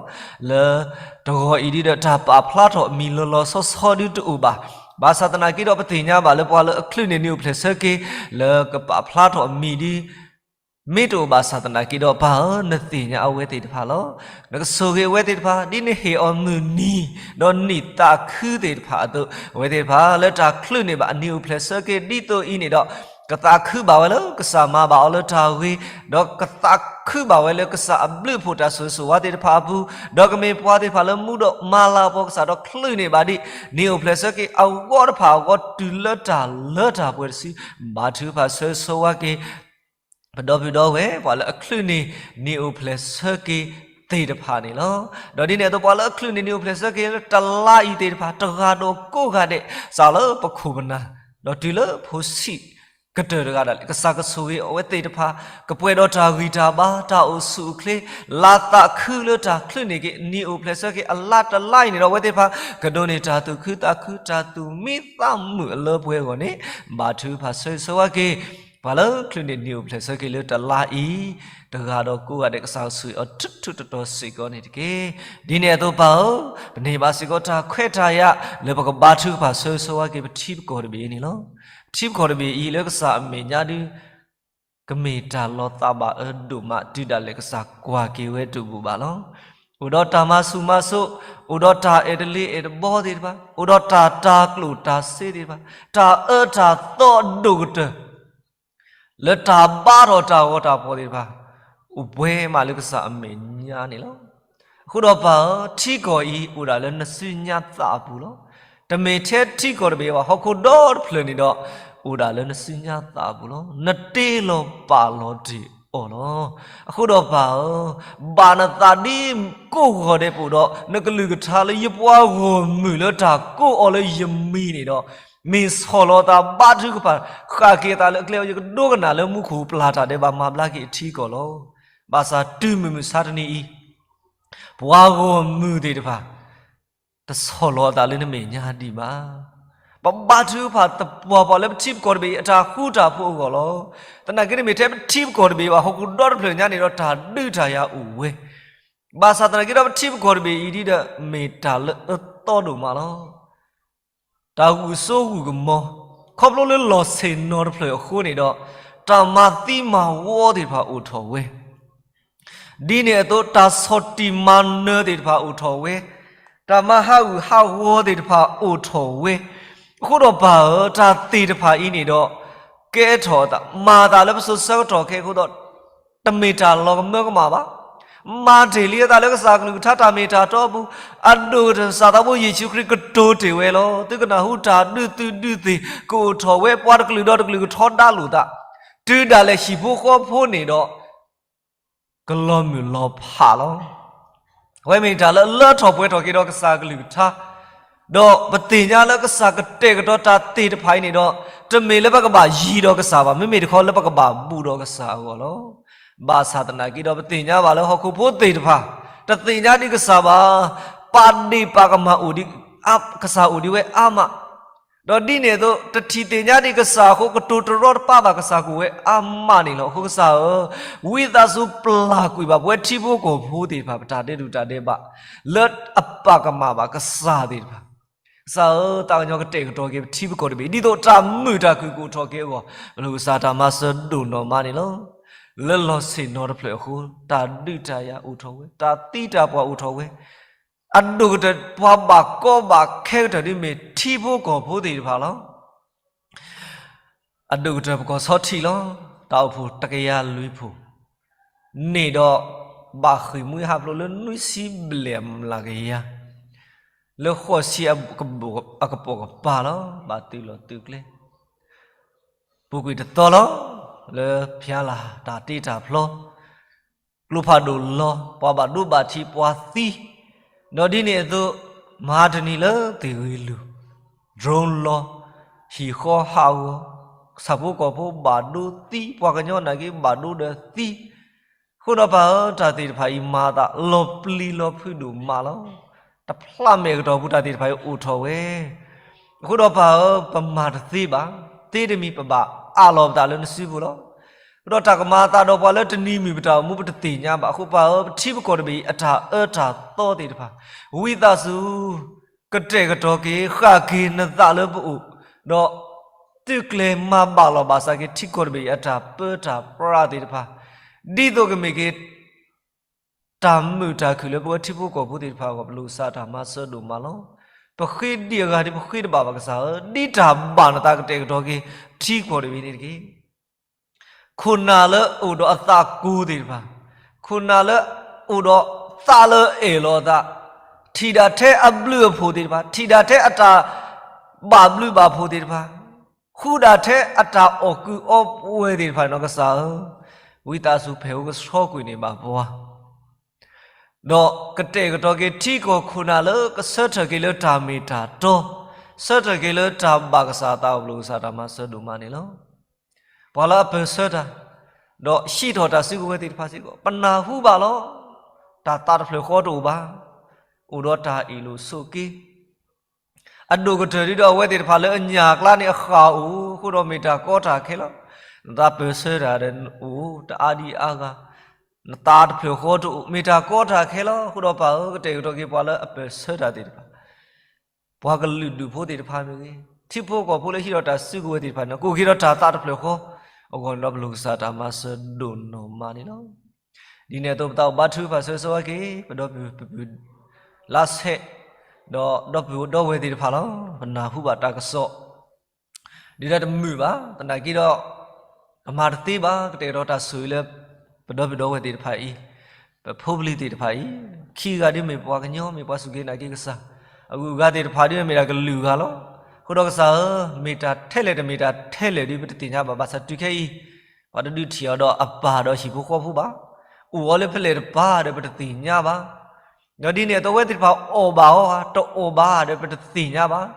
လၢတဂီၤအံၤဒ်ဒီး တၢ်ပာ်ဖျါထီၣ်အမံၤလီၤလီၤဆီဆီဒုတအိၣ်ဘၣ်. ဘၣ်ဆၣ်သနာ်က့ဒီး ပသ့ၣ်ညါဘၣ်လၢပှၤလၢအချုးန့ၢ်နံၤအိၣ်ဖျဲၣ်ဆၢက့ၤ လၢကပာ်ဖျါထီၣ်အမံၤဒ် မ့ၢ်တအိၣ်ဘၣ်ဆၣ်သနာ်က့ဒီး ပၢ်ဧၢ, နသ့ၣ်ညါအဝဲသ့ၣ်တဖၣ်လီၤ. နကဆိၣ်ဂ့ၤအဝဲသ့ၣ်တဖၣ် ဒ်နဟ့ၣ်အီၤမုၢ်နံၤ ဒီးနံၣ်သးခုသ့ၣ်တဖၣ်အသိး, အဝဲသ့ၣ်တဖၣ်လၢတၢ်ချုးန့ၢ်ဘၣ်အနံၤအိၣ်ဖျဲၣ်ဆၢက့ၤ ဒ်သိးအံၤန့ၣ်ဒီး ကသးခုဘၣ်ဝဲလၢကစၢ်မၤဘၣ်အီၤလၢတၢ်ဂ့ၤ, ဒီးကသးခုဘၣ်ဝဲလၢကစၢ်အဘျုးအဖှိၣ်တၢ်ဆိၣ်ဂ့ၤဆိၣ်ဝါသ့ၣ်တဖၣ်အပူၤ, ဒီးကမ့ၢ်ပှၤသ့ၣ်တဖၣ်လၢမူဒီးမၤလၤကပီၤကစၢ်ဒီး ချုးန့ၢ်ဘၣ်ဒံး နံၤအိၣ်ဖျဲၣ်ဆၢက့ၤအဂီၢ်တဖၣ်အဂီၢ် တုၤလၢတၢ်လၢတၢ်ပှဲၤတစု, ဘါထုကဖၣ်ဆိၣ်ဂ့ၤဆိၣ်ဝါက့ၤ ပဒီပုၢ်ဒီဝဲၢ် ပှၤလၢအချုးန့ၢ်နံၤအိၣ်ဖျဲၣ်ဆၢက့ၤသ့ၣ်တဖၣ်န့ၣ်လီၤ. ဒီးဒ်န့ၣ်အသိး ပှၤလၢအချုးန့ၢ်နံၤအိၣ်ဖျဲၣ်ဆၢက့ၤလၢတလါအံၤသ့ၣ်တဖၣ် တဂၤဒီးကိးဂၤဒဲး စးလၢပခိၣ်ပနၢ် ဒီးတုၤလၢဖိဆံးကတၢၢ်တဂၤဒၣ်လဲာ် ကစၢ်ကဆိၣ်ဂ့ၤအဝဲသ့ၣ်တဖၣ် ကပှဲၤဒီးတၢ်ဂံၢ်တၢ်ဘါ တၢ်အိၣ်ဆူၣ်အိၣ်ချ့ လၢသးခုလၢတၢ်ချုးန့ၢ်က့ၤ နံၤအိၣ်ဖျဲၣ်ဆၢက့ၤအလါတလါအံၤန့ၣ်ဒီး အဝဲသ့ၣ်တဖၣ် ကဒိးန့ၢ်တၢ်သူၣ်ခုသးခု တၢ်သူၣ်မံသးမုာ်အလၢပှဲၤအဂီၢ်န့ၣ် ဘါထုကဖၣ်ဆိၣ်ဂ့ၤဆိၣ်ဝါက့ၤ ပှၤလၢချုးန့ၢ်နံၤအိၣ်ဖျဲၣ်ဆၢက့ၤလၢတလါအံၤ တဂၤဒီးကိးဂၤဒဲး ကစၢ်ဆိၣ်ဂ့ၤအီၤထူးထူးတီၤတီၤစ့ၢ်ကီးန့ၣ်တက့ၢ်. ဒ်န့ၣ်အသိး ပၢ်ဧၢ, ပန့ၢ်ဘၣ်စ့ၢ်ကီးတၢ်ခွဲးတၢ်ယာ် လၢပကဘါထုကဖၣ်ဆိၣ်ဂ့ၤဆိၣ်ဝါက့ၤ ပထံပကီၢ်တဘ့ၣ်အံၤန့ၣ်လီၤ. ပထံပကီၢ်တဘ့ၣ်အံၤ လၢကစၢ်အမဲာ်ညါဒုး ကမ့ၢ်တၢ်လီၤသးဘၣ်အၢဒိၣ်မး တုၤဒၣ်လဲာ်ကစၢ်ကွၢ်က့ၤဝဲတဘူၣ်ဘၣ်လီၤ. အိၣ်ဒီးတၢ်မၤဆူၣ်မၤစိး, အိၣ်ဒီးတၢ်အဲၣ်တလ့ၤအဲၣ်တဘီသ့ၣ်တဖၣ်, အိၣ်ဒီးတၢ်တၤကျိၣ်တၤစ့သ့ၣ်တဖၣ်, တၢ်အၢတၢ်သီအဒိၣ်ကတၢၢ် လၢတၢ်ဘါထီၣ်တၢ်ဂီၤတၢ်ဖီၣ်သ့ၣ်တဖၣ် အိၣ်ပှဲၤမးလၢကစၢ်အမဲာ်ညါန့ၣ်လီၤ. အဃိဒီးပၢ်ဧၢ, ထံကီၢ်အံၤအိၣ်ဒၣ်လၢနစုညါသးအပူၤလီၤ. တမ့ၢ်ထဲထံကီၢ်တဘ့ၣ်ဘၣ်, ဟီၣ်ခိၣ်ဒီတဖျၢၣ်န့ၣ်ဒီး အိၣ်ဒၣ်လၢနစုညါသးအပူၤလီၤ. နတ့လီၤပာ်လီၤတ့ၢ်အီၤလီၤ. အဃိဒီးပၢ်ဧၢ, ဘၣ်နသးဒ်ကိးဂီၤဒဲးပအိၣ်ဒီး နကလုၢ်ကထါလၢယပှၤဂီၢ်မုၢ်လၢတၢ်ကိးအီၤလၢယမံၤန့ၣ်ဒီး မ့ၢ်ဆီၣ်လီၤအသးဘါထုကဖၣ် ဃၣ်က့ၤအသးလၢအကျဲအံၤ ယကဒိကနၣ်လၢမူခိၣ်ပျၢ်တၢ်ဒဲးဘး မၤဘျါက့ၤအထံကီၢ်လီၤ. ဘၣ်ဆၣ်တုၤမုၢ်မဆါတနံၤအံၤ ပှၤဂီၢ်မုၢ်သ့ၣ်တဖၣ် တဆီၣ်လီၤအသးလၢနမဲာ်ညါဒံးဘၣ်. ပဘါထုကဖၣ်သပှၢ်ပှၢ်လၢပထံပကီၢ်တဘ့ၣ်အံၤ အတၢ်ဃူတၢ်ဖိးအဂီၢ်လီၤ. သနာ်က့န့ၣ်မ့ၢ်ထဲပထံပကီၢ်တဘ့ၣ်ဘၣ်, ဟီၣ်ခိၣ်ဒီတဖျၢၣ်ညါန့ၣ်ဒီး တၢ်ဒုးတၢ်ယၤအိၣ်ဝဲ. ဘၣ်ဆၣ်သနာ်က့ဒီး ပထံပကီၢ်တဘ့ၣ်အံၤဒ်ဒီး မ့ၢ်တၢ်လၢအသီဒိၣ်မးလီၤ. တၢ်ဂုာ်စိဂုာ်ကမီၤ ခီဖျိလၢလီၢ်ဆ့ၣ်နီၤတဖျၢၣ်အဃိန့ၣ်ဒီး တၢ်မၤသံမၤဝီသ့ၣ်တဖၣ်အိၣ်ထီၣ်ဝဲ. ဒ်န့ၣ်အသိး တၢ်ဆီၣ်တံၢ်မၤနၢၤသ့ၣ်တဖၣ်အိၣ်ထီၣ်ဝဲ, တၢ်မၤဟးဂူာ်ဟးဂီၤသ့ၣ်တဖၣ်အိၣ်ထီၣ်ဝဲ, အဃိဒီးပၢ်ဧၢ, တၢ်သ့ၣ်တဖၣ်အံၤန့ၣ်ဒီး ကဲထီၣ်အသး မၤအသးလၢပစိၤဆၢကတီၢ်ခဲအံၤအဃိဒီး တမ့ၢ်တၢ်လီၤကမၢကမၣ်ဘၣ်. မၤတ့ၢ်လံအသးလၢကစၢ်ကလုၢ်ကထါတၢ်မ့ၢ်တၢ်တီအပူၤ, အဒိၣ်ကတၢၢ်ကစၢ်သးဘိယ့ၣ်ၡူးခရံာ်ကတိၤတ့ၢ်ဝဲလီၤ. သုကနၢ်ဟူတၢ်ဒုးသုးဒုးသ့ၣ် ကအိၣ်ထီၣ်ဝဲ ပှၤတကလုာ်ဒီးတကလုာ်ကထီဒါလိာ်သး, တုၤဒၣ်လဲာ်ဟံၣ်ဖိဃီဖိန့ၣ်ဒီး ကလီၤမုၢ်လီၤဖးလီၤ. အဝဲမ့ၢ်တၢ်လၢအလၢထီၣ်ပှဲၤထီၣ်က့ၤဒီးကစၢ်ကလုၢ်ကထါ, ဒီးပသ့ၣ်ညါလၢကစၢ်ကတဲာ်ကတီၤတၢ်သ့ၣ်တဖၣ်အံၤန့ၣ်ဒီး တမ့ၢ်လၢပကဘၣ်ယံၤဒီးကစၢ်ဘၣ်, မ့မ့ၢ်တခီလၢပကဘၣ်ဘူးဒီးကစၢ်အဂီၢ်လီၤ. ဘၣ်ဆၣ်သနာ်က့ဒီး ပသ့ၣ်ညါဘၣ်လၢဟီၣ်ခိၣ်ဖိသ့ၣ်တဖၣ် တသ့ၣ်ညါဒံးကစၢ်ဘၣ်, ပာ်ဒ့ၣ်ပာ်ကမၣ်အိၣ်ဒံး, ကစၢ်အိၣ်ဒံးဝဲအါမး ဒီးဒ်န့ၣ်အသိး တထံၣ်သ့ၣ်ညါဒံးကစၢ်အဃိ ကတိၤတရီတပါဘၣ်ကစၢ်ကအိၣ်ဝဲအါမးန့ၣ်လီၤ. အဃိကစၢ်ဧၢ, ဝံသးစူၤပျၢ်ကွံာ်ဘၣ်ပဝဲထံဖိကီၢ်ဖိသ့ၣ်တဖၣ် ပတၢ်ဒဲးဒူၣ်တၢ်ဒဲးဘး လၢအပာ်ကမၣ်ဘၣ်ကစၢ်သ့ၣ်တဖၣ်. ကစၢ်ဧၢ, သးကညီၤကတဲာ်ကတီၤက့ၤပထံပကီၢ်တဘ့ၣ် ဒ်သိးတၢ်မုာ်တၢ်ခုၣ်ကအိၣ်ထီၣ်က့ၤအဂီၢ် ပလိာ်ကစၢ်တၢ်မၤစၢၤဒိၣ်နီၢ်မးန့ၣ်လီၤ. လၢလီၢ်ဆ့ၣ်နီၤတဖျၢၣ်အဃိ တၢ်ဒုးတၢ်ယၤအိၣ်ထီၣ်ဝဲ, တၢ်သံတၢ်ပှၢ်အိၣ်ထီၣ်ဝဲ အဒိၣ်ကတၢၢ်ပှၤဘၣ်ကီဘၣ်ခဲကတၢၢ်ဒ်မ့ၢ်ထံဖိကီၢ်ဖိသ့ၣ်တဖၣ်လီၤ. အဒိၣ်ကတၢၢ်ပကီၢ်ဆီထံးလီၤ. တၢ်အိၣ်ဖှိၣ်တကယၤလွံၢ်ဖှိၣ် န့ၣ်ဒီး ဘၣ်ဃ့ၢ်မှံဟးဖျိးလၢနွံဆံဘျဲၣ်မျးကယၤ လၢဃိးဆံအကပိာ်ကပၤလီၤ. ဘၣ်သုးလီၢ်သုးကျဲ ပူၤကွံာ်တသီလီၤ. လၢဖၠါလၤတၢ်တ့တၢ်ဖျီ ကျိဖးဒိၣ်လီၤ, ပှၤဘၣ်ဒိဘၣ်ထံးပှၤသံ, ဒီးဒ်န့ၣ်အသိး မဟါတနံၤလၢသ့ၣ်ဂ့ၤလုၢ်, drone လီၤ, ဟံၣ်ဃီဟးဂီၤ, ဆၣ်ဖိကီၢ်ဖိဘၣ်ဒိသံ, ပှၤကညီနာ်က့ဘၣ်ဒိဒီးသံ, အဃိဒီးပၢ်ဧၢ, တၢ်သ့ၣ်တဖၣ်အံၤမၤအသးလီၤပျံၤလီၤဖုးဒိၣ်မးလီၤ. တဖျးမဲာ်ကတီၢ်ပူၤတၢ်သ့ၣ်တဖၣ်အံၤအိၣ်ထီၣ်ဝဲ အဃိဒီးပၢ်ဧၢ, ပမၤတသ့ဘၣ်, သ့တမံၤပဘၣ်အးလီၤပသးလၢနစုပူၤလီၤ. အဃိဒီးတၢ်ကမၤအသးဒီးပှၤလၢတနံၤမုၢ်ပတၢ်အိၣ်မူပတသ့ၣ်ညါဘၣ်. အဃိပၢ်ဧၢ, ပထံပကီၢ်တဘ့ၣ်အံၤ အတၢ်အၢတၢ်သီသ့ၣ်တဖၣ်, ဝံသးစူၤ ကတဲာ်ကတီၤက့ၤ ဃၣ်က့ၤနသးလၢပအိၣ်, ဒီးသုးကျဲၤမၤဘၣ်လီၤဘၣ်စးက့ၤ ထံကီၢ်တဘ့ၣ်အံၤ အတၢ်ပၢတၢ်ပြးသ့ၣ်တဖၣ်, ဒ်သိးကမ့ၢ်က့ၤ တၢ်မုာ်တၢ်ခုၣ်လၢပဝဲထံဖိကီၢ်ဖိသ့ၣ်တဖၣ်အဂီၢ် ပလိာ်ကစၢ်တၢ်မၤစၢၤဒိၣ်မးလီၤ. ပဃ့ဒံးအဂၤဒ်ပဃ့တဘၣ်ဘၣ်ကစၢ်ဧၢ, ဒ်တၢ်ဘၣ်နသးကတဲာ်ကတီၤက့ၤ ထံကီၢ်တဘ့ၣ်န့ၣ်တက့ၢ်. ခိၣ်နၢ်လၢအိၣ်ဒီးအသးကိၤသ့ၣ်တဖၣ်, ခိၣ်နၢ်လၢအိၣ်ဒီးသးလၢအဲၣ်လီၤအသး, ထံၣ်ဒၣ်ထဲအဘျုးအဖှိၣ်သ့ၣ်တဖၣ်, ထံၣ်ဒၣ်ထဲအတၢ်ဘၣ်ဘျုးဘၣ်ဖှိၣ်သ့ၣ်တဖၣ်, ဃုဒၣ်ထဲအတၢ်အီၣ်ကုးအီပှဲၤသ့ၣ်တဖၣ်န့ၣ်လီၤ. ကစၢ်ဧၢ, ဝံသးစူၤဖဲးအိၣ်ကဆှီကွံာ်န့ၢ်ဘၣ်ပှၤ ဒီးကတဲာ်ကတီၤက့ၤထံကီၢ်ခိၣ်နၢ်လၢကဆၢထၢၣ်က့ၤလၢတၢ်မ့ၢ်တၢ်တီ, ဆၢထၢၣ်က့ၤလၢတၢ်ဘၣ်ကစၢ်အသးအပူၤ ပလိာ်ကစၢ်တၢ်မၤစၢၤဒိၣ်မးန့ၣ်လီၤ. ပှၤလၢအပၢၢ်ဆၢတၢ်, ဒီးဟံးထီၣ်တၢ်စုကဝဲၤသ့ၣ်တဖၣ်စ့ၢ်ကီး ပနၢ်ဟူဘၣ်လီၤ. တၢ်သးတဖျၢၣ်ဃီတအိၣ်ဘၣ်, အိၣ်ဒီးတၢ်အ့ၣ်လိာ်ဆိးက့ အဒိၣ်ကတၢၢ်ဒ်ဒီးအဝဲသ့ၣ်တဖၣ်လၢအညၣ်အကျါန့ၣ်အဃၣ်အိၣ်, အဃိဒီးမ့ၢ်တၢ်ကီတၢ်ခဲလီၤ. နသးပၢၢ်ဆၢတၢ်ဒီးအိၣ်တအါဒံအါဂၤ, နသးတဖျၢၣ်ဃီတအိၣ်, မ့ၢ်တၢ်ကီတၢ်ခဲလီၤ. အဃိဒီးပၢ်ဧၢ, ကတဲာ်ကတီၤက့ၤပှၤလၢအပၢၢ်ဆၢတၢ်သ့ၣ်တဖၣ်, ပှၤကလုာ်ဒူၣ်ဖိသ့ၣ်တဖၣ်မ့ၢ်ဂ့ၤ, ထံဖိကီၢ်ဖိလၢဟံးထီၣ်တၢ်စုကဝဲၤသ့ၣ်တဖၣ်န့ၣ် ကအိၣ်က့ၤဒီးတၢ်သးတဖျၢၣ်ဃီအဂီၢ်န့ၣ်ဒီး ပလိာ်ကစၢ်တၢ်မၤစၢၤဒိၣ်နီၢ်မးန့ၣ်လီၤ. ဒ်န့ၣ်အသိး ပသးအိၣ်ဘါထုကဖၣ်ဆၢဂ့ၤဆၢဝါက့ၤ ပဒီပုၢ်ဝဲၢ်လါဆဲး, ဒီးဒီပုၢ်ဝဲၢ်ဒီဝဲၢ်သ့ၣ်တဖၣ်လီၤ. ပနၢ်ဟူဘၣ်တၢ်ကစီၣ် ဒ်တၢ်တမုာ်ဘၣ်, သနာ်က့ဒီး အမၤတသ့ဘၣ် ကတဲာ်ကတီၤတၢ်ဆိၣ်ဂ့ၤလၢ ပဒီပုၢ်ဝဲၢ်သ့ၣ်တဖၣ်အံၤ, ပဖိပလံၤသ့ၣ်တဖၣ်အံၤ, ခံဂၤဒ်မ့ၢ်ပှၤကညီ မ့ၢ်ပှၤစူၢ်က့ၤနာ်က့ၤကစၢ်, အဂုၤအဂၤသ့ၣ်တဖၣ်ဒ်မ့ၢ်ဒၣ်ကလုာ်ဂၤလီၤ. အဃိဒီးကစၢ်ဧၢ, မ့ၢ်တၢ်ထဲလဲၣ်တမ့ၢ်တၢ်ထဲလဲၣ်ဒ် ပတသ့ၣ်ညါဘၣ်. ဘၣ်ဆၣ်တုၤခဲအံၤ ပှၤတဒုးထံၣ်အီၤဒီးအပၢ်ဒီးဟံၣ်ဖိဃီဖိဘၣ်, အိၣ်အီၤလၢဖဲလဲၣ်တပၤဒီး ပတသ့ၣ်ညါဘၣ်. ဒီးဒ်န့ၣ်အသိး အဝဲသ့ၣ်တဖၣ်အီၣ်ဘၣ်အီဘၣ် တအီၣ်ဘၣ်ဒီး ပတသ့ၣ်ညါဘၣ်.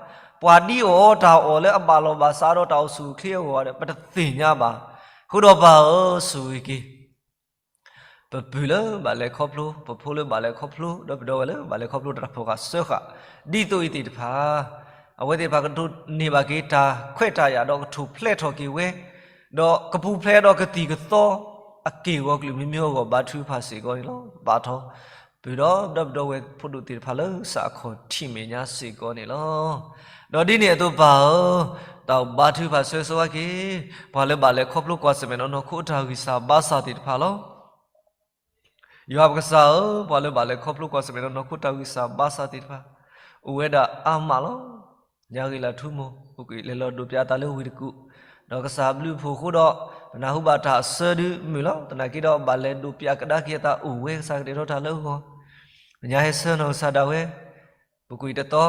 ပှၤဒ်အီၣ်အီတၢ်အီၣ်လၢအဘၣ်လီၤဘၣ်စးဒီးတၢ်အိၣ်ဆူၣ်အိၣ်ချ့အဂီၢ်ဒီး ပတသ့ၣ်ညါဘၣ်. အဃိဒီးပၢ်ဧၢ, ဆိၣ်ဂ့ၤက့ၤ ပပုၢ်လၢဘၣ်လဲၤခီဖျိ, ပဖိလၢဘၣ်လဲၤခီဖျိ, ဒီးပဒီပုၢ်ဝဲၢ်လၢဘၣ်လဲၤခီဖျိတၢ်ဖီၣ်ဃာ်စၢဃာ် ဒ်သိးအံၤသ့ၣ်တဖၣ်, အဝဲသ့ၣ်တဖၣ်ကဒိးန့ၢ်ဘၣ်က့ၤတၢ်ခွဲးတၢ်ယာ် ဒီးကထူၣ်ဖျဲးထီၣ်က့ၤဝဲ, ဒီးကပူၤဖျဲးဒီးကသံၣ်ကသီ အက့ၢ်အဂီၤကလုာ်မံမံအဂီၢ် ဘါထုကဖၣ်စ့ၢ်ကီးန့ၣ်လီၤ. ဘၣ်ထီၣ် ပုၢ်ဒီး ဒီပုၢ်ဝဲၢ်ဖိဒိၣ်သ့ၣ်တဖၣ်လၢ စးအခီၣ်ထံးမဲာ်ညါစ့ၢ်ကီးန့ၣ်လီၤ. ဒီးဒ်န့ၣ်အသိးပၢ်ဧၢ, တၢ်ဘါထုကဖၣ်ဆၢဂ့ၤဆၢဝါက့ၤ ပှၤလၢဘၣ်လဲၤခီဖျိကွၢ်ဆၢၣ်မဲာ်ဒီးနီၢ်ခိအတၢ်ဂံၢ်စၢ်ဘါစၢ်သ့ၣ်တဖၣ်လီၤ. ယွၤပကစၢ်ဧၢ, ပှၤလၢဘၣ်လဲၤခီဖျိကွၢ်ဆၢၣ်မဲာ်ဒီးနီၢ်ခိတၢ်ဂံၢ်စၢ်ဘါစၢ်သ့ၣ်တဖၣ် အိၣ်ဝဲဒၣ်အါမးလီၤ. ညါဂ့ၤလၢထူမိၢ် ပူၤကွံာ်လဲၤလီၤဒိးပၠးအသးလၢဝ့ၢ်တကူၣ်, ဒီးကစၢ်ဘျုးဖှိၣ်အဃိဒီး ပနၢ်ဟူဘၣ်တၢ်အစၢဒုးမုာ်လီၤ. သနာ်က့ဒီးဘၣ်လဲၤဒိးပၠးကဒါက့ၤအသးအိၣ်ဝဲ ကစၢ်ကတဲာ်ထီၣ်တၢ်လၢအဂီၢ်, ပညါဟဲဆှၢနီၢ်ကစၢ်ဒၣ်ဝဲ ပူၤကွံာ်တသီ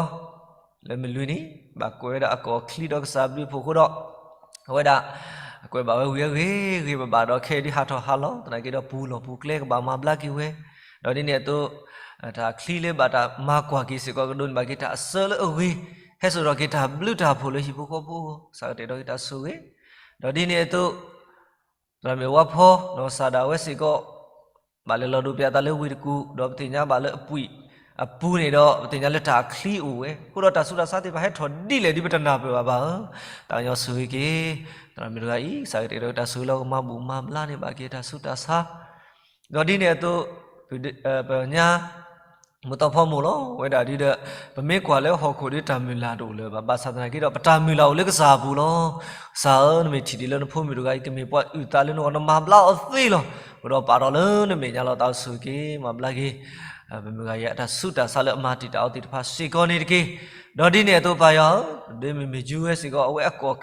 လၢမုၢ်လွံၢ်နံၤ ဘၣ်ကွဲးဝဲဒၣ်အကီၢ်ချံဒီးကစၢ်ဘျုးဖှိၣ်အဃိဒီး အဝဲဒၣ် အကွဲးဘၣ်ဝဲဝံၤအဂ့ၤဂ့ၤဘၣ်ဘၣ်ဒီး ခဲအံၤဒုးဟးထီၣ်ဟးလီၤ. သနာ်က့ဒီးပူၤလီၢ်ပူၤကျဲကဘၣ်မၤဘျါက့ၤဝဲ, ဒီးဒ်န့ၣ်အသိး တၢ်ချံလၢဘၣ်တၢ်မၤကွၢ်က့ၤစ့ၢ်ကီး ကဒိးန့ၢ်ဘၣ်က့ၤတၢ်အစၢလၢအဂ့ၤ, ဟဲစိာ်ထီၣ်က့ၤတၢ်ဘျုးတၢ်ဖှိၣ်လၢဟံၣ်ဖိဃီဖိအဂီၢ်, ကစၢ်ကတဲာ်ထီၣ်က့ၤတၢ်ဆိၣ်ဂ့ၤ, ဒီးဒ်န့ၣ်အသိး သရၣ်မုၣ်ဝါဖီ နီၢ်ကစၢ်ဒၣ်ဝဲစ့ၢ်ကီး ဘၣ်လဲၤလီၤဒိးပၠးအသးလၢဝ့ၢ်တကူၣ်, ဒီးပသ့ၣ်ညါဘၣ်လၢအပူၤအပူၤန့ၣ်ဒီး ပသ့ၣ်ညါလၢတၢ်အချံအိၣ်ဝဲ, အဃိဒီးတၢ်ဆူးတၢ်ဆါသ့ၣ်တဖၣ်ဟဲထီၣ်ဒ်လဲၣ်ဒ်ပတနၢ်ပၢၢ်ဘၣ်ဘၣ်ဧၢ, သးကညီၤဆိၣ်ဂ့ၤက့ၤ သရၣ်မုၣ်တဂၤအံၤ, ကစၢ်ကတဲာ်ထီၣ်က့ၤတၢ်ဆိၣ်ဂ့ၤလၢအဂီၢ် မၤဘူၣ်မၤဘျါန့ၢ်ဘၣ်က့ၤတၢ်ဆူးတၢ်ဆါ ဒီးဒ်န့ၣ်အသိး ပညါ မုၢ်သီဖီမိၢ်လီၤ ဝဲဒၣ်ဒ်ဒီး ပမ့ၢ်ကွၢ်လၢဟီၣ်ခိၣ်ဒီးတၢ်မုၢ်လၢ်တအိၣ်လၢၤဘၣ်, ဘၣ်ဆၣ်သနာ်က့ဒီး ပတၢ်မုၢ်လၢ်အိၣ်လၢကစၢ်အပူၤလီၤ. ကစၢ်ဧၢ, နမ့ၢ်ထံၣ်ဒ်လၢနဖိမုၣ်တဂၤအံၤ ကမ့ၢ်ပှၤအုၣ်သးလၢနဂီၢ် နမၤဘျါအီၤသ့လီၤ. အဃိဒီးပာ်ထီၣ်လၢနမဲာ်ညါလီၤ. သးအိၣ်ဆိၣ်ဂ့ၤက့ၤ မၤဘျါက့ၤ ပမုၢ်ဂၤအံၤအတၢ်ဆူးတၢ်ဆါလၢအမၤတံာ်တာ်အီၤသ့ၣ်တဖၣ်စ့ၢ်ကီးန့ၣ်တက့ၢ်. ဒီးဒ်န့ၣ်အသိးပၢ်ယွၤဧၢ, ဒ်မ့ၢ်မ့ၢ်ယွၤဝဲစ့ၢ်ကီး အဝဲအကီၢ်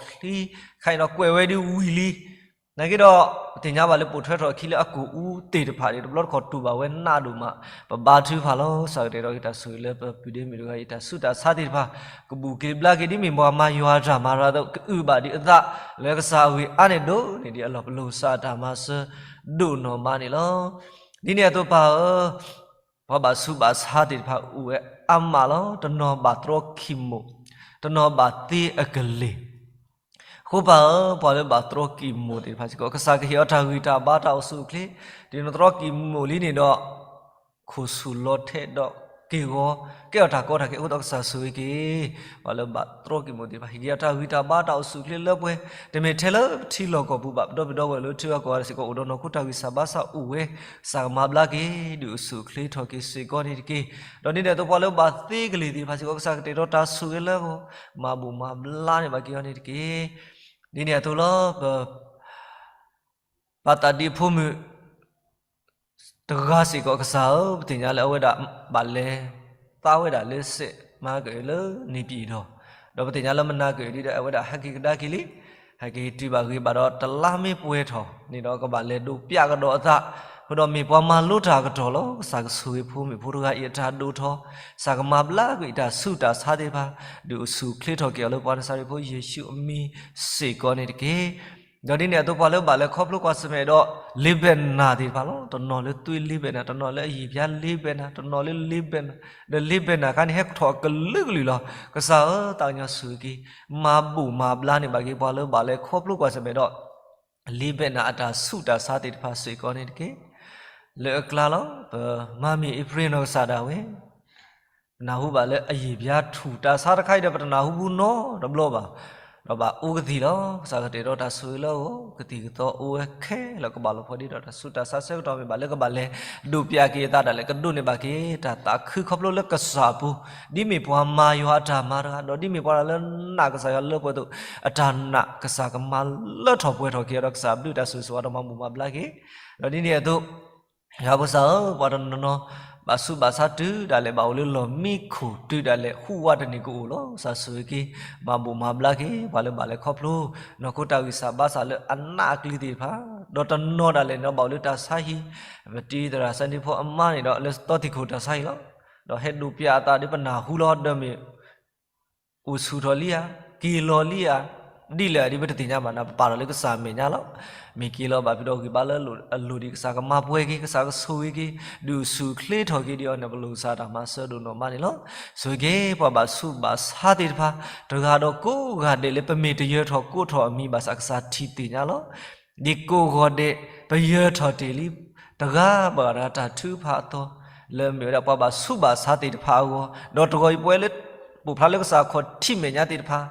ချံ ခဲအံၤဒီးကွဲးဝဲဒ်ဝံၤလံ သနာ်က့ဒီး ပသ့ၣ်ညါဘၣ်လၢပိာ်ထွဲထီၣ်အခံလၢအကိာ်အူသ့ၣ်တဖၣ်န့ၣ် တဘျီတခီၣ်တူၢ်ဘၣ်ဝဲနးဒိၣ်မး, ပဘါထုကဖၣ်လီၤ. ကစၢ်ကတဲာ်ထီၣ်က့ၤတၢ်ဆိၣ်ဂ့ၤလၢပပုၢ်ဒ့မုၣ်တဂၤအံၤ တၢ်ဆူးတၢ်ဆါသ့ၣ်တဖၣ် ကဘူၣ်က့ၤဘျါက့ၤ ဒ်မ့ၢ်ပှၤမၤယွၤအတၢ်မၤတဂၤအသိး ကအုၣ်ဘၣ်ဒံးအသးလၢကစၢ်အဂ့ၢ်အါန့ၢ်ဒိၣ်န့ၢ်ဒံးအလီၢ် ပလိာ်ကစၢ်အတၢ်မၤစၢၤဒိၣ်နီၢ်မးန့ၣ်လီၤ. ဒ်န့ၣ်အသိးပၢ်ဧၢ, ပှၤဘၣ်ဆူးဘၣ်ဆါသ့ၣ်တဖၣ်အိၣ်ဝဲအါမးလီၤ. တနီၤဘၣ်တြီကံၢ်မိၣ်, တနီၤဘၣ်သ့အကလ့ၢ် အဃိပၢ်ဧၢ, ပှၤလၢဘၣ်တြီကံၢ်မိၣ်သ့ၣ်တဖၣ်စ့ၢ်ကီး ကစၢ်ကဟ့ၣ်အီၤတၢ်ဂံၢ်တၢ်ဘါတၢ်အိၣ်ဆူၣ်အိၣ်ချ့, ဒ်နတြီကံၢ်မိၣ်လံန့ၣ်ဒီး ခိၣ်ဆူၣ်လီၤထဲးဒီးက့ၢ်ဂီၤ, ကဲအီၤတၢ်ကီတၢ်ခဲအဃိသတး ကစၢ်ဆိၣ်ဂ့ၤက့ၤ ပှၤလၢဘၣ်တြီကံၢ်မိၣ်သ့ၣ်တဖၣ် ဟ့ၣ်က့ၤအီၤတၢ်ဂံၢ်တၢ်ဘါတၢ်အိၣ်ဆူၣ်အိၣ်ချ့လၢပှဲၤ, တမ့ၢ်ထဲလၢပထံလီၢ်ကီၢ်ပူၤဘၣ်, ပဒီပုၢ်ဝဲၢ်လၢထံဂၤကီၢ်ဂၤစ့ၢ်ကီး အိၣ်ဒီးနီၢ်ခိတၢ်ဂံၢ်စၢ်ဘါစၢ်အိၣ်ဝဲ, ကစၢ်ကမၤဘျါက့ၤ ဒုးအိၣ်ဆူၣ်အိၣ်ချ့ထီၣ်က့ၤစ့ၢ်ကီးန့ၣ်တက့ၢ်. ဒီးဒ်န့ၣ်အသိးပှၤလၢဘၣ်သ့ကလ့ၢ်သ့ၣ်တဖၣ်စ့ၢ်ကီး ကစၢ်ကတဲာ်ထီၣ်တၢ်ဆိၣ်ဂ့ၤလၢအဂီၢ်, မၤဘူၣ်မၤဘျါန့ၢ်ဘၣ်က့ၤအီၤန့ၣ်တက့ၢ်. ဒ်န့ၣ်အသိးလီၤ ပ ပၢ်သးဒံအဖိမုၣ် တဂၤစ့ၢ်ကီး ကစၢ်ဧၢ, ပသ့ၣ်ညါလၢအဝဲဒၣ်ဘၣ်လဲၤသးဝဲဒၣ်လၢစဲးမၤကၢၣ်လၢန့ၣ်ပံၤဒီး, ဒီးပသ့ၣ်ညါလၢမနၤကၢၣ်ဒ်ဒီး အဝဲဒၣ်ဟဲက့ၤကဒါက့ၤလံ, ဟဲက့ၤတုၤဘၣ်ဂ့ၤဘၣ်ဒီး တလါမ့ၢ်ပှဲၤထီၣ်န့ၣ်ဒီး ကဘၣ်လဲၤဒိးပၠးကဒီးအသး, အဃိဒီးမ့ၢ်ပှၤမၤလိတၢ်အကတီၢ်လီၤ. ကစၢ်ကဆိၣ်ဂ့ၤဖိမုၣ်ဖိတဂၤအံၤအတၢ်ဒိၣ်ထီၣ်, ကစၢ်ကမၤဘျါကွံာ်အတၢ်ဆူးတၢ်ဆါသ့ၣ်တဖၣ် ဒုးအိၣ်ဆူၣ်အိၣ်ချ့ထီၣ်က့ၤအီၤလၢပှၤနၤစၤရ့းဖိယ့ၣ်ၡူးအမံၤစ့ၢ်ကီးန့ၣ်တက့ၢ်. ဒီးဒ်န့ၣ်အသိးပှၤလၢဘၣ်လဲၤခီဖျိကွၢ်ဆၢၣ်မဲာ်ဒီး လ့ဘဲနၤသ့ၣ်တဖၣ်လီၤ. တနီၤလၢသွ့လ့ဘဲနၤ, တနီၤလၢအယံာ်ပၠါလ့ဘဲနၤ, တနီၤလၢလ့ဘဲနၤ, ဒီးလ့ဘဲနၤခါန့ၣ် ဟဲထီၣ်အကလုာ်ကလုာ်လီၤ. ကစၢ်ဧၢ, သးကညီၤဆိၣ်ဂ့ၤက့ၤ မၤဘူၣ်မၤဘျါန့ၢ်ဘၣ်က့ၤ ပှၤလၢဘၣ်လဲၤခီဖျိကွၢ်ဆၢၣ်မဲာ်ဒီး လ့ဘဲနၤအတၢ်ဆူးတၢ်ဆါသ့ၣ်တဖၣ်စ့ၢ်ကီးန့ၣ်တက့ၢ်. လၢအကျါလီၤ ပမါမ့ၢ်အ့ဖြ့ၣ်နီၢ်ကစၢ်ဒၣ်ဝဲ ပနၢ်ဟူဘၣ်လၢအယံာ်ပၠါထူၣ်တၢ်ဆါတခါအံၤဒီး ပတနၢ်ဟူဘူးနီတဘျီဘၣ်, ဒီးဘၣ်အိၣ်ကသံၣ်လီၤ. ကစၢ်ကတဲာ်ဒီးတၢ်ဆိၣ်ဂ့ၤလၢအဂီၢ် ကသံၣ်ကသီအိၣ်ဝဲခဲလၢာ် ကဘၣ်လီၤဖှီၣ်ဒ်ဒီးတၢ်ဆူးတၢ်ဆါဆၢကတီၢ်မ့ၢ်ဘၣ်လၢကဘၣ်လဲၤ ဒိးပၠးက့ၤအသးဒၣ်လဲာ် ကဒိးန့ၢ်ဘၣ်က့ၤ တၢ်သးခုခီဖျိလၢကစၢ်အပူၤ, ဒ်မ့ၢ်ပှၤမၤယွၤအတၢ်မၤတဂၤ, ဒီးဒ်မ့ၢ်ပှၤလၢနာ်ကစၢ်ယွၤလၢပှဲၤအသိး အတၢ်နာ်ကစၢ်ကမၤလၢထီၣ်ပှဲၤထီၣ်က့ၤအီၤဒီး ကစၢ်ဘျုးတၢ်ဆိၣ်ဂ့ၤဆိၣ်ဝါဒီးမၤဘူၣ်မၤဘျါက့ၤ, ဒီးဒ်န့ၣ်အသိး ယွၤပကစၢ်ဧၢ, ပှၤတနီၤနီၤ ဘၣ်ဆူးဘၣ်ဆါတုၤဒၣ်လဲာ် ဘၣ်အိၣ်လၢလီၢ်မံခိၣ်တုၤဒၣ်လဲာ် ဟူးဝးတနံၤကအိၣ်လီၤ. ကစၢ်ဆိၣ်ဂ့ၤက့ၤ မၤဘူၣ်မၤဘျါက့ၤ ပှၤလၢဘၣ်လဲၤခီဖျိ နီၢ်ခိတၢ်ဂံၢ်စၢ်ဘါစၢ်လၢအနးအကလုာ်သ့ၣ်တဖၣ်, ဒီးတနီၤဒၣ်လဲာ်န့ၣ်ဒီး ဘၣ်အိၣ်လၢတၢ်ဆါဟံၣ်, ပတံၤသရၣ်စဲဒ့ဖိအမါန့ၣ်ဒီး လၢသီသံၣ်ခိၣ်တၢ်ဆါဟံၣ်လီၤ. ဒီးဟဲဒိးပၠးအသးဒီးပနၢ်ဟူလီၤ ဒီးမ့ၢ် အိၣ်ဆူၣ်ထီၣ်လံဧါ, က့ၤလီၤလံဧါ, ဒ်လဲၣ်ဒ်ပတသ့ၣ်ညါဘၣ်န့ၣ် ပပာ်ထီၣ်လၢကစၢ်မဲာ်ညါလီၤ. မ့ၢ်က့ၤလီၤဘၣ်ဖဲဒီးဂံၢ်ဘါလၢအလိၤဒံး ကစၢ်ကမၤပှဲၤက့ၤ, ကစၢ်ကဆိၣ်ဂ့ၤက့ၤ, ဒုးအိၣ်ဆူၣ်အိၣ်ချ့ထီၣ်က့ၤဒံးအီၤန့ၣ် ပလိာ်ကစၢ်တၢ်မၤစၢၤဒိၣ်နီၢ်မးန့ၣ်လီၤ. ဆိၣ်ဂ့ၤက့ၤ ပှၤဘၣ်ဆူးဘၣ်ဆါသ့ၣ်တဖၣ် တဂၤဒီးကိးဂၤဒဲးလၢပမ့ၢ်တယၢၤထီၣ်ကိးထီၣ်အမံၤဘၣ်ဆၣ် ကစၢ်ထံၣ်သ့ၣ်ညါလီၤ. ဒ်ကိးဂီၤဒဲး ပယၢၤထီၣ်တ့ၢ်လံ တဂၤဘၣ်တဂၤတၢ်ထုကဖၣ်အသီ, လၢမ့ၢ်ဝဲဒၣ်ပှၤဘၣ်ဆူးဘၣ်ဆါသ့ၣ်တဖၣ်အဂီၢ်, ဒီးတဂီၤအံၤပဝဲလၢ ပိာ်ဖျါလၢကစၢ်အခီၣ်ထံးမဲာ်ညါသ့ၣ်တဖၣ်,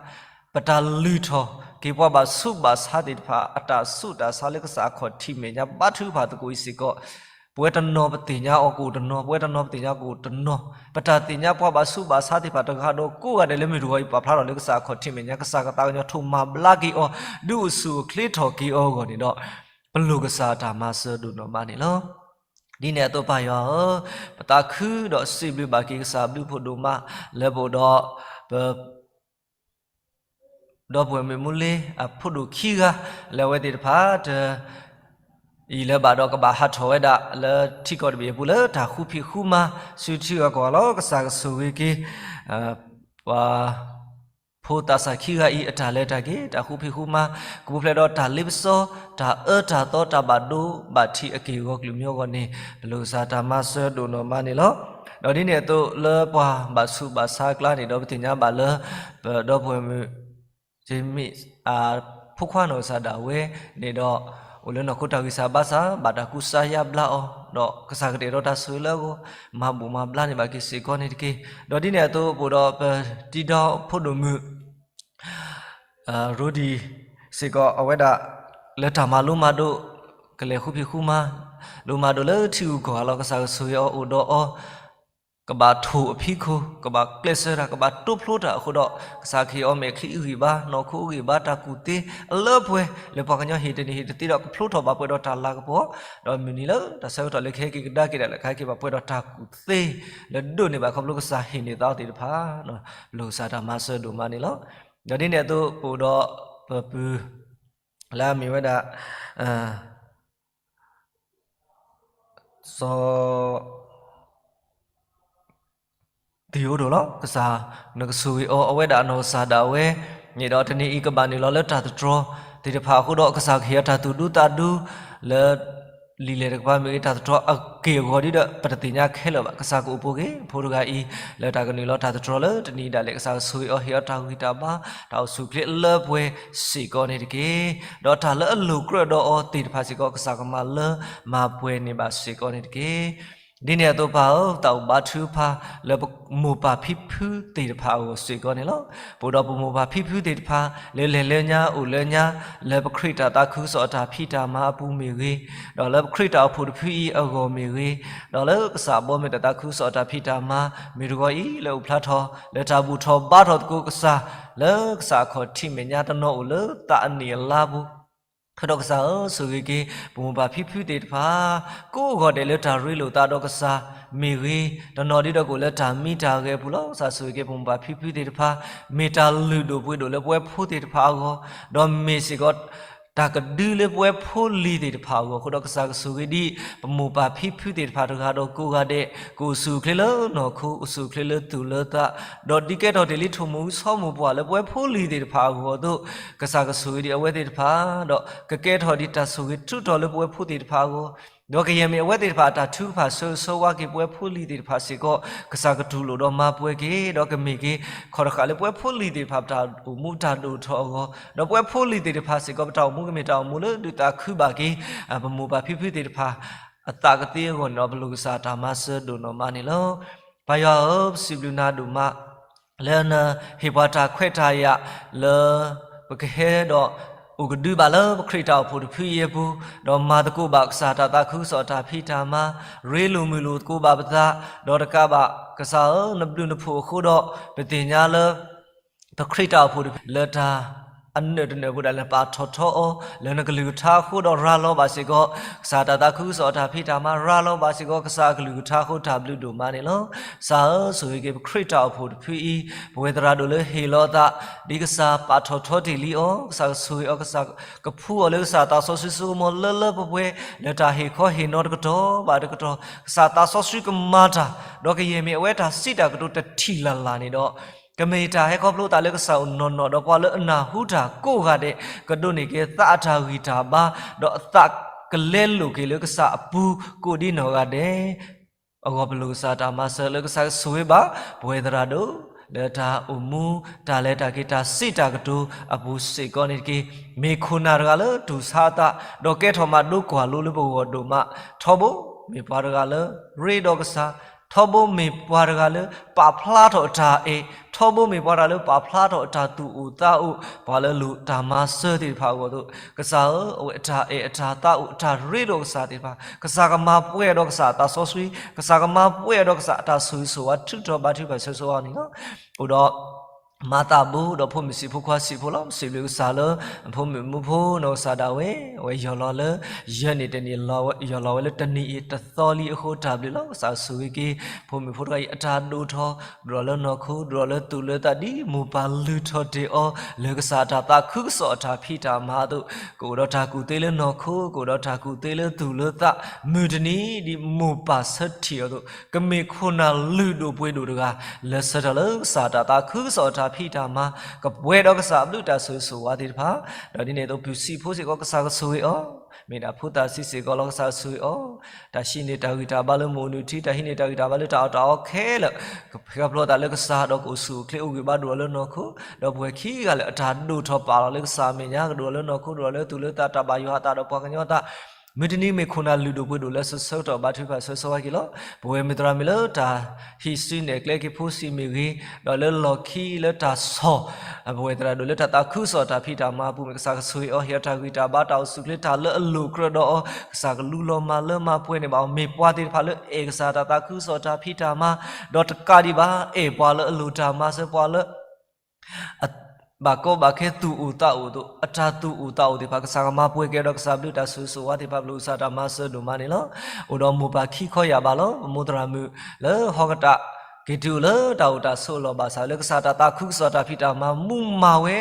ပတၢ်လုၢ်ထီၣ်က့ၤပှၤဘၣ်ဆူးဘၣ်ဆါသ့ၣ်တဖၣ် အတၢ်ဆူးတၢ်ဆါလၢကစၢ်အခီၣ်ထံးမဲာ်ညါ ဘါထုကဖၣ်သကိးအံၤစ့ၢ်ကီး, ပဝဲတနီၤပသ့ၣ်ညါအီၤကအိၣ်တနီၤ, ပဝဲတနီၤပသ့ၣ်ညါကအိၣ်တနီၤ, ပတၢ်သ့ၣ်ညါပှၤဘၣ်ဆူးဘၣ်ဆါသ့ၣ်တဖၣ် တဂၤဒီးကိးဂၤဒဲးလၢမုၢ်တဂီၤအံၤ ပာ်ဖျါထီၣ်လၢကစၢ်အခီၣ်ထံးမဲာ်ညါ ကစၢ်ကသးကညီၤထိၣ်မၤဘျါက့ၤအီၤ, ဒုးအိၣ်ဆူၣ်အိၣ်ချ့ထီၣ်က့ၤအီၤအဂီၢ်န့ၣ်ဒီး, ပလိာ်ကစၢ်အတၢ်မၤစၢၤဒိၣ်နီၢ်မးန့ၣ်လီၤ. ဒ်န့ၣ်အသိးပၢ်ယွၤဧၢ, ပသးခုဒီးစံးဘျုးဘၣ်က့ၤကစၢ်ဘျုးဖှိၣ်ဒိၣ်မး လၢပအိၣ်ဒီး ပ ဒီပုၢ်ဝဲၢ်မုၣ်မူလ့အဖိဒိၣ်ခံဂၤ လၢအဝဲသ့ၣ်တဖၣ်တ အံၤလၢဘၣ်ဒီးကဘၣ်ဟးထီၣ်ဝဲဒၣ်လၢထံကီၢ်တဘ့ၣ်အပူၤလၢတၢ်ဃူဖံးဃူမၤ ဆူထံဂၤကီၢ်ဂၤလီၤ. ကစၢ်ကဆိၣ်ဂ့ၤက့ၤ ပှၤ ဖိသးစၢ်ခံဂၤအံၤအတၢ်လဲၤတၢ်က့ၤ တၢ်ဃူဖံးဃူမၤ ကပူၤဖျဲးဒီးတၢ်လ့ပစီ တၢ်အၢတၢ်သီ တၢ်ဘၣ်ဒိဘၣ်ထံးအက့ၢ်အဂီၤကလုာ်မံၤအဂီၢ်န့ၣ် ပလိာ်ကစၢ်တၢ်မၤစၢၤဒိၣ်နီၢ်မးန့ၣ်လီၤ. ဒီးဒ်န့ၣ်အသိးလၢပှၤဘၣ်ဆူးဘၣ်ဆါအကျါန့ၣ်ဒီး ပသ့ၣ်ညါဘၣ်လၢ ပဒီပုၢ်ဝဲၢ်မုၣ် ကမ့ၢ် ဖိခွါနီၢ်ကစၢ်ဒၣ်ဝဲန့ၣ်ဒီး အိၣ်လၢနီၢ်ခိတၢ်ဂံၢ်စၢ်ဘါစၢ် ဘၣ်တၢ်ကူစါယါဘျါအီၤ ဒီးကစၢ်ကတဲာ်ဒီးတၢ်ဆိၣ်ဂ့ၤလၢအဂီၢ် မၤဘူၣ်မၤဘျါန့ၢ်ဘၣ်က့ၤစ့ၢ်ကီးန့ၣ်တက့ၢ်. ဒီးဒ်န့ၣ်အသိးပအိၣ်ဒီးပတံၤဒီးဖိဒိၣ်မုၣ် ရိဒံၣ်စ့ၢ်ကီး အဝဲဒၣ်လၢတၢ်မၤလိမၤဒိး ကလဲၤဃူဖံးဃူမၤ လိမၤဒိးလၢထံဂုၤကီၢ်ဂၤလီၤ. ကစၢ်ကဆိၣ်ဂ့ၤအီၤအိၣ်ဒီးအီၤ ကဘၣ်ထိၣ်အဖံခိၣ် ကဘၣ်ကျဲးစၢးတၢ် ကဘၣ်တိဖျိတၢ်အဃိဒီး ကစၢ်ကဟ့ၣ်အီၤမဲာ်ချံအဂံၢ်ဘါ နီၢ်ခိအဂံၢ်ဘါ တၢ်ကူၣ်သ့အလၢပှဲၤ လၢပှၤကညီဟ့ၣ်တန့ၢ်ဟ့ၣ်တသ့ဒီး ကဖျိထီၣ်ဘၣ်ပှဲၤဒီးတၢ်လၤကပီၤ ဒီးမုၢ်နံၤလၢတၢ်ဆၢကတီၢ်လၢကဟဲက့ၤကဒါက့ၤဒၣ်လဲာ် ကဟဲက့ၤဘၣ်ပှဲၤဒီးတၢ်ကူၣ်သ့ လၢဒိးန့ၢ်ဘၣ်ခီဖျိကစၢ်ဟ့ၣ်န့ၢ်သးအီၤသ့ၣ်တဖၣ် ပလိာ်ကစၢ်တၢ်မၤစၢၤဒိၣ်မးန့ၣ်လီၤ. ဒီးဒ်န့ၣ်အသိးပအိၣ်ဒီးပပုၢ် လၢအမ့ၢ်ဝဲဒၣ် စီၤ သ့ၣ်အိၣ်ဒိၣ်လီၤ. ကစၢ်နကဆိၣ်ဂ့ၤအီၤ အဝဲဒၣ်အနီၢ်ကစၢ်ဒၣ်ဝဲန့ၣ်ဒီး တနံၤအံၤကဘၣ်နုာ်လီၤလၢတၢ်သတြီၤသ့ၣ်တဖၣ်အဃိဒီး ကစၢ်ကဟ့ၣ်အီၤတၢ်သူၣ်ဒူသးဒူ လၢ လံာ်လဲၢ်တကပၤမ့ၢ်ဂ့ၤ တၢ်သတြီၤအက့ၢ်အဂီၤဒ်ဒီး ပတသ့ၣ်ညါခဲလၢာ်ဘၣ်. ကစၢ်ကအိၣ်ပိၤက့ၤဖိတဂၤအံၤ လၢတၢ်ကနုာ်လီၤတၢ်သတြီၤလၢတနံၤအံၤဒၣ်လဲာ် ကစၢ်ကဆိၣ်ဂ့ၤအီၤ ဟ့ၣ်အီၤတၢ်ဂံၢ်တၢ်ဘါ တၢ်အိၣ်ဆူၣ်အိၣ်ချ့အလၢပှဲၤစ့ၢ်ကီးန့ၣ်တက့ၢ်. ဒီးတၢ်လၢအလိၣ်ကြၢးဒီးအီၤသ့ၣ်တဖၣ်စ့ၢ်ကီး ကစၢ်ကမၤလၢမၤပှဲၤန့ၢ်ဘၣ်စ့ၢ်ကီးန့ၣ်တက့ၢ်. ဒ်န့ၣ်အသိးပၢ်ဧၢ သးအိၣ်ဘါထုကဖၣ် လၢပမိၢ်ပၢ်ဖံဖုသ့ၣ်တဖၣ်အဂီၢ်စ့ၢ်ကီးန့ၣ်လီၤ. ပအိၣ်ဒီးပမိၢ်ပၢ်ဖံဖုသ့ၣ်တဖၣ် လၢလဲၤလၢညါအိၣ်လၢညါ လၢပခရံာ်တၢ်သးခုကစီၣ်အတၢ်ဖံးတၢ်မၤအပူၤမ့ၢ်ဂ့ၤ, ဒီးလၢပခရံာ်တၢ်အိၣ်ဖှိၣ်တဖုအံၤအဂီၢ်မ့ၢ်ဂ့ၤ, ဒီးလၢကစၢ်အဘီအမုၢ်တၢ်သးခုကစီၣ်အတၢ်ဖံးတၢ်မၤ မ့ၢ်တဂီၤအံၤ လၢအိၣ်ဖျါထီၣ် လၢတၢ်ဘူၣ်ထီၣ်ဘါထီၣ်သကိးကစၢ် လၢကစၢ်အခီၣ်ထံးမဲာ်ညါတနီၤအိၣ်လၢသးအနံၣ်အလါပူၤ အဃိဒီးကစၢ်ဧၢ ဆိၣ်ဂ့ၤက့ၤ ပမိၢ်ပၢ်ဖံဖုသ့ၣ်တဖၣ် ကိးဂီၤဒဲးလၢတၢ်ရ့လိာ်သးဒီးကစၢ်မ့ၢ်ဂ့ၤ, တနီၤဒ်ဒီးကအိၣ်လၢတၢ်မံတၢ်ဂဲၤအပူၤလီၤ. ကစၢ်ဆိၣ်ဂ့ၤက့ၤ ပမိၢ်ပၢ်ဖံဖုသ့ၣ်တဖၣ် မ့ၢ်တၢ်လုၢ်ဒိၣ်ပှ့ၤဒိၣ်လၢပဝဲဖိသ့ၣ်တဖၣ်အဂီၢ်, ဒီးမ့ၢ်စ့ၢ်ကီး တၢ်ကဒုလၢပဝဲဖိလံၤသ့ၣ်တဖၣ်အဂီၢ်အဃိဒီး ကစၢ်ကဆိၣ်ဂ့ၤဒံး ပမိၢ်ပၢ်ဖံဖုသ့ၣ်တဖၣ်တဂၤဒီးကိးဂၤဒဲး ကအိၣ်ဆူၣ်အိၣ်ချ့လၢနီၢ်ခိ အိၣ်ဆူၣ်အိၣ်ချ့လၢသူၣ်လၢသး, ဒီးဒ်ကဲထီၣ်တ့ၢ်လံထိၣ်မူၤအုဆီမိၢ်ပှၢ်လၢပဝဲဖိလံၤသ့ၣ်တဖၣ်အဂီၢ်အသိး, ကစၢ်ကဆိၣ်ဂ့ၤဒံးအဝဲသ့ၣ်တဖၣ်, ဒီးကကဲထီၣ်ဒံးတၢ်ဆိၣ်ဂ့ၤထုးထီၣ်လၢပဝဲဖိသ့ၣ်တဖၣ်အဂီၢ်, ဒီးကယဲၢ်မ့ၢ်အဝဲသ့ၣ်တဖၣ်အတၢ်ထုကဖၣ်ဆၢဂ့ၤဆၢဝါက့ၤပဝဲဖိလံၤသ့ၣ်တဖၣ်စ့ၢ်ကီး, ကစၢ်ကတူၢ်လိာ်ဒီးမၤပှဲၤက့ၤ, ဒီးကမ့ၢ်က့ၤ ခီၣ်တဃာ်လၢပဝဲဖိလံၤသ့ၣ်တဖၣ်ပတၢ်အိၣ်မူတၢ်ဒိၣ်ထီၣ်အဂီၢ်, ဒီးပဝဲဖိလံၤသ့ၣ်တဖၣ်စ့ၢ်ကီး ပတၢ်အိၣ်မူကမ့ၢ်တၢ်အိၣ်မူလၢဒုးသးခုဘၣ်က့ၤ ပမိၢ်ပၢ်ဖံဖုသ့ၣ်တဖၣ် အသးကသ့အဂီၢ်န့ၣ်ဒီး ပလိာ်ကစၢ်တၢ်မၤစၢၤဒိၣ်နီၢ်မးန့ၣ်လီၤ. ပၢ်ယွၤဧၢ, ပစံးဘျုးနၤဒိၣ်မး လၢနဟ့ၣ်ပှၤတၢ်ခွဲးတၢ်ယာ်လၢ ပကဟဲဒီး အိၣ်ကဒုဘၣ်လၢပခရံာ်တၢ်အိၣ်ဖှိၣ်တဖုအံၤအပူၤ, ဒီးမၤသကိးဘၣ်ကစၢ်တၢ်သးခုကစီၣ်အတၢ်ဖံးတၢ်မၤ, ရ့လိာ်မုာ်လိာ်သကိးဘၣ်ပသး, ဒီးတကးဘၣ် ကစၢ်ဧၢ, နဘျုးနဖှိၣ်အဃိဒီး ပသ့ၣ်ညါလၢ ပခရံာ်တၢ်အိၣ်ဖှိၣ်တဖု လၢတၢ်အနၢၣ်တနၢၣ်အပူၤဒၣ်လဲာ် ပာ်ထီၣ်ထီအီၤ လၢနကလုၢ်ကထါအဃိဒီးရၤလီၤဘၣ်စ့ၢ်ကီး ကစၢ်တၢ်သးခုကစီၣ်အတၢ်ဖံးတၢ်မၤ ရၤလီၤဘၣ်စ့ၢ်ကီး ကစၢ်အကလုၢ်ကထါအဃိ တၢ်ဘျုးဒိၣ်မးန့ၣ်လီၤ. ကစၢ်ဧၢ, ဆိၣ်ဂ့ၤက့ၤပခရံာ်တၢ်အိၣ်ဖှိၣ်တဖုအံၤ ပဝဲသရၣ်ဒိၣ်လၢဟ့ၣ်လီၤအသး ဒ်ကစၢ်ပာ်ထီၣ်ထီတ့ၢ်လံအီၤ, ကစၢ်ကဆိၣ်ဂ့ၤအီၤ, ကစၢ်ကဖှူအီၤလၢကစၢ်သးစီဆှံစိကမီၤလၢလၢပှဲၤပှဲၤ လၢတၢ်ဟ့ၣ်ခီဟ့ၣ်နီၤတကတီၢ်ဘၣ်တကတီၢ်, ကစၢ်သးစီဆှံကမၤတၢ်, ဒီးကယဲၢ်မ့ၢ်အဝဲတၢ်စံးတၢ်ကတိၤတထံၣ်လၢ်လၢ်န့ၣ်ဒီး ကမ့ၢ်တၢ်ဟဲခီဖျိသးလၢကစၢ်အိၣ်နီၢ်နီၢ် ဒီးပှၤလၢအနၢ်ဟူတၢ်ကိးဂၤဒဲး ကဒိးန့ၢ်က့ၤသးအတၢ်ဂံၢ်တၢ်ဘါ, ဒီးအသးကလဲလိာ်က့ၤလၢကစၢ်အပူၤ ကိးဒ်နီၢ်ဂၤဒဲး အဂီၢ် ပလိာ်ကစၢ်တၢ်မၤစၢၤလၢကစၢ်ကဆိၣ်ဂ့ၤဘၣ် ပဝဲသရၣ်ဒိၣ် လၢတၢ်အိၣ်မူ တၢ်လဲၤတၢ်က့ၤ တၢ်စံးတၢ်ကတိၤအပူၤစ့ၢ်ကီးန့ၣ်တက့ၢ်. မ့ၢ်ခိၣ်နၢ်တဂၤလၢတူၢ်ဆါအသး ဒီးကဲထီၣ်မးဒိကွၢ်လိလၢပဂီၢ်ဒိၣ်မး, ထီဘိမ့ၢ်ပှၤတဂၤလၢရ့ဒီးကစၢ်, ထီဘိမ့ၢ်ပှၤတဂၤလၢပာ်ဖျါထီၣ်အတၢ်အဲၣ်, ထီဘိမ့ၢ်ပှၤတဂၤလၢပာ်ဖျါထီၣ်အတၢ်သူၣ်အိၣ်သးအိၣ်, ပှၤလၢလိၣ်တၢ်မၤစၢၤသ့ၣ်တဖၣ်အဂီၢ်အသိး, ကစၢ်ဧၢ, အဝဲအတၢ်အဲၣ်အတၢ်သးအိၣ် အတၢ်ရ့ဒီးကစၢ်သ့ၣ်တဖၣ် ကစၢ်ကမၤပှဲၤဒီးကစၢ်အသးစီဆှံ, ကစၢ်ကမၤပှဲၤဒီးကစၢ်အတၢ်ဆိၣ်ဂ့ၤဆိၣ်ဝါ ထုးထီၣ်ဘါထုကဖၣ်ဆၢဂ့ၤဆၢဝါန့ၣ်လီၤ. အိၣ်ဒီး မၤသးဘိ ဒီးဖိမုၣ်ဆံးဖိခွါဆံးဖိလီၤ. စံးဘျုးကစၢ်လၢ ဖိမုၣ်မူဖိနီၢ်ကစၢ်ဒၣ်ဝဲ အဝဲယီၢ်လီၤလၢ ယဲၢ်နံၣ်တနံၣ် ယီၢ်လီၤဝဲလၢတနံၣ်အံၤ တသီလံအဃိ တၢ်ဘျုးလီၤ. ကစၢ်ဆိၣ်ဂ့ၤက့ၤ ဖိမုၣ်ဖိတဂၤအံၤ အတၢ်ဒိၣ်ထီၣ် ဒိၣ်ထီၣ်လၢနီၢ်ခိ ဒိၣ်ထီၣ်လၢသူၣ်လၢသး ဒ်မိၢ်ပၢ်လုၢ်ထီၣ်တ့ၢ်အီၤ လၢကစၢ်အတၢ်သးခုကစီၣ်အတၢ်ဖံးတၢ်မၤအသိး ကအိၣ်ဒီးတၢ်ကူၣ်သ့လၢနီၢ်ခိ ကအိၣ်ဒီးတၢ်ကူၣ်သ့လၢသူၣ်လၢသး မုၢ်တနံၤ ဒ်မိၢ်ပၢ်ဆၢထံၣ်အီၤအသိး ကမ့ၢ်ခိၣ်နၢ်လုၢ်ဒိၣ်ပှ့ၤဒိၣ်တဂၤ လၢဆၢထၢၣ်လၢကစၢ်တၢ်သးခုကစီၣ်အတၢ်ဖံးတၢ်မၤ ကပှဲၤဒီးကစၢ်အဘျုးတၢ်ဆိၣ်ဂ့ၤဆိၣ်ဝါသ့ၣ်တဖၣ် ဒီးဒ်န့ၣ်အသိး ပုၢ်ဆံးဖိစ့ၢ်ကီး ကစၢ်ကဆိၣ်ဂ့ၤအီၤ မ့ၢ်ဒၣ်ဖိသၣ်ဆံးစ့ၢ်ကီးလီၤ. ကစၢ်ကဆိၣ်ဂ့ၤအီၤ တၢ်ဟံးန့ၢ်တၢ်ဂံၢ်တၢ်ဘါလၢမုၢ်အိၣ်နုၢ်ထံ တၢ်ဟံးန့ၢ်တၢ်ဂံၢ်တၢ်ဘါလၢတၢ်အီၣ်တၢ်အီခဲလၢာ် ကဖျိးသးလၢကစၢ် ဒီးကအိၣ်ဆူၣ်အိၣ်ချ့အိၣ်ဂံၢ်အိၣ်ဘါဒိၣ်လၢနီၢ်ခိ ဒီးပဝဲခံဂၤလၢအတၢ်ဒိၣ်ထီၣ်ပာ်လီၤလၢကစၢ်အမဲာ်ညါ ကဒိၣ်လၢနီၢ်ခိ ဒိၣ်လၢသူၣ်လၢသး တၢ်ဘၣ်ယွၤအသးဒီးပှၤကညီအသး မုၢ်တနံၤမ့ၢ်ခိၣ်နၢ်လုၢ်ဒိၣ်ပှ့ၤဒိၣ်လၢဆၢဆၢကတီၢ် ဘါထုကဖၣ်ဆၢဂ့ၤဆၢဝါက့ၤလီၤ. ပဝဲမ့ၢ်သရၣ်မုၣ်လၢတၢ်ဟံးစုနဲၣ်ကျဲက့ၤဖိဆံးမ့ၢ်ဂ့ၤ, ဒီးလၢလီၢ်ခံလၢတၢ်ဆီၣ် ပဝဲသရၣ်ဒိၣ်လၢတၢ်သးခုကစီၣ်တၢ်ဖံးတၢ်မၤအပူၤ မ့ၢ်ကစၢ်ကဆိၣ်ဂ့ၤအီၤ ဟ့ၣ်အီၤတၢ်ဂံၢ်တၢ်ဘါတၢ်အိၣ်ဆူၣ်အိၣ်ချ့ တၢ်လၢအလိၣ်ကြၢးဒီးအီၤ ကစၢ်ကလူလီၤမၤလၢမၤပှဲၤန့ၢ်ဘၣ်အီၤ မ့ၢ်ပှၤသ့ၣ်တဖၣ်လၢအဲၣ်ကစၢ်တၢ်သးခုကစီၣ်တၢ်ဖံးတၢ်မၤ, ဒီးတကးဒံးဘၣ် အဲၣ်ပှၤလၢအလိၣ်တၢ်မၤစၢၤပှၤလၢ ဘၣ်ကီဘၣ်ခဲသူၣ်အိၣ်သးအိၣ်အသိး အတၢ်သူၣ်အိၣ်သးအိၣ်သ့ၣ်တဖၣ် ကစၢ်ကမၤပှဲၤက့ၤဒီးကစၢ်ဘျုးတၢ်ဆိၣ်ဂ့ၤဆိၣ်ဝါသ့ၣ်တဖၣ် ပလီၢ်ကစၢ်တၢ်မၤစၢၤဒိၣ်မးန့ၣ်လီၤ. အိၣ်ဒီးမိၢ်ပၢ်ခံခီယၢ်ဘးလီၤ. ပမိၢ်သရၣ်မုၣ်လၢဟီကတၢၢ် က့ၤတုၤအိၣ်လၢတၢ်အိၣ်တၢ်ဆိးအလီၢ်ဘၣ်ဆၣ် လၢကစၢ်တၢ်သးခုကစီၣ်တၢ်ဖံးတၢ်မၤမူမၤဝဲ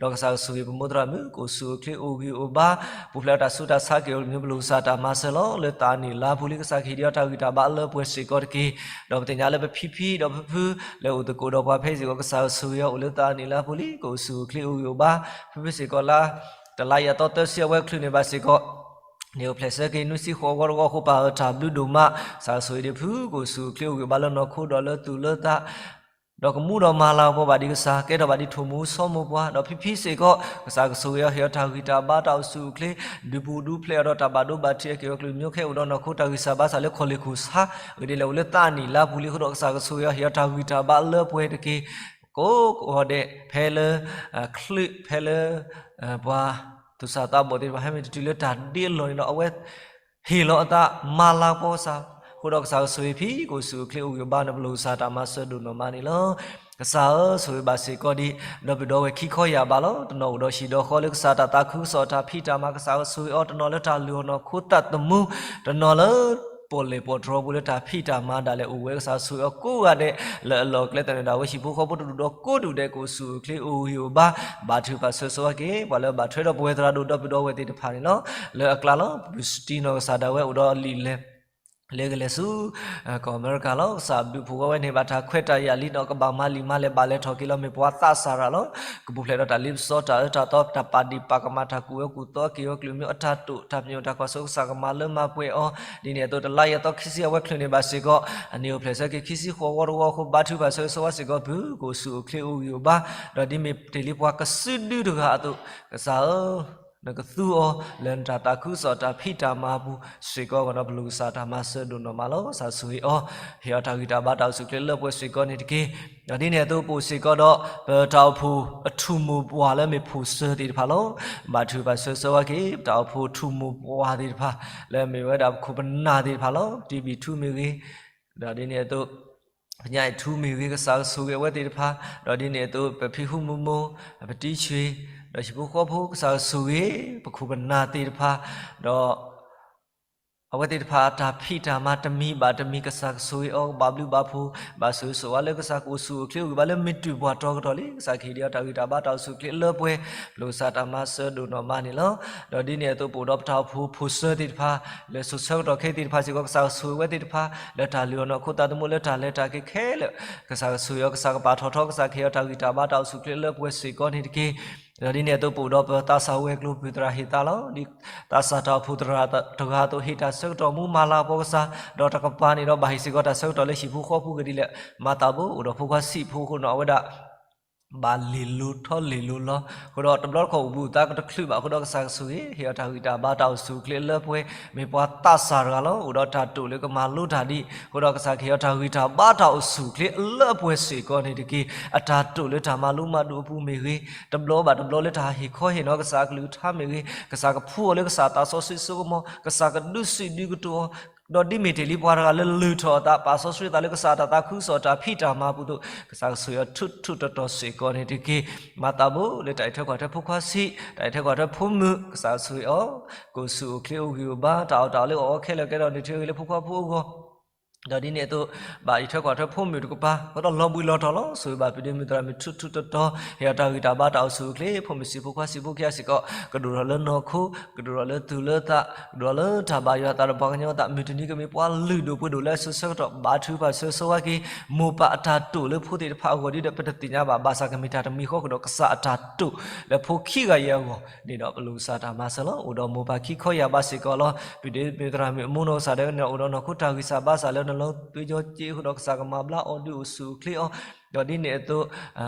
ဒီးကစၢ်ကဆိၣ်ဂ့ၤပမိၢ်သရၣ်မုၣ် ကအိၣ်ဆူၣ်အိၣ်ချ့အိၣ်ဂံၢ်အိၣ်ဘါ ပူၤဖျဲးတၢ်ဆူးတၢ်ဆါက့ၤအိၣ်မူ ပလီၢ်ကစၢ်တၢ်မၤစၢၤလီၤ. လၢသးနံၣ်လါပူၤလံ ကစၢ်ကဟ့ၣ်ဒံးအီၤတၢ်ဂံၢ်တၢ်ဘါလၢပှဲၤစ့ၢ်ကီးတက့ၢ်. ဒီးပသ့ၣ်ညါလၢပဖံဖံဒီးဖုဖု လၢအိၣ်သကိးဒီးပှၤဖဲစ့ၢ်ကီး ကစၢ်ကဆိၣ်ဂ့ၤအီၤအိၣ်လၢသးနံၣ်လါပူၤလံ ကအိၣ်ဆူၣ်အိၣ်ချ့အိၣ်ဂံၢ်အိၣ်ဘါ ဖုဖုစ့ၢ်ကီးလါ တလါယဲၢ်သီသၢဆံအဝဲချုးန့ၣ်ဘၣ်စ့ၢ်ကီး န့ၣ်အိၣ်ဖျဲၣ်ဆၢက့ၤနွံဆံဃိးဂီၤတဂီၤအဃိ ပၢ်အၢတၢ်ဘျုးဒိၣ်မး ကစၢ်ကဆိၣ်ဂ့ၤဒံးဖု ကအိၣ်ဆူၣ်အိၣ်ချ့အိၣ်ဂံၢ်အိၣ်ဘါလၢနီၢ်ခိဒီးလၢသူၣ်လၢသး ဒီးကမူဒီးမၤလၤကပီၤဘၣ်ဒံးကစၢ် ကဲထီၣ်ဘၣ်ဒံးထိၣ်မူဆီမိၢ်ပှၢ် ဒီးဖံဖံစ့ၢ်ကီး ကစၢ်ကဆိၣ်ဂ့ၤအီၤ ဟ့ၣ်အီၤတၢ်ဂံၢ်တၢ်ဘါတၢ်အိၣ်ဆူၣ်အိၣ်ချ့ ဒုးပူၤဒုးဖျဲးအီၤဒီးတၢ်ဘၣ်ဒိဘၣ်ထံးအက့ၢ်အဂီၤ ကလုာ်ကညီခဲအံၤအိၣ်ဒီးနီၢ်ခိ တၢ်ဂံၢ်စၢ်ဘါစၢ်လၢခီၣ်လ့ၢ်ခိၣ်ဆါ အဂ့ၢ်ဒ်လဲၣ် အိၣ်လၢသးနံၣ်လါပူၤလံအဃိဒီး ကစၢ်ကဆိၣ်ဂ့ၤအီၤ ဟ့ၣ်အီၤတၢ်ဂံၢ်တၢ်ဘါလၢပှဲၤတက့ၢ်. ကိးဂီၤဒဲး ဖဲလၢ ချုး ဖဲလၢ ပှၤ သူၣ်စၢ်သးဘီၣ်သ့ၣ်တဖၣ် ဟဲမ့ၢ်တတုၤလၢတၢ်ဒ့အလီၢ်န့ၣ်ဒီး အဝဲ ဟ့ၣ်လီၤအသး မၤလၤကပီၤကစၢ် အဃိဒီးကစၢ်ကဆိၣ်ဂ့ၤဖံ ကအိၣ်ဆူၣ်အိၣ်ချ့အိၣ်ဂံၢ်အိၣ်ဘါန့ၣ် ပလီၢ်ကစၢ်တၢ်မၤစၢၤဒိၣ်နီၢ်မးန့ၣ်လီၤ. ကစၢ်ဧၢ ဆိၣ်ဂ့ၤဘၣ်စ့ၢ်ကီးဒံး ဒီပုၢ်ဒီဝဲၢ်ခံခီယၢ်ဘးလီၤ. တနီၤအိၣ်ဒီးဟံၣ်ဒီးဃီလၢကစၢ်တၢ်သးခုကစီၣ်တၢ်ဖံးတၢ်မၤ ကစၢ်ကဆိၣ်ဂ့ၤအီၤ တနီၤလၢတၢ်လုၢ်အီၣ်နီၢ်ခိသးသမူ တနီၤလၢ ပီၣ်လဲၣ်ပီၣ်တြီပူၤလၢတၢ်ဖံးတၢ်မၤဒၣ်လဲာ်အိၣ်ဝဲ ကစၢ်ဆိၣ်ဂ့ၤအီၤကိးဂၤဒဲး လၢအလီၢ်အကျဲသနၢၣ်ဒၣ်ဝဲ ဟံၣ်ဖိဃီဖိတဒူၣ်ဒီးကိးဒူၣ်ဒဲး ကအိၣ်ဆူၣ်အိၣ်ချ့အိၣ်ဂံၢ်အိၣ်ဘါ ဘါထုကဖၣ်ဆၢဂ့ၤဆၢဝါက့ၤ ပှၤလၢဘၣ်ထွဲဒီးပဝဲသရၣ်ဒိၣ်ဒီပုၢ်ဒီဝဲၢ်သ့ၣ်တဖၣ်န့ၣ်လီၤ. လၢအကျါလီၤ ပပုၢ်စတံနီၢ်ကစၢ်ဒၣ်ဝဲအိၣ်ဒီးလံာ်လဲၢ် လဲၤကလဲၤဆူ ကီၢ်အမဲရကၤလီၤ. ကစၢ်ဘျုးဖှိၣ်ဝဲဝဲန့ၣ် ဘၣ်တၢ်ခွဲးတၢ်ယာ်လံဒီး ကဘၣ်မၤလံာ်မၤလဲၢ်ဘၣ်လဲၤထီၣ်က့ၤလီၤ မ့ၢ်ပှၤသးစၢ်ရၤလီၤ. ကပူၤဖျဲးဒီးတၢ်လ့ပစီတၢ်အၢတၢ်သီ တၢ်ပာ်ဒံးပာ်ကမၣ် တၢ်ကူၣ်ဝဲကူၣ်သီက့ၤဝဲ ကလုာ်မ့ၢ်အတၢ်တိာ် တၢ်ပညိၣ်တၢ်ကွၢ်စိ ကစၢ်ကမၤလၢမၤပှဲၤအီၤ ဒ်န့ၣ်အသိး တလါယဲၢ်သီခံဆံအဝဲချုးန့ၣ်ဘၣ်စ့ၢ်ကီး အန့ၣ်အိၣ်ဖျဲၣ်ဆၢက့ၤခံဆံဃိးဝီတဝီအဃိ ဘါထုကဖၣ်ဆၢဂ့ၤဆၢဝါစ့ၢ်ကီး ပုၢ်ကအိၣ်ဆူၣ်အိၣ်ချ့အိၣ်ဂံၢ်အိၣ်ဘါ ဒီးဒ်မ့ၢ်တ့ၢ်လံပှၤကစုဒုတဂၤအသိး ကစၢ်ဧၢ နကသူအီၤလၢနတၢ်သးခုကစီၣ်တၢ်ဖံးတၢ်မၤအပူၤစ့ၢ်ကီး ကဒီးပလီၢ်ကစၢ်တၢ်မၤစၢၤဒိၣ်နီၢ်မးလီၤ. ကစၢ်ဆိၣ်ဂ့ၤအီၤ ဟ့ၣ်အီၤတၢ်ဂံၢ်တၢ်ဘါတၢ်အိၣ်ဆူၣ်အိၣ်ချ့လၢပှဲၤစ့ၢ်ကီးန့ၣ်တက့ၢ်. ဒီးဒ်န့ၣ်အသိးပအိၣ်စ့ၢ်ကီးဒီး ပတၢ်အိၣ်ဖှိၣ်အထူၣ်မိၢ်ပှၢ်လၢမ့ၢ်ဖိၣ်စၢၤသ့ၣ်တဖၣ်လီၤ. ဘါထုကဖၣ်ဆၢဂ့ၤဆၢဝါက့ၤ ပတၢ်အိၣ်ဖှိၣ်ထူၣ်မိၢ်ပှၢ်သ့ၣ်တဖၣ် လၢမ့ၢ်ဝဲဒၣ်ပခိၣ်ပနၢ်သ့ၣ်တဖၣ်လီၤ. တံဘံၣ်ထူမ့ၢ်ဂ့ၤ ဒီးဒ်န့ၣ်အသိး ပညါအံၤထူမ့ၢ်ဂ့ၤ ကစၢ်ကဆိၣ်ဂ့ၤအဝဲသ့ၣ်တဖၣ်, ဒီးဒ်န့ၣ်အသိး ပဖံဃူမူမူ, ပတံဆွ့, ဒီးဟံၣ်ဖိဃီဖိ ကစၢ်ကဆိၣ်ဂ့ၤ ပခိၣ်ပနၢ်သ့ၣ်တဖၣ်, ဒီး အဝဲသ့ၣ်တဖၣ်အတၢ်ဖံးတၢ်မၤတမံၤဘၣ်တမံၤ ကစၢ်ကဆိၣ်ဂ့ၤအီၤ ကဘၣ်ဘျုးဘၣ်ဖှိၣ် ဘၣ်ဆိၣ်ဂ့ၤဆိၣ်ဝါလၢကစၢ်ကအိၣ်ဆူၣ်အိၣ်ချ့အိၣ်ဂံၢ်ဘါလၢ မ့ၢ်တုၤပှၤတီကတီၢ်လံ ကစၢ်ကဟ့ၣ်ဒံးအီၤတၢ်ဂံၢ်တၢ်ဘါတၢ်အိၣ်ဆူၣ်အိၣ်ချ့လၢပှဲၤ ပလီၢ်ကစၢ်တၢ်မၤစၢၤဒိၣ်နီၢ်မးန့ၣ်လီၤ. ဒီးဒ်န့ၣ်အသိး ပအိၣ်ဒီးပတၢ်အိၣ်ဖှိၣ်ဖိၣ်စၢၤသ့ၣ်တဖၣ် လၢဆူၣ်ဆၢကတီၢ်ခဲအံၤသ့ၣ်တဖၣ်စ့ၢ်ကီး ကစၢ်ကဆိၣ်ဂ့ၤဝဲသ့ၣ်တဖၣ် လၢတၢ်လုၢ်အီၣ်နီၢ်ခိသးသမူလၢတၢ်လဲၤတၢ်က့ၤခဲလၢာ် ကစၢ်ကဆိၣ်ဂ့ၤအီၤ ကစၢ်ကပာ်ထီၣ်ထီ ကစၢ်ကဟ့ၣ်အီၤတၢ်ဂံၢ်တၢ်ဘါတၢ်အိၣ်ဆူၣ်အိၣ်ချ့လၢပှဲၤစ့ၢ်ကီးန့ၣ်တက့ၢ်. ဒီးဒ်န့ၣ်အသိး ပအိၣ်ဒီးပသးစၢ်ဝဲၤကျိၤပုၢ်သရၣ်ဟ့ၣ်သါလီၤ. ဒ်သးစၢ်တၢ်အိၣ်ဖှိၣ်တဂၤအသိး ဟ့ၣ်တၢ်ဆၢကတီၢ်မူမၤလၤကပီၤကစၢ်, ဒီးတကပၤန့ၣ်ဒီး ဘၣ်ဟ့ၣ်စ့ၢ်ကီးတၢ်ဆၢကတီၢ်လၢဟံၣ်ဖိဃီဖိဂ့ၤဒ်လဲၣ်, မၤသးဘိ အိၣ်ဒီးဖိခွါဆံးဖိအဃိန့ၣ် အဝဲဒၣ် ဘၣ်လ့ၢ်လိၤထီၣ်လ့ၢ်လိၤလီၤ. အဃိဒီးတဘျီတခီၣ်အိၣ်ဘှံးအသးကတချုးဘၣ်အဃိဒီး ကစၢ်ကဆိၣ်ဂ့ၤ ဟ့ၣ်အီၤတၢ်ဂံၢ်တၢ်ဘါတၢ်အိၣ်ဆူၣ်အိၣ်ချ့လၢပှဲၤ မ့ၢ်ပှၤသးစၢ်တဂၤလီၤ. အိၣ်ဒီးတၢ်တိာ်လၢကမၤလိတၢ်ဒံး အဃိဒီးကစၢ်ကဟ့ၣ်အီၤတၢ်ဂံၢ်တၢ်ဘါတၢ်အိၣ်ဆူၣ်အိၣ်ချ့လၢပှဲၤစ့ၢ်ကီးန့ၣ်တက့ၢ်. အတၢ်တိာ်လၢတၢ်မၤလိမၤဒိးအပူၤမ့ၢ်ဂ့ၤ, တဘျီဘၣ်တဘျီလၢတၢ်ဟ့ၣ်ခီဟ့ၣ်နီၤကစၢ်အကလုၢ်ကထါမ့ၢ်ဂ့ၤ, ကစၢ်ကဖှူအီၤလၢကစၢ်သးစီဆှံစိကမီၤ, ကစၢ်ကဒုးဆံးဒုးကတိၤအီၤ ဒီးဒ်မ့ၢ်တ့ၢ်လံပှၤတဂၤလၢလုၢ်ထီၣ်အသး ပာ်စီဆှံသးလၢကစၢ်တၢ်သးခုကစီၣ်တၢ်ဖံးတၢ်မၤအပူၤအသိး ကစၢ်ကဆိၣ်ဂ့ၤအီၤထူးထူးတီၤတီၤစ့ၢ်ကီးန့ၣ်တက့ၢ်. မၤသးဘိလၢတၢ်အံးထွဲကွၢ်ထွဲဖိခွါဆံး, တၢ်အံးထွဲကွၢ်ထွဲဖိမုၣ် ကစၢ်ကဆိၣ်ဂ့ၤအီၤ ကအိၣ်ဆူၣ်အိၣ်ချ့အိၣ်ဂံၢ်အိၣ်ဘါ တၢ်အီၣ်တၢ်အီလၢအီၣ်အီခဲလၢာ်ကဲထီၣ်န့ၢ်ထံဂ့ၤလၢဖိခွါဖိအဂီၢ် ဒီးဒ်န့ၣ်အသိး ဘၣ်အံးထွဲကွၢ်ထွဲဖိမုၣ်တကပၤ အဃိဒီးလီၤဘှံးလီၤတီၤလီၤ. ဆိၣ်ဂ့ၤဘၣ်ဖုဒ့မုၣ်သရၣ်မုၣ်ထူးထူးတီၤတီၤ ဟ့ၣ်အီၤတၢ်ဂံၢ်တၢ်ဘါတၢ်အိၣ်ဆူၣ်အိၣ်ချ့ ဖိမုၣ်ဆံးဖိခွါဆံးဖိခံဂၤစ့ၢ်ကီး ကဒိၣ်ထီၣ်လၢနီၢ်ခိ ကဒိၣ်ထီၣ်လၢသူၣ်လၢသး ကဒိၣ်ထီၣ်လၢတၢ်ဘၣ်ယွၤအသးဒီးပှၤကညီအသး မုၢ်တနံၤကမ့ၢ်ပှၤလုၢ်ဒိၣ်ပှ့ၤဒိၣ်လၢအစိၤဆၢကတီၢ် ဘါထုကဖၣ်ဆၢဂ့ၤဆၢဝါက့ၤ မိၢ်ပၢ်အတၢ်တိာ်လၢဖိသ့ၣ်တဖၣ်အဂီၢ်ဒ်ဒီး ပတသ့ၣ်ညါဘၣ် ဘၣ်ဆၣ်ကမ့ၢ်တၢ်တမံၤဃီကဒီး ကစၢ်အတၢ်တိာ်လၢဖိခံဂၤအံၤအဂီၢ်န့ၣ်ဒီး ပလိၣ်ကစၢ်တၢ်မၤစၢၤလီၤ. အိၣ်ဒီးမိၢ်ပၢ်ခံခီယၢ်ဘါစ့ၢ်ကီးလီၤ. ဖုဒ့မုၣ်သရၣ်မုၣ်အမိၢ်နီၢ်ကစၢ်ဒၣ်ဝဲန့ၣ် အိၣ်ဒီးနီၢ်ခိတၢ်ဂံၢ်စၢ်ဘါစၢ်လၢနလီၤသွ့ကၠီက့အဃိဒီး ကစၢ်ကမၤဘျါအီၤဒုးအိၣ်ဆူၣ်အိၣ်ချ့အီၤ ဒီးဒ်န့ၣ်အသိး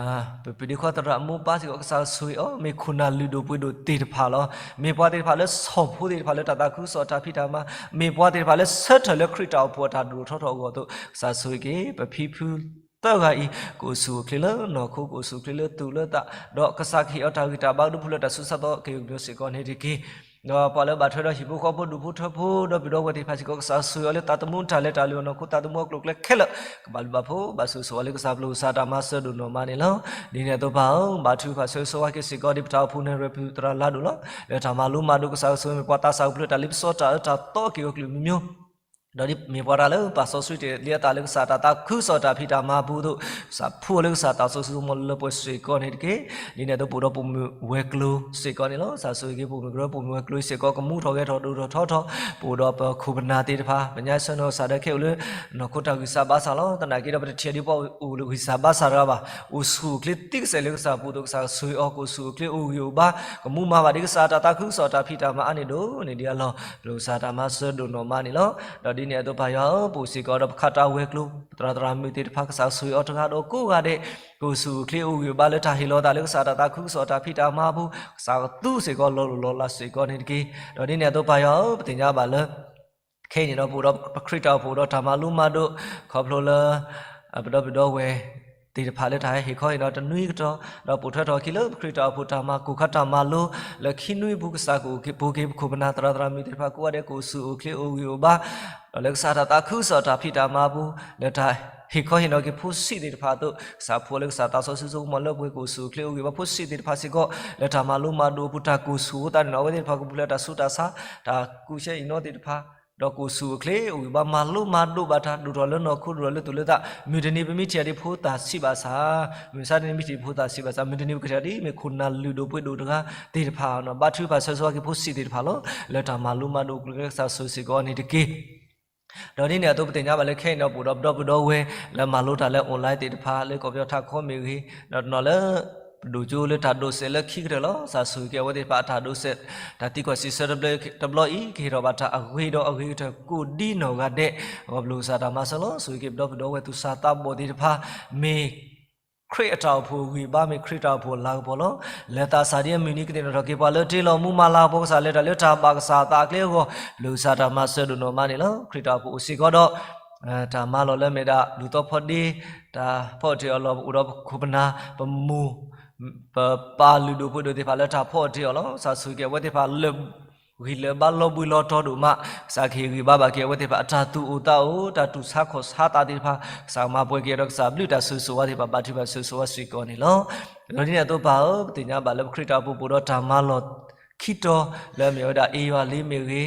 ပဖုဒ့ခွါသရၣ်အမိၢ်ပၢ်စ့ၢ်ကီး ကစၢ်ဆိၣ်ဂ့ၤအီၤ မ့ၢ်ခိၣ်နၢ်လုၢ်ဒိၣ်ပှ့ၤဒိၣ်သ့ၣ်တဖၣ်လီၤ. မ့ၢ်ပှၤသ့ၣ်တဖၣ်လၢဆီၣ်ဖိသ့ၣ်တဖၣ်လၢတၢ်သးခုကစီၣ်တၢ်ဖံးတၢ်မၤ, မ့ၢ်ပှၤသ့ၣ်တဖၣ်လၢဆၢထၢၣ်လၢခရံာ်တၢ်အိၣ်ဖှိၣ်အတၢ်ဒိၣ်ထီၣ်ထီထီၣ်အဂီၢ်အသိး ကစၢ်ဆိၣ်ဂ့ၤက့ၤ ပဖံဖုသၢဂၤအံၤ ကအိၣ်ဆူၣ်အိၣ်ချ့လၢနီၢ်ခိ ကအိၣ်ဆူၣ်အိၣ်ချ့လၢသူၣ်လၢသး ဒီးကစၢ်ကဟ့ၣ်အီၤတၢ်ဂံၢ်တၢ်ဘါကဒုဖုလၢတၢ်ဆူးတၢ်ဆါသီက့ၤကညီၤစ့ၢ်ကီးန့ၣ်တက့ၢ်. ဒီးပှၤလၢဘၣ်ထွဲဒီးဟံၣ်ဖိဃီဖိဒူၣ်ဖိထၢဖိ ဒီပုၢ်ဒီဝဲၢ်သ့ၣ်တဖၣ်စ့ၢ်ကီး ကစၢ်ဆိၣ်ဂ့ၤအီၤလၢသးသမူတၢ်လဲၤတၢ်လီၤ နီၢ်ခိသးသမူအကျိၤအကျဲခဲလၢာ် ကဘၣ်လုၢ်ဘၣ်ဖှိၣ်ဘၣ်ဆိၣ်ဂ့ၤဆိၣ်ဝါလၢကစၢ်ပလိၣ်ကစၢ်တၢ်မၤစၢၤဒိၣ်နီၢ်မးန့ၣ်လီၤ. ဒ်န့ၣ်အသိးပၢ်ဧၢ ဘါထုကဖၣ်ဆၢဂ့ၤဆိၣ်ဝါက့ၤစ့ၢ်ကီး ဒ်ပတၢ်အိၣ်ဖှိၣ်နၢ်ရွဲၣ်ဖုသရၣ်လါဒိၣ်လီၤ. လၢတၢ်မၤလိမၤဒိး ကစၢ်ဆိၣ်ဂ့ၤမ့ၢ်ပှၤသးစၢ်ကဖျၢၣ်တၢ်လ့ပစီတၢ်အၢတၢ်သီက့ၤအီၤကလုာ်မံၤမံၤ ဒီးဒ်မ့ၢ်ပှၤတဂၤလၢပာ်စီဆှံတ့ၢ်လံအသးလၢကစၢ်တၢ်သးခုကစီၣ်တၢ်ဖံးတၢ်မၤအပူၤအသိး ကစၢ်ဖှူအီၤလၢကစၢ်သးစီဆှံဆိကမိၣ်လၢပှဲၤစ့ၢ်ကီးန့ၣ်တက့ၢ်. ဒ်န့ၣ်အသိးပအိၣ်ဒီးပိာ်မုၣ်ဝဲၤကျိၤစ့ၢ်ကီးန့ၣ်လီၤ. ကစၢ်ဆိၣ်ဂ့ၤက့ၤပိာ်မုၣ်ကရၢ ပိာ်မုၣ်ဝဲၤကျိၤစ့ၢ်ကီး ကမူထီၣ်ဂဲၤထီၣ်ဒိၣ်ထီၣ်ထီထီၣ် ပအိၣ်ဒီးပခိၣ်ပနၢ်သ့ၣ်တဖၣ် ပညါဆၢနီၤကစၢ်ဒၣ်ခဲအိၣ်လၢ နီၢ်ခိတၢ်ဂံၢ်စၢ်ဘါစၢ်လီၤ. သနာ်က့ဒီးပတထံၣ်ဒ်ပှၤအိၣ်ဂံၢ်စၢ်ဘါစၢ်တဂၤဘၣ်. အိၣ်ဆူၣ်အိၣ်ချ့သံကစဲးလၢကစၢ်ပူၤအသိး ကစၢ်ဆိၣ်ဂ့ၤအီၤ ကအိၣ်ဆူၣ်အိၣ်ချ့အိၣ်ဂံၢ်အိၣ်ဘါ ကမူမၤဘၣ်ဒ်ကစၢ်တၢ်သးခုကစီၣ်တၢ်ဖံးတၢ်မၤအါန့ၢ်ဒိၣ်န့ၢ်ဒံးအလီၢ် ပလိၣ်ကစၢ်တၢ်မၤစၢၤဒိၣ်နီၢ်မးန့ၣ်လီၤ. ဒီးဒ်န့ၣ်အသိးပၢ်ယွၤဧၢ ပအိၣ်စ့ၢ်ကီးဒီးပခးတၢ်ဝဲၤကျိၤ ပသရၣ်သရၣ်မုၣ်သ့ၣ်တဖၣ် ကစၢ်ဆိၣ်ဂ့ၤအီၤတဂၤဒီးကိးဂၤဒဲး ကအိၣ်ဆူၣ်အိၣ်ချ့အိၣ်ဂံၢ်အိၣ်ဘါလၢတၢ်ဟ့ၣ်လီၤသးလၢကစၢ်တၢ်သးခုကစီၣ်တၢ်ဖံးတၢ်မၤအပူၤ ကစၢ်ကသူစ့ၢ်ကီးလီၤလိၢ်လီၤလးစ့ၢ်ကီးန့ၣ်တက့ၢ်. ဒီးဒ်န့ၣ်အသိးပၢ်ယွၤဧၢ ပသ့ၣ်ညါဘၣ်လၢ ခဲအံၤန့ၣ်ဒီးပအိၣ်ဒီးပခရံာ်တၢ်အိၣ်ဖှိၣ်ဒီးတၢ်မၤလိမၤဒိး ခီဖျိလၢ ပဒီပုၢ်ဒီဝဲၢ်သ့ၣ်တဖၣ်လၢတၢ်ဟဲဟ့ၣ်ခီဟ့ၣ်နီၤတနွံကတီၢ် ဒီးပိာ်ထွဲထီၣ်အခံလၢပခရံာ်တၢ်အိၣ်ဖှိၣ်တၢ်မၤကိၢ်ခါတၢ်မၤလိ လၢခံနွံပူၤ ကစၢ်ကအိၣ်က့ၤပူၤက့ၤပခိၣ်ပနၢ်သရၣ်သရၣ်မုၣ်သ့ၣ်တဖၣ်ကိးဂၤဒဲး ကအိၣ်ဆူၣ်အိၣ်ချ့အိၣ်ဂံၢ်အိၣ်ဘါ ဒီးလၢကစၢ်တၢ်သးခုကစီၣ်တၢ်ဖံးတၢ်မၤအပူၤ လၢတၢ်ဟ့ၣ်ခီဟ့ၣ်နီၤက့ၤဖိဆံးသ့ၣ်တဖၣ်အသိး ကစၢ်ဖှူလၢကစၢ်သးစီဆှံဆိကမိၣ်လၢပှဲၤ ကအိၣ်ဆူၣ်အိၣ်ချ့အိၣ်ဂံၢ်အိၣ်ဘါဖိဆံးသ့ၣ်တဖၣ်စ့ၢ်ကီး လၢတၢ်မၤလိမၤဒိးအပူၤ တၢ်ကအိၣ်ဆူၣ်အိၣ်သးန့ၣ်လီၤ. အဝဲသ့ၣ်တဖၣ်ကပူၤဖျဲးတၢ်ဆူးတၢ်ဆါ တၢ်ကူၣ်ရှဲအံၤနီသ့ၣ်တဖၣ် ဒီးကအိၣ်ဆူၣ်အိၣ်ချ့အိၣ်ဂံၢ်အိၣ်ဘါ မၤလိမၤဒိးဘၣ်တၢ် ဒိၣ်ထီၣ်လၢနီၢ်ခိ ဒိၣ်ထီၣ်လၢသူၣ်လၢသး မုၢ်တနံၤပမ့ၢ်ထံၣ်ဒ်ဖိသၣ်ဆံးဘၣ်ဆၣ် မုၢ်မဆါတနံၤမ့ၢ်ထံၣ်ဖိသၣ်ဆံးဘၣ်ဆၣ် မုၢ်တနံၤပကထံၣ်ဒ်မ့ၢ်ခိၣ်နၢ်လုၢ်ဒိၣ်ပှ့ၤဒိၣ်တဂၤသ့ၣ်တဖၣ် ဘါထုကဖၣ်ဆၢဂ့ၤဆိၣ်ဝါက့ၤဖိဆံးသ့ၣ်တဖၣ်လီၤ. လၢတၢ်မၤလိမၤဒိးအကျိၤကစၢ်ဆိၣ်ဂ့ၤစ့ၢ်ကီးန့ၣ်တက့ၢ်. ဒီးဒ်န့ၣ်အသိးပသ့ၣ်ညါဘၣ်လၢခဲအံၤန့ၣ် ပအိၣ်ဒီးပဒီပုၢ်ဒီဝဲၢ်လၢမၤလိတၢ်လၢ online သ့ၣ်တဖၣ် လၢကီၢ်ပယီၤထးခိၣ်မ့ၢ်ဂ့ၤ ဒီးတနီၤလၢ ပဒိၣ်ကၠိလၢတၢ်ဒိးစဲးလၢခံကတၢၢ်လီၤ. ကစၢ်ဆိၣ်ဂ့ၤက့ၤအဝဲသ့ၣ်တဖၣ်အတၢ်ဒိးစဲး တၢ်သံကွၢ်စံးဆၢတဘျီအံၤ ကဟ့ၣ်ထီၣ်ဘၣ်တၢ်အဂ့ၤဒီးအဂ့ၤကတၢၢ်ကိးဒ်နီၢ်ဂၤဒဲး အဂီၢ်ပလိၣ်ကစၢ်တၢ်မၤစၢၤလီၤ. ဆိၣ်ဂ့ၤက့ၤပဒီပုၢ်ဒီဝဲၢ်သူၣ်စၢ်သးဘီၣ်သ့ၣ်တဖၣ် မ့ၢ် ခရံာ်အတၢ်အိၣ်ဖှိၣ်ဂံၢ်ဘါ မ့ၢ်ခရံာ်တၢ်အိၣ်ဖှိၣ်လၤကပီၤလီၤ. လဲၤသးစၢ်ဒ်အမုၢ်နံၤကသ့ၣ်နီၣ်ထီၣ်က့ၤပှၤလၢတ့လီၤမူမၤလၤကပီၤ ကစၢ်လဲၤတၢ်လၢတၢ်ဘၣ်ကစၢ်သးအကျဲအဂီၢ် ပလိၣ်ကစၢ်တၢ်မၤစၢၤဒိၣ်နီၢ်မးန့ၣ်လီၤ. ခရံာ်တၢ်အိၣ်ဖှိၣ်အိၣ်စ့ၢ်ကီးဒီး တၢ်မၤလီၢ်လၢအမ့ၢ်ဒၣ် လူၤသီဖီဒ့ တၢ်ဖီၣ်တ့ၢ်အီၤလီၢ် ပအိၣ်ဒီးပခိၣ်ပနၢ် ပမိၢ် ပပၢ်လုၢ်ဒိၣ်ပှ့ၤဒိၣ်သ့ၣ်တဖၣ်လၢတၢ်ဖီၣ်တ့ၢ်အီၤလီၤ. ကစၢ်ဆိၣ်ဂ့ၤက့ၤအဝဲသ့ၣ်တဖၣ်လၢ ဂံၢ်လၢဘါလီၤဘှံးလီၤတီၤဒိၣ်မး ကစၢ်ကဟ့ၣ်ဂံၢ်ဘါဘၣ်က့ၤအဝဲသ့ၣ်တဖၣ် အတၢ်သူၣ်အိၣ်သးအိၣ် တၢ်တူၢ်ဆါခီၣ်ဆါသးသ့ၣ်တဖၣ် ကစၢ်ကမၤပှဲၤက့ၤဒီးကစၢ်ဘျုးတၢ်ဆိၣ်ဂ့ၤဆိၣ်ဝါသ့ၣ်တဖၣ် ဘါထုကဖၣ်ဆိၣ်ဂ့ၤဆိၣ်ဝါစ့ၢ်ကီးန့ၣ်လီၤ. ဒီးဒ်န့ၣ်အသိးပၢ်ဧၢ ပသ့ၣ်ညါဘၣ်လၢပခရံာ်တၢ်အိၣ်ဖှိၣ်ပအိၣ်ဒီးတၢ်မၤလီၢ်ခံတီၤ လၢအမ့ၢ်ဝဲဒၣ် အ့ယွၤလ့မ့ၢ်ဂ့ၤ ဒီး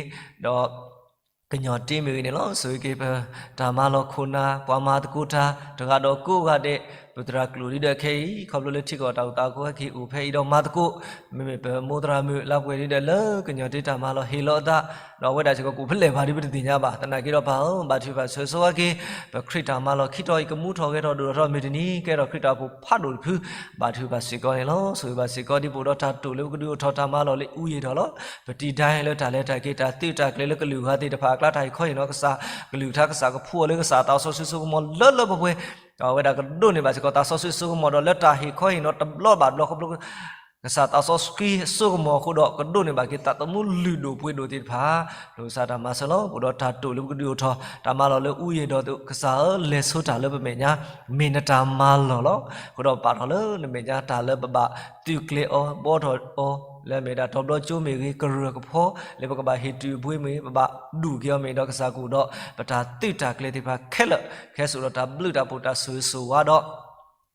ကညီၤတ့မ့ၢ်ဂ့ၤန့ၣ်လီၤ. ဆိၣ်ဂ့ၤက့ၤပတၢ်မၤလီၢ်ခိၣ်နၢ် ပှၤမၤသကိးတၢ် တဂၤဒီးကိးဂၤဒဲး ပသရၣ်ကျိာ်ဒ်ဒီးခဲအံၤ ခီဖျိလၢထံကီၢ်တၢ်အိၣ်သးအဃိ ဟဲက့ၤအိၣ်ဖဲအံၤဒီးမၤသကိး မ့မ့ၢ်ပမိၢ်သရၣ်မုၣ်လၢပှဲၤဒ်ဒီးလၢကညီၤတ့တၢ်မၤလီၢ်ဟ့ၣ်လီၤအသး ဒီးအဝဲဒၣ်စ့ၢ်ကီးကအိၣ်ဖဲလဲၣ်ဘၣ်ဒ်ပတသ့ၣ်ညါဘၣ်. သနာ်က့ဒီးပၢ်ဧၢ ဘါထုကဖၣ်ဆိၣ်ဂ့ၤဆိၣ်ဝါက့ၤ ပခရံာ်တၢ်မၤလီၢ်ခံတီၤအံၤ ကမူထီၣ်ဂဲၤထီၣ်ဒိၣ်ထီၣ်ထီထီၣ် မုၢ်တနံၤ ကဲထီၣ်ခရံာ်တၢ်အိၣ်ဖှိၣ်ဖးဒိၣ်တဖု ဘါထုကဖၣ်စ့ၢ်ကီးန့ၣ်လီၤ. ဆိၣ်ဂ့ၤဘၣ်စ့ၢ်ကီးဒ်ပအိၣ်ဒီးတၢ်တိာ်လၢပကဒုးအိၣ်ထီၣ်တၢ်မၤလီၢ်လၢအူယံာ်ထီၣ်လီၤ. ပတံၤဒၣ်လၢတၢ်လဲၤတၢ်က့ၤ တၢ်သုးတၢ်ကျဲၤလၢကလုာ်ဂၤသ့ၣ်တဖၣ်အကျါ တၢ်ဟ့ၣ်ခီဟ့ၣ်နီၤကစၢ် ကလုၢ်ကထါ ကစၢ်ကဖှူအီၤလၢကစၢ်သးစီဆှံစိကမီၤလၢလၢပှဲၤပှဲၤ ဒီးအဝဲဒၣ်ကဒိးန့ၢ်ဘၣ်စ့ၢ်ကီးသးစီဆှံစိကမီၤဒီးလၢတၢ်ဟ့ၣ်ခီဟ့ၣ်နီၤတဘျီဘၣ်တဘျီခီဖျိ ကစၢ်သးစီဆှံစိကမီၤအဃိဒီး ကဒိးန့ၢ်ဘၣ်က့ၤသးသမူလုၢ်ဒိၣ်ပှ့ၤဒိၣ်သ့ၣ်တဖၣ် ပလိၣ်ကစၢ်တၢ်မၤစၢၤလီၤ. ပအိၣ်ဒီးတၢ်တိာ်လၢပကဒုးအိၣ်ထီၣ် တၢ်မၤလီၢ်လၢအူယံာ်ဒီး ကစၢ်ဧၢ လဲၤဆိတၢ်လၢပမဲာ်ညါ မ့ၢ်နတၢ်မၤလီၢ်လီၤ. အဃိဒီးပပာ်ထီၣ်လၢနမဲာ်ညါတၢ်လၢပဘၣ်သုးကျဲၤအီၤ ဘှီထီၣ်အီၤ လၢအမ့ၢ်ဒၣ်တီဘျီကၠိမ့ၢ်ဂ့ၤ, ကရၢၢ်ကဖီ လၢပကဘၣ်ဟ့ၣ်တုၤအဘှ့မ့ၢ်ဂ့ၤ, ပဘၣ်ဒုးက့ၤအီၤမ့ၢ်ဒီးကစၢ်ကအိၣ်ဒီး ပတၢ်သုးတၢ်ကျဲၤသ့ၣ်တဖၣ်ခဲလၢာ်, ကဟဲစိာ်ဒီးတၢ်ဘျုးတၢ်ဖှိၣ်တၢ်ဆိၣ်ဂ့ၤဆိၣ်ဝါဒီး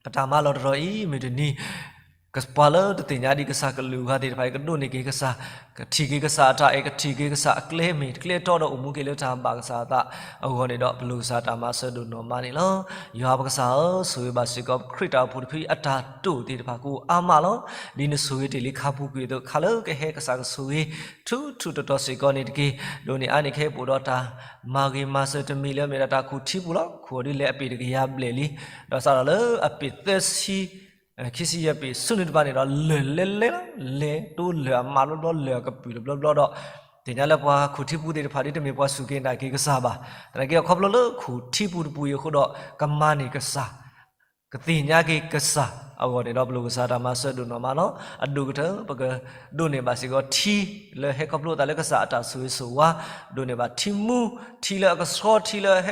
ပတၢ်မၤလီၤတတီၤအံၤ မုၢ်တနံၤ ပှၤလၢတသ့ၣ်ညါဒံးကစၢ်ကလုာ်အဂၤသ့ၣ်တဖၣ်အံၤ ကဒိးန့ၢ်က့ၤကစၢ်, ကထံၣ်က့ၤကစၢ်အတၢ်အဲၣ်, ကထံၣ်က့ၤကစၢ်အကျဲမ့ၢ်ကျဲတီဒီး အိၣ်မူက့ၤလၢတၢ်ဘၣ်ကစၢ်အသးအဂီၢ်န့ၣ်ဒီး ပလိၣ်ကစၢ်တၢ်မၤစၢၤဒိၣ်နီၢ်မးန့ၣ်လီၤ. ယွၤပကစၢ်ဧၢ, ဆိၣ်ဂ့ၤဘၣ်စ့ၢ်ကီး ပခရံာ်တၢ်အိၣ်ဖှိၣ်တဖုအံၤ အတၢ်တိာ်သ့ၣ်တဖၣ်ကအိၣ်အါမးလီၤ. ဒ်နဆိၣ်ဂ့ၤတ့ၢ်လံခါပူၤကွံာ်အသိး ခါလၢကဟဲကစၢ်ကဆိၣ်ဂ့ၤ ထူးထူးတီၤတီၤစ့ၢ်ကီးန့ၣ်တက့ၢ်. ဒိးန့ၢ်အါန့ၢ်ခဲအံၤပအိၣ်ဒီးတၢ်မၤဂ့ၤမၤစၢၤတမံၤလၢအမ့ၢ်ဒၣ်တၢ်ခိၣ်ထံပူၤလီၤ. ခိၣ်အီၤဒ်လဲၣ်အပ့ၢ်တကယၤဘျဲၣ်လံ, ဒီးစးထီၣ်လၢအပ့ၢ်သၢဆံ ခံဆံယဲၢ်ပ့ၢ်ဆူန့ၣ်တဖၣ်န့ၣ်ဒီး လၢၢ်လဲလဲလီၤ, လဲၤတိလၢၢ်အမးဘျီဘျီ လၢၢ်အကပုာ်တဘျီဘျီဒီး သ့ၣ်ညါလၢပှၤခိၣ်ထံပူၤသ့ၣ်တဖၣ် ဒ်တမ့ၢ်ပှၤစူၢ်က့ၤနာ်က့ၤကစၢ်ဘၣ်. သနာ်က့ဒီးခီဖျိလၢခိၣ်ထံပူၤတပူၤအံၤအဃိဒီး ကမၤန့ၢ်ကစၢ် ကသ့ၣ်ညါက့ၤကစၢ်အဂီၢ်န့ၣ်ဒီး ပလိၣ်ကစၢ်တၢ်မၤစၢၤဒိၣ်နီၢ်မးလီၤ. အဒိၣ်ကတၢၢ် ပကဒိးန့ၢ်ဘၣ်စ့ၢ်ကီးထံလၢဟဲခီဖျိအသးလၢကစၢ်အတၢ်ဆိၣ်ဂ့ၤဆိၣ်ဝါ, ဒိးန့ၢ်ဘၣ်ထံမူ, ထံလၢအကဆှီ, ထံလၢ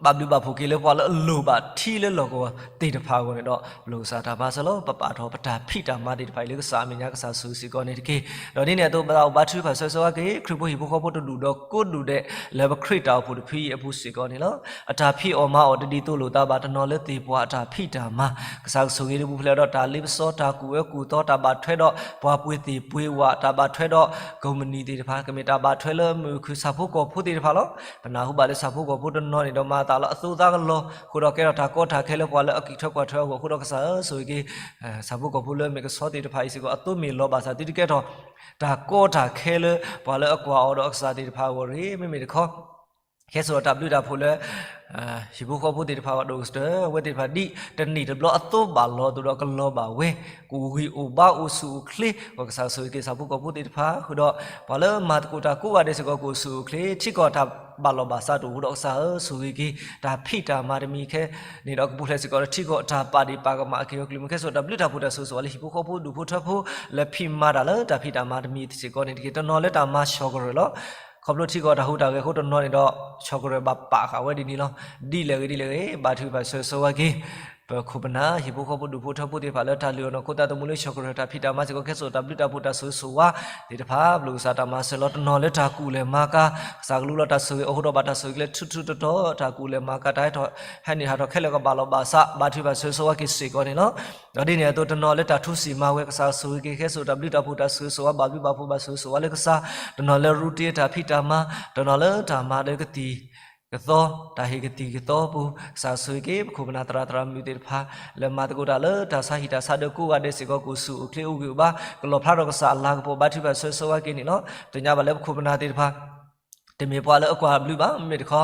ဘၣ်ဘျုးဘၣ်ဖှိၣ်က့ၤလၢပှၤလၢအလိၣ်ဘၣ်ထံလၢလီၢ်ကဝီၤသ့ၣ်တဖၣ်အဂီၢ်န့ၣ်ဒီး ပလိၣ်ကစၢ်တၢ်မၤစၢၤလီၤ. ပပာ်ထီၣ်ပတၢ်ဖံးတၢ်မၤသ့ၣ်တဖၣ်အံၤလၢကစၢ်အမဲာ်ညါ ကစၢ်ဆိၣ်ဂ့ၤစ့ၢ်ကီးန့ၣ်တက့ၢ်. ဒီးဒ်န့ၣ်အသိး ပသးအိၣ်ဘါထုကဖၣ်ဆၢဂ့ၤဆၢဝါက့ၤ ခရံာ်ဖိဟံၣ်ဖိဃီဖိတဒူၣ်ဒီးကိးဒူၣ်ဒဲး လၢပခရံာ်တၢ်အိၣ်ဖှိၣ်တဖုအံၤအပူၤစ့ၢ်ကီးန့ၣ်လီၤ. အတၢ်ဖံးအီၣ်မၤအီၣ်တဒ်သိးလိာ်သးဘၣ် တနီၤလၢသ့ၣ်ပှၢ်အတၢ်ဖံးတၢ်မၤ ကစၢ်ကဆိၣ်ဂ့ၤတပူၤဖျဲးဒီးတၢ်လ့ပစီ တၢ်ကူၣ်အၢကူၣ်သီ တၢ်ဘၣ်ထွဲဒီးပှၤပှ့ၤသ့ၣ်ပှ့ၤဝၣ် တၢ်ဘၣ်ထွဲဒီးကိးမုၢ်နံၤသ့ၣ်တဖၣ် ကမ့ၢ်တၢ်ဘၣ်ထွဲလၢမုၢ်ခုၣ်ဆၣ်ဖိကီၢ်ဖိသ့ၣ်တဖၣ်လီၤ. ပနၢ်ဟူဘၣ်လၢဆၣ်ဖိကီၢ်ဖိတနီၤန့ၣ်ဒီး မၤအသးလၢအသိသးကလီၤ အဃိဒီးကဲထီၣ်တၢ်ကီတၢ်ခဲလၢပှၤလၢအကံၢ်ထွဲကွၢ်ထွဲအဂီၢ်အဃိဒီး ကစၢ်ဧၢ ဆိၣ်ဂ့ၤက့ၤ ဆၣ်ဖိကီၢ်ဖိလၢမ့ၢ်ကဆှီသ့ၣ်တဖၣ်အံၤစ့ၢ်ကီး အသိမ့ၢ်လီၤဘၣ်ဆၣ် သုတကဲထီၣ် တၢ်ကီတၢ်ခဲလၢပှၤလၢအကွၢ်အီၤဒီးအကစၢ်သ့ၣ်တဖၣ်အဂီၢ်တဂ့ၤ. မ့မ့ၢ်တခီ ကဲဆိၣ်ဒီးတၢ်ဘျုးတၢ်ဖှိၣ်လၢ ဟံၣ်ဖိဃီဖိသ့ၣ်တဖၣ်အဂီၢ် ဒိၣ်ကတၢၢ် အဝဲသ့ၣ်တဖၣ်ဒ်တနံၣ်တဘျီအသိးဘၣ်လီၤအသိးဒီးကလီၤဘၣ်ဝဲ ကအိၣ်ဂံၢ်အိၣ်ဘါအိၣ်ဆူၣ်အိၣ်ချ့ ပကစၢ်ဆိၣ်ဂ့ၤက့ၤဆၣ်ဖိကီၢ်ဖိသ့ၣ်တဖၣ် ဃုာ်ဒီး ပှၤလၢမၤသကိးတၢ်ကိးဂၤဒဲးစ့ၢ်ကီး ကအိၣ်ဆူၣ်အိၣ်ချ့ ထံကီၢ်တၢ်ဘၣ်လီၤဘၣ်စးတအိၣ်အဃိဒီး ကစၢ်ဧၢ ဆိၣ်ဂ့ၤက့ၤ တၢ်ဖံးတၢ်မၤတမံၤခဲန့ၣ်ဒီး ကပူၤဖျဲးစ့ၢ်ကီးလၢထံကီၢ်တၢ်ပာ်ဒံးပာ်ကမၣ်အက့ၢ်အဂီၢ် ကလုၢ်မုၢ်ခဲစိာ် တၢ်ဘျုးတၢ်ဖှိၣ်တၢ်ဆိၣ်ဂ့ၤဆိၣ်ဝါလၢဟံၣ်ဖိဃီဖိဒူၣ်ဖိထၢဖိ လၢဖံးမၤတၢ်လၢတၢ်ဖံးတၢ်မၤတမံၤစ့ၢ်ကီးန့ၣ်တက့ၢ်. တနီၤလၢတၢ်မၤဆီၣ်ကရၢၢ်လီၤ. ခီဖျိထံကီၢ်တၢ်ဟူးတၢ်ဂဲၤအဃိတနီၤန့ၣ်ဒီး ဆီၣ်ကရၢၢ်ဘၣ်ပာ်ဃာ်ဝဲဒ်န့ၣ်လီၤ. ဒ်လဲၣ်ဂ့ၤဒ်လဲၣ်ဂ့ၤ ဘါထုကဖၣ်ဆၢဂ့ၤဆၢဝါက့ၤ ပခိၣ်ပနၢ် ဟံၣ်ဖိဃီဖိဒူၣ်ဖိထၢဖိသ့ၣ်တဖၣ်လၢတၢ်လုၢ်အီၣ်နီၢ်ခိသးသမူလၢ ဆီၣ်ကရၢၢ်တၢ်ဖံးတၢ်မၤစ့ၢ်ကီး ခဲစိာ်တၢ်ဘျုးတၢ်ဖှိၣ်တၢ်ဆိၣ်ဂ့ၤဆိၣ်ဝါသ့ၣ်တဖၣ် ပလိၣ်ကစၢ်တၢ်မၤစၢၤလီၤ. တနီၤလၢတၢ်ကူၣ်လဲၤမၤကၤ ကစၢ်ကလူလီၤတၢ်ဆိၣ်ဂ့ၤ အိၣ်ဃိဒီးဘၣ်တၢ်ဆိၣ်ဂ့ၤက့ၤလၢထူထူတီတီ တၢ်ကူၣ်လဲၤမၤကၤ တၢ်ဟဲထီၣ် ဟဲနုာ်ဟးထီၣ်ခဲလၢာ်ကဘၣ်လီၤဘၣ်စး ဘါထုကဖၣ်ဆၢဂ့ၤဆၢဝါက့ၤစ့ၢ်ကီးန့ၣ်လီၤ. ဒီးဒ်န့ၣ်အသိး တနီၤလၢတၢ်ထူစံၣ်မၤဝဲ ကစၢ်ဆိၣ်ဂ့ၤက့ၤ ခဲစိာ်တၢ်ဘျုးတၢ်ဖှိၣ်တၢ်ဆိၣ်ဂ့ၤဆိၣ်ဝါ ဘၣ်ဘျုးဘၣ်ဖှိၣ်ဘၣ်ဆိၣ်ဂ့ၤဆိၣ်ဝါလၢကစၢ် တနီၤလၢရူတ့အတၢ်ဖံးတၢ်မၤ တနီၤလၢတၢ်မၤလၢကသံၣ်ကသီ တၢ်ဟ့ၣ်ကသံၣ်ကသီပူၤ ကစၢ်ဆိၣ်ဂ့ၤက့ၤ ပခိၣ်ပနၢ်သရၣ်သရၣ်မုၣ်သ့ၣ်တဖၣ် လၢမၤသကိးတၢ်လၢတၢ်ဆါဟံၣ်တၢ်ဆါဒၢကိးဂၤဒဲးစ့ၢ်ကီး ကအိၣ်ဆူၣ်အိၣ်ချ့အိၣ်ဂံၢ်အိၣ်ဘါ ကလီၣ်ဖျါထီၣ်ကစၢ်အလၤကပီၤ ဘါထုကဖၣ်ဆၢဂ့ၤဆၢဝါက့ၤန့ၣ်လီၤ. သ့ၣ်ညါဘၣ်လၢပခိၣ်ပနၢ်သ့ၣ်တဖၣ် တမ့ၢ်ပှၤလၢအကွၢ်ဘျုးဘၣ် မ့မ့ၢ်တခီ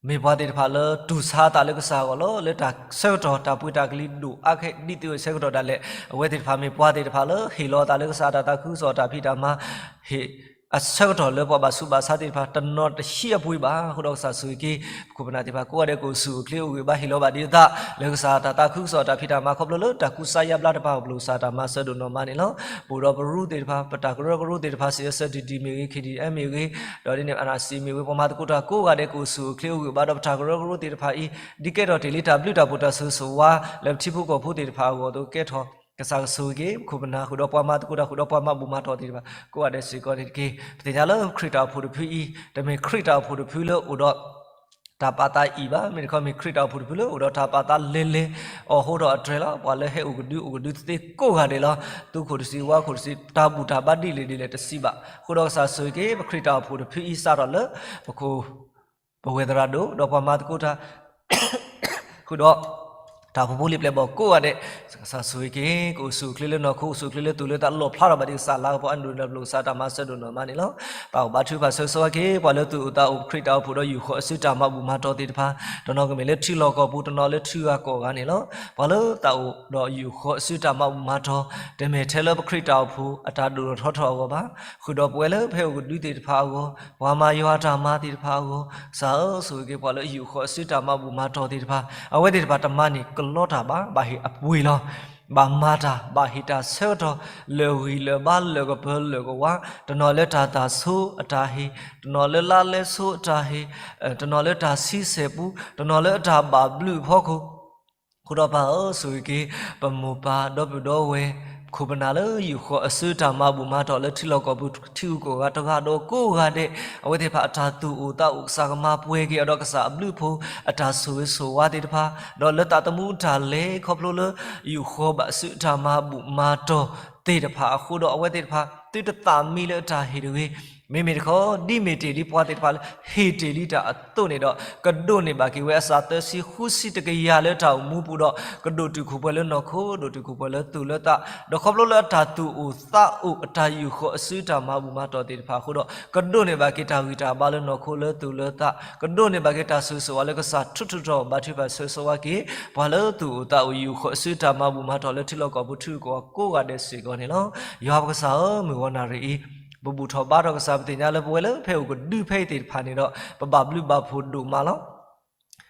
မ့ၢ်ပှၤသ့ၣ်တဖၣ်လၢတူၢ်ဆါအသးလၢကစၢ်အဂီၢ်လီၤ. လၢတၢ်ဆၢကတီၢ်တၢ်ပှ့ၤတၢ်ကလံၤဒိၣ်အါခဲ ဒ်သိးအဆၢကတီၢ်ဒၣ်လဲာ် အဝဲသ့ၣ်တဖၣ်မ့ၢ်ပှၤသ့ၣ်တဖၣ်လၢ ဟ့ၣ်လီၤအသးလၢကစၢ်အတၢ်သးခုကစီၣ်တၢ်ဖံးတၢ်မၤ ဟ့ၣ်အဆၢကတီၢ်လၢပှၤဘၣ်ဆူးဘၣ်ဆါသ့ၣ်တဖၣ် တနီၤတဟံးအပှ့ၤဘၣ်. အဃိဒီးကစၢ်ဆိၣ်ဂ့ၤက့ၤ ပခိၣ်ပနၢ်သ့ၣ်တဖၣ်ကိးဂၤဒဲး ကအိၣ်ဆူၣ်အိၣ်ချ့အိၣ်ဂံၢ်ဘါ ဟ့ၣ်လီၤဘၣ်ဒံးအသး လၢကစၢ်အတၢ်သးခုကစီၣ်တၢ်ဖံးတၢ်မၤ ခီဖျိလၢတၢ်ကူစါယါဘျါတဖၣ် ပလိၣ်ကစၢ်တၢ်မၤစၢၤဒိၣ်နီၢ်မးန့ၣ်လီၤ. ပအိၣ်ဒီးပရူသ့ၣ်တဖၣ် ပတၢ်ကရၢကရိသ့ၣ်တဖၣ် စံးဆၢ စီၣ်စံၣ်တံၣ်မ့ၢ်ဂ့ၤ ခ့ၣ်ဒံၣ်အဲၣ်မ့ၢ်ဂ့ၤ ဒီးဒ်န့ၣ် အၣ်နၣ်စံၣ်မ့ၢ်ဂ့ၤ ပှၤမၤသကိးတၢ်ကိးဂၤဒဲး ကအိၣ်ဆူၣ်အိၣ်ချ့အိၣ်ဂံၢ်ဘါဒီး ပတၢ်ကရၢကရိသ့ၣ်တဖၣ်အံၤ ဒ်ကဲထီၣ်တ့ၢ်လံတၢ်ဘျုးတၢ်ဖှိၣ်တၢ်ဆိၣ်ဂ့ၤဆိၣ်ဝါ လၢပထံဖိကီၢ်ဖိသ့ၣ်တဖၣ်အဂီၢ်အသိး ကဲထီၣ် ကစၢ်ကဆိၣ်ဂ့ၤက့ၤ ပခိၣ်ပနၢ်ဃုာ်ဒီးပှၤမၤသကိးတၢ်ဃုာ်ဒီးပှၤမၤဘူၣ်မၤတီၢ်သ့ၣ်တဖၣ် ကိးဂၤဒဲးစ့ၢ်ကီးန့ၣ်တက့ၢ်. ပသ့ၣ်ညါလၢခရံာ်တၢ်အိၣ်ဖှိၣ်တဖုအံၤ တမ့ၢ်ခရံာ်တၢ်အိၣ်ဖှိၣ်တဖုလၢအိၣ်ဒီး တၢ်ပာ်သးအံၣ်ဘၣ်, မ့ၢ်တခီမ့ၢ်ခရံာ်တၢ်အိၣ်ဖှိၣ်တဖုလၢအိၣ်ဒီးတၢ်ပာ်သးလဲၤလဲၤ အီၣ်ဟိထီၣ်အတြဲၤလီၤ. ပှၤလၢဟဲအိၣ်ကဒုအိၣ်ကဒုသ့ကိးဂၤဒဲးလီၤ. သူခိၣ်တဆံဝၣ်ခိၣ်တဆံ တၢ်ဘူၣ်တၢ်ဘါဒ်လဲၣ်ဒ်လဲၣ်တဆံးဘၣ်. အဃိဒီးကစၢ်ဆိၣ်ဂ့ၤက့ၤ ပခရံာ်တၢ်အိၣ်ဖှိၣ်တဖုအံၤ စးထီၣ်လၢ ပခိၣ် ပဝဲသရၣ်ဒိၣ် ဒီးပှၤမၤသကိးတၢ် ဃုာ်ဒီး တၢ်အိၣ်ဖှိၣ်ဖိလံၤပျဲၢ်ဘီၣ်ကိးဂၤဒဲး ကစၢ်ဆိၣ်ဂ့ၤက့ၤ ကအိၣ်ဆူၣ်အိၣ်ချ့လၢနီၢ်ခိ အိၣ်ဆူၣ်အိၣ်ချ့လၢသူၣ်လၢသး လီၣ်ဖျါထီၣ်ဘၣ်ဒံးကစၢ်အလၤကပီၤ အဒိၣ်ဒီးပလိၣ်ကစၢ်တၢ်မၤစၢၤဒိၣ်နီၢ်မးန့ၣ်လီၤ. ပၢ်အိၣ်ဘါထုကဖၣ်ဆၢဂ့ၤဆၢဝါက့ၤ ပှၤလၢသူၣ်အိၣ်သးအိၣ် ခရံာ်တၢ်အိၣ်ဖှိၣ်ဒီးယူာ်ဃီၤအစုတၢ်မၤဘူၣ်မၤတီၢ်သ့ၣ်တဖၣ် တနီၤကမ့ၢ်လၢထံလီၢ်ကီၢ်ပူၤ တနီၤလၢထံဂၤကီၢ်ဂၤန့ၣ်လီၤ. ပှၤလၢသးအိၣ်ဒီးယူာ်ဃီၤအစုတၢ်မၤဘူၣ်မၤတီၢ် တမ့ၢ်ထဲလၢပခရံာ်တၢ်အိၣ်ဖှိၣ်အတၢ်ဒိၣ်ထီၣ်ထီထီၣ်အဂီၢ်ဘၣ်. ဃုာ်ဒီးပဝဲလၢပဟဲအိၣ်ကဒုသ့ၣ်တဖၣ်အဂီၢ်, ပှၤမၤယွၤအတၢ်မၤသ့ၣ်တဖၣ်အဂီၢ်, ကစၢ်ဧၢ ဆိၣ်ဂ့ၤက့ၤပှၤလၢယူာ်ဃီၤအစုတၢ်မၤဘူၣ်မၤတီၢ်သ့ၣ်တဖၣ် အဝဲသ့ၣ်တဖၣ်တမၤန့ၢ်ကလီတၢ်ဘၣ်, ဘၣ်ဟ့ၣ်အပှ့ၤလီၤ. ဘၣ်မၤတၢ်, ဘၣ်ဟ့ၣ်တၢ်ဆၢကတီၢ်, လၢာ်ဂံၢ်လၢာ်ဘါလၢာ်ကပၢၤလၢာ်ကဝါ, တနီၤလၢတၢ်သးဆိအတၢ်ဟ့ၣ်, တနီၤလၢလါလဲဆိအတၢ်ဟ့ၣ်, တနီၤလၢတၢ်ဆံဆဲးပူ, တနီၤလၢတၢ်ဘၣ်ဘျုးအဖီခိၣ် ဃုာ်ဒီးပၢ်ဧၢ ဆိၣ်ဂ့ၤက့ၤ ပမိၢ်ပၢ်ဒီပုၢ်ဒီဝဲၢ် ခိၣ်ပနၢ်လၢယူာ်ဃီၤအစုတၢ်မၤဘူၣ်မၤတီၢ်လၢထံလီၢ်ကီၢ်ပူၤ ထံဂုၤကီၢ်ဂၤတဂၤဒီးကိးဂၤဒဲး, အဝဲသ့ၣ်တဖၣ်အတၢ်သူၣ်အိၣ်သးအိၣ် ကစၢ်ကမၤပှဲၤက့ၤအီၤဒီး ကစၢ်အဘျုးအဖှိၣ်အတၢ်ဆိၣ်ဂ့ၤဆိၣ်ဝါသ့ၣ်တဖၣ်, ဒီးလၢသးသမူအတၢ်လဲၤခီဖျိလၢ ယူာ်ဃီၤဘၣ်အစုတၢ်မၤဘူၣ်မၤတီၢ်သ့ၣ်တဖၣ်အဃိဒီး အဝဲသ့ၣ်တဖၣ် သုတသးမံလၢအတၢ်ဟ့ၣ်တဂ့ၤ, မ့မ့ၢ်တခီ ဒ်မ့ၢ်တ့ၢ်လံပှၤသ့ၣ်တဖၣ်လၢ ဟ့ၣ်တ့ၢ်လံတၢ်အသိးန့ၣ်ဒီး ကဒိးန့ၢ်ဘၣ်က့ၤဝဲအစၢ်သၢဆံဃုဆံတကယၤလၢတၢ်အိၣ်မူပူၤဒီး ကဒိၣ်တုာ်ခိၣ်ပှဲၤလၢနီၢ်ခိ, ဒိၣ်တုာ်ခိၣ်ပှဲၤလၢသူၣ်လၢသး, ဒီးခီဖျိလၢအတၢ်သူၣ်အိၣ်သးအိၣ် အတၢ်ယူာ်ဃီၤအစုတၢ်မၤဘူၣ်မၤတီၢ်သ့ၣ်တဖၣ်အဃိဒီး ကဒိးန့ၢ်ဘၣ်က့ၤတၢ်ဂံၢ်တၢ်ဘါလၢနီၢ်ခိလၢသူၣ်လၢသး, ကဒိးန့ၢ်ဘၣ်က့ၤတၢ်ဆိၣ်ဂ့ၤဆိၣ်ဝါလၢ ကစၢ်ထူးထူးတီၤဘၣ်ထုကဖၣ်ဆိၣ်ဂ့ၤဆိၣ်ဝါက့ၤ ပှၤလၢသူၣ်အိၣ်သးအိၣ် ယူာ်ဃီၤအစုတၢ်မၤဘူၣ်မၤတီၢ်လၢထံလီၢ်ကီၢ်ပူၤ ထံဂုၤကီၢ်ဂၤကိးဂၤဒဲးစ့ၢ်ကီးန့ၣ်လီၤ. ယွၤပကစၢ်ဧၢ, မုၢ်ဂီၤနၣ်ရံၣ်အံၤ ပဘူၣ်ထီၣ်ဘါထီၣ်ကစၢ် ပသ့ၣ်ညါလၢပဝဲလၢပဟဲအိၣ်ကဒုဖဲအံၤသ့ၣ်တဖၣ်န့ၣ်ဒီး ပဘၣ်ဘျုးဘၣ်ဖှိၣ်ဒိၣ်မးလီၤ.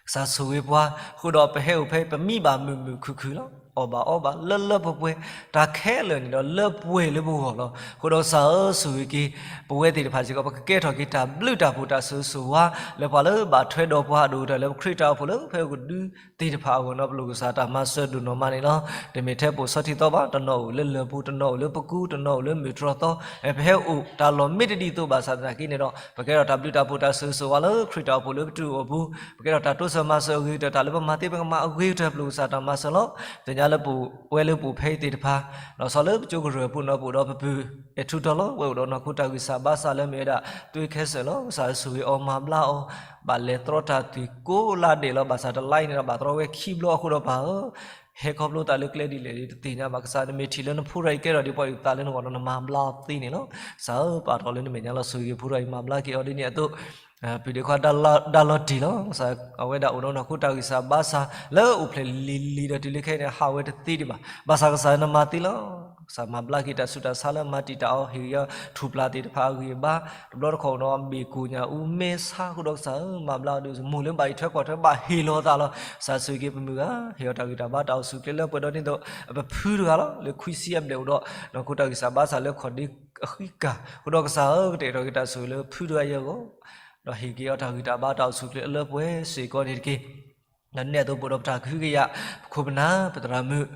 ကစၢ်ဆိၣ်ဂ့ၤပှၤ, အဃိဒီးပဟဲအိၣ်ဖဲအံၤ ပမံဘၣ်မုာ်မုာ်ခုၣ်ခုၣ်လီၤ. အီၣ်ဘၣ်အီဘၣ်လၢလၢပှဲၤပှဲၤ, တၢ်ခဲလၢာ်န့ၣ်ဒီးလၢပှဲၤလၢပဂီၢ်လီၤ. အဃိဒီးကစၢ်ဧၢ ဆိၣ်ဂ့ၤက့ၤ ပဝဲသ့ၣ်တဖၣ်စ့ၢ်ကီး ပကကဲထီၣ်က့ၤတၢ်ဘျုးတၢ်ဖှိၣ်တၢ်ဆိၣ်ဂ့ၤဆိၣ်ဝါ လၢပှၤလၢဘၣ်ထွဲဒီးပှၤအဒိၣ်ကတၢၢ်လၢ ပခရံာ်တၢ်အိၣ်ဖှိၣ်လၢပဟဲအိၣ်ကဒုသ့ၣ်တဖၣ်အဂီၢ်န့ၣ် ပလိၣ်ကစၢ်တၢ်မၤစၢၤဒိၣ်နီၢ်မးန့ၣ်လီၤ. တမ့ၢ်ထဲပိာ်ဆီထံသီဘၣ်, တနီၤအိၣ်လၢလၢၢ်ပူၤ, တနီၤအိၣ်လၢပကူ, တနီၤအိၣ်လၢမုၢ်တြီၢ်သီ, ပဟဲအိၣ်တၢ်လီၢ်မ့ၢ်တဒ်သိးဘၣ်ဆၣ်သနာ်က့န့ၣ်ဒီး ပကဲထီၣ်တၢ်ဘျုးတၢ်ဖှိၣ်တၢ်ဆိၣ်ဂ့ၤဆိၣ်ဝါလၢခရံာ်တၢ်အိၣ်ဖှိၣ်လၢပတၢ်အိၣ်ဖှိၣ်ပူၤ, ပကဲထီၣ်တၢ်တိစၢၤမၤစၢၤအဂ့ၤကတၢၢ် တၢ်လၢပမၤသ့ပကမၤအဂ့ၤကတၢၢ် ပလိၣ်ကစၢ်တၢ်မၤစၢၤလီၤ. သ့ၣ်ညါလၢပဝဲလၢပအိၣ်ဖဲအံၤသ့ၣ်တဖၣ် လီၤဆီလၢပကၠိကရၢၢ်ပူၤန့ၣ် ပအိၣ်ဒီးပပုၢ်အဲၣ်ထူတီလီၤ. ဝဲအိၣ်ဒီးနီၢ်ခိတၢ်ဂံၢ်စၢ်ဘါစၢ်လၢမ့ၢ်ဝဲဒၣ် သွေးcancer လီၤ. ကစၢ်ဆိၣ်ဂ့ၤအီၤမၤဘျါအီၤ, ဘၣ်လဲၤတြီတၢ်သွံၣ်ကိးလါဒဲးလီၤ. ဘၣ်ဆၣ်တလါအံၤန့ၣ်ဒီး ဘၣ်တြီဝဲခံဘျီအဃိဒီးပၢ်ဧၢ, ဟဲခီဖျိသးလၢကျဲဒ်လဲၣ်ဒီးတသ့ၣ်ညါဘၣ်. ကစၢ်နမ့ၢ်ထံၣ်လၢနဖိတဂၤအံၤကဲထီၣ်ဒ်ပှၤအုၣ်သးလၢနဂီၢ်ဒီး နမၤဘျါအီၤသ့န့ၣ်လီၤ. ကစၢ်ဧၢ, ပာ်ထီၣ်လၢနမဲာ်ညါလီၤ. ဆိၣ်ဂ့ၤဖိတဂၤအံၤ မၤဘျါက့ၤအီၤဒ်န့ၣ်အသိး ပုၢ်ဒ့ခွါဒါလီၤတံၢ်လီၤ. ကစၢ်အဝဲဒၣ်အိၣ်ဒီးနီၢ်ခိတၢ်ဂံၢ်စၢ်ဘါစၢ် လၢအိၣ်ဖျဲၣ်လံၤလံၤဒီးတုၤလၢခဲအံၤန့ၣ် ဟးဝဲတသ့ဒံးဘၣ်. ဘၣ်ဆၣ်ကစၢ်နမၤသ့လီၤ. ကစၢ်မၤဘျါက့ၤတၢ်ဆူးတၢ်ဆါလၢမၤတံာ်တာ်အီၤ ဟ့ၣ်ဂံၢ်အီၤထူၣ်ပျၢ်သ့ၣ်တဖၣ်အဂံၢ်အဘါ, တဘျီတခီၣ်ဒီးဘ့ၣ်ကိၣ်ညၣ်အူမ့ၢ်ဆါအဃိဒီး ကစၢ်ဧၢ မၤဘျါအီၤဒုး မိၢ်လၢဘၣ်အံးထွဲကွၢ်ထွဲဘၣ်ဟ့ၣ်လီၤသးလီၤ. ကစၢ်ဆိၣ်ဂ့ၤက့ၤပမုၢ်ဂၤ ဟ့ၣ်အီၤတၢ်ဂံၢ်တၢ်ဘါတၢ်အိၣ်ဆူၣ်အိၣ်ချ့လၢပှဲၤဒီးဒ်သိး ပဖုတဂၤလီၤ. လၢခွံဆံအဘျဲၣ်အိၣ်ဒီး နီၢ်ခိတၢ်ဂံၢ်စၢ်ဘါစၢ်လၢခီၣ်ဒ့အဃံကၢ်အဃိဒီး ကစၢ်ဧၢ ကတဲာ်ကတီၤက့ၤတၢ်ဆိၣ်ဂ့ၤလၢဖုတဂၤအံၤအဂီၢ် ဒီးဟ့ၣ်က့ၤအီၤတၢ်ဂံၢ်တၢ်ဘါတၢ်အိၣ်ဆူၣ်အိၣ်ချ့အလၢပှဲၤစ့ၢ်ကီးန့ၣ်တက့ၢ်. ဒီးဒ်န့ၣ်အသိး ပအိၣ်ဒီးပတၢ်ကဟုကယာ် ပခိၣ်ပနၢ် ပသရၣ်မုၣ်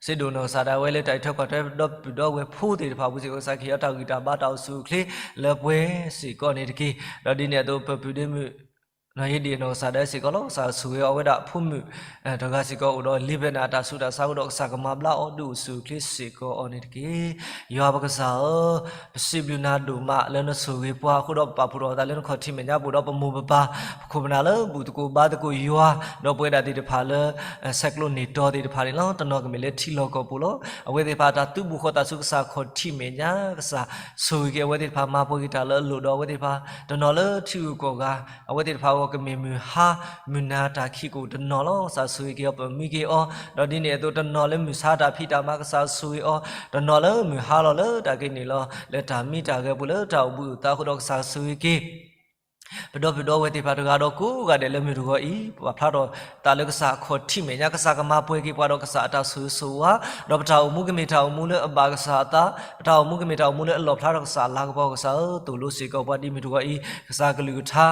စ့ဒိၣ်နီၢ်ကစၢ်ဒၣ်ဝဲလၢတၢ်အံးထွဲကွၢ်ထွဲဒီပုၢ်ဒီဝဲၢ်ဖိသ့ၣ်တဖၣ်အပူၤစ့ၢ်ကီး ကစၢ်ကဟ့ၣ်အီၤတၢ်ဂံၢ်တၢ်ဘါတၢ်အိၣ်ဆူၣ်အိၣ်ချ့လၢပှဲၤစ့ၢ်ကီးန့ၣ်တက့ၢ်. ဒီးဒ်န့ၣ်အသိး ပပုၢ်ဒ့မုၣ် နီၢ်ယ့ဒံၣ်နီၢ်ကစၢ်ဒၣ်စ့ၢ်ကီးလီၤ. ကစၢ်ဆိၣ်ဂ့ၤအီၤဝဲဒၣ်ဖိမုၣ် တဂၤစ့ၢ်ကီးအိၣ်ဒီးလံာ်ဘဲနၣ်အတၢ်ဆူးတၢ်ဆါအဃိဒီး ကစၢ်ကမၤဘျါအီၤဒုးအိၣ်ဆူၣ်အိၣ်ချ့စ့ၢ်ကီးအီၤန့ၣ်တက့ၢ်. ယွၤပကစၢ်ဧၢ, ပစံးဘျုးနၤဒိၣ်မးလၢနဆိၣ်ဂ့ၤပှၤအဃိဒီး ပပာ်ဖှိၣ်ထီၣ်အသးလၢနခီၣ်ထံးမဲာ်ညါပူၤဒီး ပမိၢ်ပပၢ် ပခိၣ်ပနၢ်လၢဘူၣ်သကိးဘါသကိးယွၤ ဒီးပဝဲဒၣ်သ့ၣ်တဖၣ်လၢ ဆဲးကျိးန့ၢ်တီသ့ၣ်တဖၣ်န့ၣ်လီၤ. တနီၤကမ့ၢ်လၢထံလီၢ်ကီၢ်ပူၤလီၤ. အဝဲသ့ၣ်တဖၣ်တၢ်သုးဘူးဃီၤသးဆူကစၢ်ခီၣ်ထံးမဲာ်ညါ ကစၢ်ဆိၣ်ဂ့ၤက့ၤအဝဲသ့ၣ်တဖၣ် မၤပှဲၤက့ၤတၢ်လၢအလိၣ်ဒီးအဝဲသ့ၣ်တဖၣ် တနီၤလၢထံဂုၤကီၢ်ဂၤ အဝဲသ့ၣ်တဖၣ်အဂီၢ် ကမ့ၢ်မုၢ်ဟါ မုၢ်နၤတၢ်ခံးကအိၣ်တနီၤလီၤ. ကစၢ်ဆိၣ်ဂ့ၤက့ၤအီၤ ပမံက့ၤအီၤ, ဒီးဒ်န့ၣ်အသိး တနီၤလၢမုၢ်ဆါတၢ်ဖံးတၢ်မၤ ကစၢ်ဆိၣ်ဂ့ၤအီၤ, တနီၤလၢမုၢ်ဟါလီၤလၢတၢ်က့ၤန့ၣ်လီၤ လၢတၢ်မံတၢ်ဂဲၤပူၤ လၢတၢ်အိၣ်ဘှံးအိၣ်သါအဃိဒီး ကစၢ်ဆိၣ်ဂ့ၤက့ၤ ပဒီပုၢ်ဒီဝဲၢ်သ့ၣ်တဖၣ်တဂၤဒီးကိးဂၤဒဲးလၢမုၢ်တဂီၤအံၤ ပပာ်ဖျါထီၣ်သးလၢကစၢ်အခီၣ်ထံးမဲာ်ညါ ကစၢ်ကမၤပှဲၤက့ၤပှၤဒီးကစၢ်အတၢ်ဆိၣ်ဂ့ၤဆိၣ်ဝါ, ဒီးပတၢ်အိၣ်မူကမ့ၢ်တၢ်အိၣ်မူလၢအဘၣ်ကစၢ်အသး, ပတၢ်အိၣ်မူကမ့ၢ်တၢ်အိၣ်မူလၢအလီၣ်ဖျါထီၣ်ကစၢ်အလၤကပီၤ ကစၢ်ဧၢ, သိၣ်လိစ့ၢ်ကီးပှၤဒ်မုၢ်တဂီၤအံၤ ကစၢ်ကလုၢ်ကထါ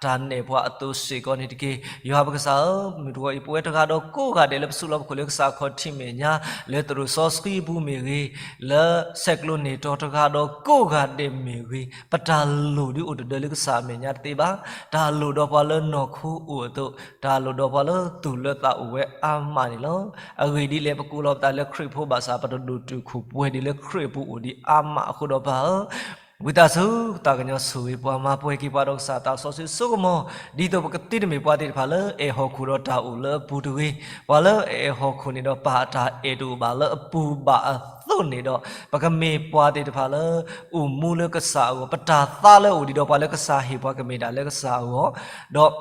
တၢ်နဲၣ်ပှၤအသိးစ့ၢ်ကီးန့ၣ်တက့ၢ်. ယွၤပကစၢ်ဧၢ, မုၢ်တဂီၤအံၤ ပဝဲတဂၤဒီးကိးဂၤဒဲးလၢပစုလီၢ်ပခိၣ်လၢကစၢ်အခီၣ်ထံးမဲာ်ညါ လၢသရိာ်စီဆှံအပူၤမ့ၢ်ဂ့ၤ, လၢဆဲးကျိးန့ၢ်တီတဂၤဒီးကိးဂၤဒဲးမ့ၢ်ဂ့ၤ, ပတၢ်လိၣ်ဒုးအိၣ်တဒၢလၢကစၢ်အမဲာ်ညါတသ့ဘၣ်. တၢ်လိၣ်ဒီးပှၤလၢနီၢ်ခိအိၣ်အသိး, တၢ်လိၣ်ဒီးပှၤလၢသူၣ်လၢသးအိၣ်ဝဲအါမးန့ၣ်လီၤ. အဂ့ၢ်ဒ်လဲၣ် ပကိးလီၤပသးလၢခရံာ်ဖိဘၣ်ဆၣ် ပတဒိၣ်တုာ်ခိၣ်ပှဲၤဒံးလၢခရံာ်အပူၤအိၣ်ဒံးအါမးအဃိဒီးပၢ်ဧၢ ဝံသးစူၤ သးကညီၤဆိၣ်ဂ့ၤပှၤ မၤပှဲၤက့ၤပှၤဒီးကစၢ်အတၢ်စီဆှံစိကမီၤ, ဒ်သိးပကသ့တမ့ၢ်ပှၤသ့ၣ်တဖၣ်လၢ အဲၣ်ဟီၣ်ခိၣ်ဒီးတၢ်အိၣ်လၢအပူၤတဂ့ၤ, ပှၤလၢအအဲၣ်ဟီၣ်ခိၣ်န့ၣ်ဒီး ပၢ်အတၢ်အဲၣ်တအိၣ်ဘၣ်လၢအပူၤဘၣ်အသိးန့ၣ်ဒီး, ပကမ့ၢ်ပှၤသ့ၣ်တဖၣ်လၢ အိၣ်မူလၢကစၢ်အဂီၢ်, ပတၢ်သါလၢအအိၣ်ဒံးဒီးပှၤလၢကစၢ်ဟ့ၣ်ပှၤကမ့ၢ်ဒၣ်လၢကစၢ်အဂီၢ်, ဒီး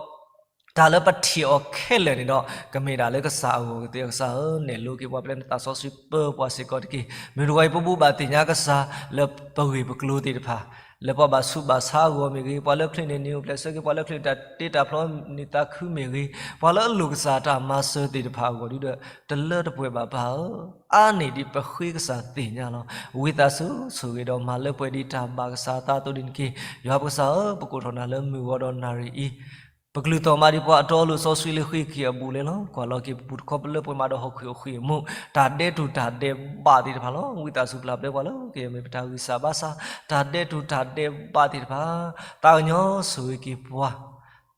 တၢ်လၢပထံၣ်အီၤခဲလၢာ်န့ၣ်ဒီး ကမ့ၢ်ဒၣ်လၢကစၢ်အဂီၢ်ကသ့. ကစၢ်ဧၢ, နဲၣ်လိက့ၤပှၤပျဲနသးစီဆှံပၢပှၤစ့ၢ်ကီးတက့ၢ်. မုၢ်တဂီၤအံၤ ပဘူၣ်ဘၣ်သ့ၣ်ညါကစၢ် လၢပဂ့ၢ်ပကျိၤသ့ၣ်တဖၣ်, လၢပှၤဘၣ်ဆူးဘၣ်ဆါအဂီၢ်မ့ၢ်ဂ့ၤ, ပှၤလၢချံးန့ၢ်နံၤအိၣ်ဖျဲၣ်ဆၢက့ၤ, ပှၤလၢချံးန့ၢ်တၢ်တ့တၢ်ဖျီနံၤသးခုမ့ၢ်ဂ့ၤ, ပှၤလၢအလိၣ်ကစၢ်တၢ်မၤစၢၤသ့ၣ်တဖၣ်အဂီၢ်ဒ်ဒီး တလၢတပှဲၤဘၣ်ပၢ်ဧၢ, အါန့ၢ်ဒ်ပဃ့ကစၢ်သ့ၣ်ညါလီၤ. ဝံသးစူၤ ဆိၣ်ဂ့ၤဒီးမၤလၢပှဲၤဒံးတၢ်ဘၣ်ကစၢ်အသးအသိးန့ၣ်တက့ၢ်. ယွၤပကစၢ်ဧၢ, ပကိးထီၣ်နၤလၢမုၢ်ဂီၤဒီးနၣ်ရံၣ်အံၤ ပကလုၢ်သီၣ်မးဒံးပှၤအတီအလိၤစီဆှံလၢဃ့ၢ်ခံအဘူးလဲလီၤ. ကွၢ်လီၤက့ၤပပူၤတခီပလၢပှဲၤမးဒီးဟီၣ်ခိၣ်အဃံအမူး, တၢ်ဒဲးတူၢ်တၢ်ဒဲးဘးသ့ၣ်တဖၣ်လီၤ. ဝံသးစူၤပျၢ်ပျဲပှၤလၢကမ့ၢ်ပတၢ်ဂံၢ်စၢ်ဘါစၢ်, တၢ်ဒဲးတူၢ်တၢ်ဒဲးဘးသ့ၣ်တဖၣ်, သးကညီၤဆိၣ်ဂ့ၤက့ၤပှၤ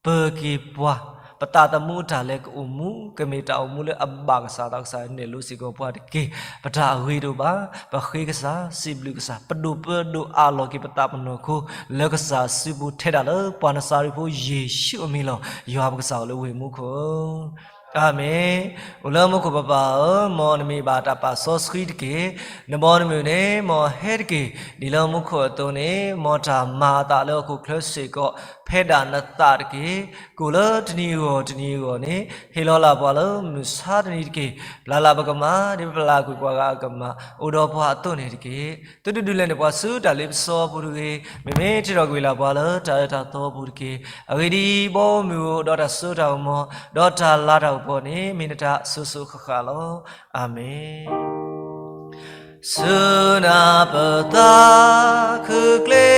ပၢၤက့ၤပှၤ, ပသးသမူအတၢ်လဲၤကအိၣ်မူ ကမ့ၢ်တၢ်အိၣ်မူလၢအဘၣ်ကစၢ်သးကစၢ်န့ၣ်လိၤစ့ၢ်ကီးပှၤတက့ၢ်. ပတၢ်အဂ့ၤတအိၣ်ဘၣ်, ပဃ့ကစၢ်, စံးဘျုးကစၢ်, ပဒိၣ်ပၢဒိၣ်အးလီၤက့ၤပသးပနီၢ်ခိ လၢကစၢ်စုပူၤထဲဒၣ်လၢ ပှၤနစၤရ့းဖိယ့ၣ်ၡူးအမံၤလီၤ. ယွၤပကစၢ်အိၣ်လၢဝ့ၢ်မူခိၣ်ဧၢ အၤမ့ၣ်. အိၣ်လၢမူခိၣ်ပပၢ်ဧၢ, မ်နမ့ၢ်ဘၣ်တၢ်ပာ်စီဆှံတက့ၢ်. နဘီနမုၢ်န့ၣ် မ်ဟဲတက့ၢ်. ဒ်လၢမူခိၣ်အသိးန့ၣ် မ်တၢ်မၤအသးလၢဟီၣ်ခိၣ်ချၢစ့ၢ်ကီး ဖဲဒၣ်နသးတက့ၢ်. ကိၣ်လၢတနံၤအဂီၢ်တနံၤအဂီၢ်န့ၣ် ဟ့ၣ်လီၤလၢ်ပှၤလၢမုၢ်ဆါတနံၤတက့ၢ်. ပျၢ်လၢ်ပကမၣ် ဒ်ပပျၢ်ကွံာ်ပှၤဂၤအကမၣ် အိၣ်ဒီးပှၤအသိးန့ၣ်တက့ၢ်. သုတဒုးလဲၤန့ၢ်ပှၤဆူတၢ်လ့ပစီအပူၤတဂ့ၤ, မ့မ့ၢ်ထံၣ်ထီၣ်ကွံာ်လၢ်ပှၤလၢတၢ်အၢတၢ်သီအပူၤတက့ၢ်. အဂ့ၢ်ဒ်အံၤ, ဘီမုၢ်ဧိၤ, ဒီးတၢ်စိတၢ်ကမီၤ, ဒီးတၢ်လၤတၢ်ကပီၤန့ၣ် မ့ၢ်နတၢ်စိၤစိၤဃၣ်ဃၣ်လီၤ. အၤမ့ၣ်. ဆူနၤပသးခုကျ့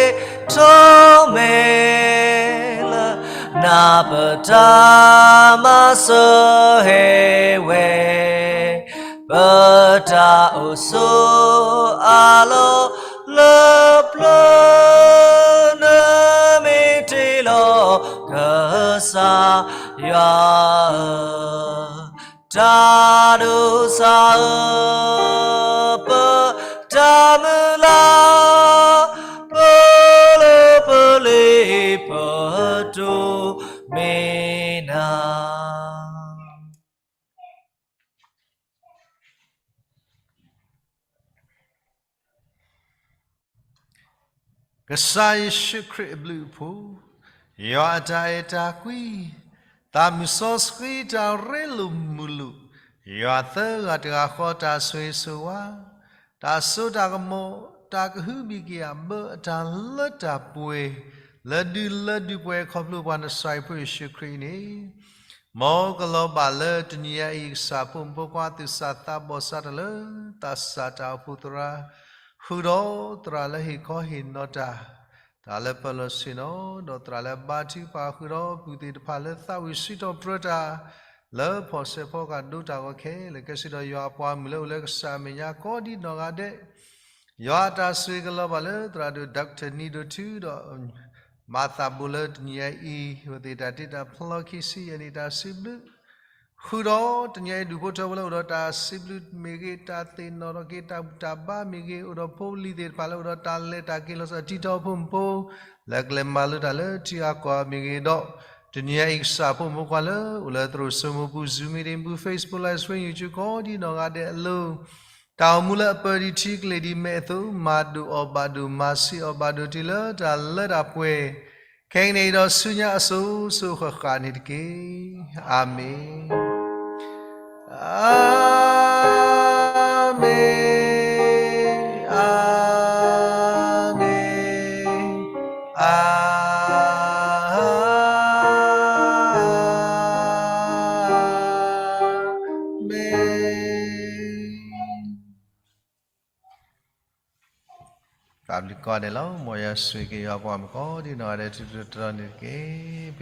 ထီၣ်မဲာ်လၢ နၤပတၢ်မၤစၢၤဟ့ဝဲ ပတၢ်အိၣ်ဆိးအလီၢ်လၢပျၢၤ နမ့ၢ်တ့ၢ်လီၤ ကစၢ်ယွၤဧၢ, တၢ်ဒိးစၢ်ဧၢ, ပတၢ်မုၢ်လၢ် ပလၢပလ့ပတိၢ်မ့ၢ်နၤ. ကစၢ်ယ့ၣ်ၡူးခရံာ်အဘျုးအဖှိၣ်, ယွၤအတၢ်အဲၣ်တၢ်ကွံ, သးမုၢ်စီဆှံတၢ်ရ့လိာ်မုာ်လိာ်, ယွၤသၢဂၤတဂၤဃီတၢ်ဆိၣ်ဂ့ၤဆိၣ်ဝါ, တၢ်စိတၢ်ကမီၤ, တၢ်ကဟုဘံၣ်ကယာ်ဘၢအတၢ်လၢတၢ်ပှဲၤ, လၢဒုးလၢဒုးပှဲၤခီဖျိပှၤနစၢ်ယွၤဖိယ့ၣ်ၡူးခရံာ်န့ၣ် မ်ကလီၤဘၣ်လၢတနံၤညါအံၤ ကစၢ်ဖိမုၣ်ဖိခွါသူၣ်စၢ်သးဘီၣ်စၢ်တၢ်လၢ သးစၢ်တၢ်အိၣ်ဖှိၣ်သရၣ်, ဃုာ်ဒီးသရၣ်လၢဟ့ၣ်ခီဟ့ၣ်နီၤတၢ်, တၢ်လၢပၢၤလီၢ်ဆ့ၣ်နီၤ, ဒီးသရၣ်လၢအဘါထုကဖၣ်ဃုာ်ဒီးပုၢ်သ့ၣ်တဖၣ်လၢသးဝံၣ်စံးထီၣ်ပတြၢၤတၢ်, လၢဖီၣ်ဆဲးဖီကၣ်ဒိတၢ်ဂီၤခဲလၢာ်, ကဲစံးဒီးယွၤအပှၤမုၣ်လၢအိၣ်လၢကစၢ်အမဲာ်ညါကိးဒံးနီၢ်ဂၤဒဲး ယွၤအတၢ်ဆိၣ်ဂ့ၤကလီၤဘၣ်လၢသရၣ်ဒိၣ် Doctor နံၤဒိၣ်ထူဒီး မၤသးဘိလၢတနံၤညါအံၤ ဝဲသ့ၣ်တၢ်တ့တၢ်ဖျီခံဆံယဲၢ်နံၣ်တၢ်စံးဘျုး, ဃုာ်ဒီးတနံၤညါအံၤ ဒူၣ်ဖိထၢဖိလၢအိၣ်ဒီးတၢ်စံးဘျုးမ့ၢ်ဂ့ၤ, တၢ်သ့ၣ်နီၣ်ထီၣ်က့ၤတၢ်ဘူၣ်တၢ်ဘါမ့ၢ်ဂ့ၤ, အိၣ်ဒီးဖိလံၤသ့ၣ်တဖၣ်လၢအိၣ်ဒီးတၢ်လဲၤတၢ်က့ၤလီၤစၢ် တံၤထီၣ်ဖိမုၣ်ဖိ လၢကလဲၤမၤလိတၢ်လၢထံအကီၢ်မ့ၢ်ဂ့ၤဒီး တနံၤညါအံၤ ကစၢ်ဖိမုၣ်ဖိခွါလၢ အိၣ်လၢသရိာ်စိမိၤပူၤ Zoom meeting ပူၤ Facebook Live Stream YouTube ကိးဒံးနီၢ်ဂၤဒဲးအလိၤ တၢ်အိၣ်မူလၢအပၢၤဒံးထံကလဲၤဒံးမဲာ်အသိး မၤဒိၣ်အီၤဘၣ်ဒိၣ် မၤဆံးအီၤဘၣ်ဒိၣ်တုၤလၢတၢ်လၢတၢ်ပှဲၤ ခဲကနံၣ်အံၤဒီးဆူညါအစိၤစိၤဃၣ်ဃၣ်န့ၣ်တက့ၢ်. အၤမ့ၣ်. အၤမ့ၣ်, အၤမ့ၣ်, အၤ မ့ၣ်. တၢ်ဘျုးကိးဂၤဒဲးလီၤ. မ်ယွၤဆိၣ်ဂ့ၤက့ၤယွၤပှၤမုၣ်ကိးဒံးနီၢ်ဂၤဒဲး တုၤတတီၤန့ၣ်တက့ၢ်.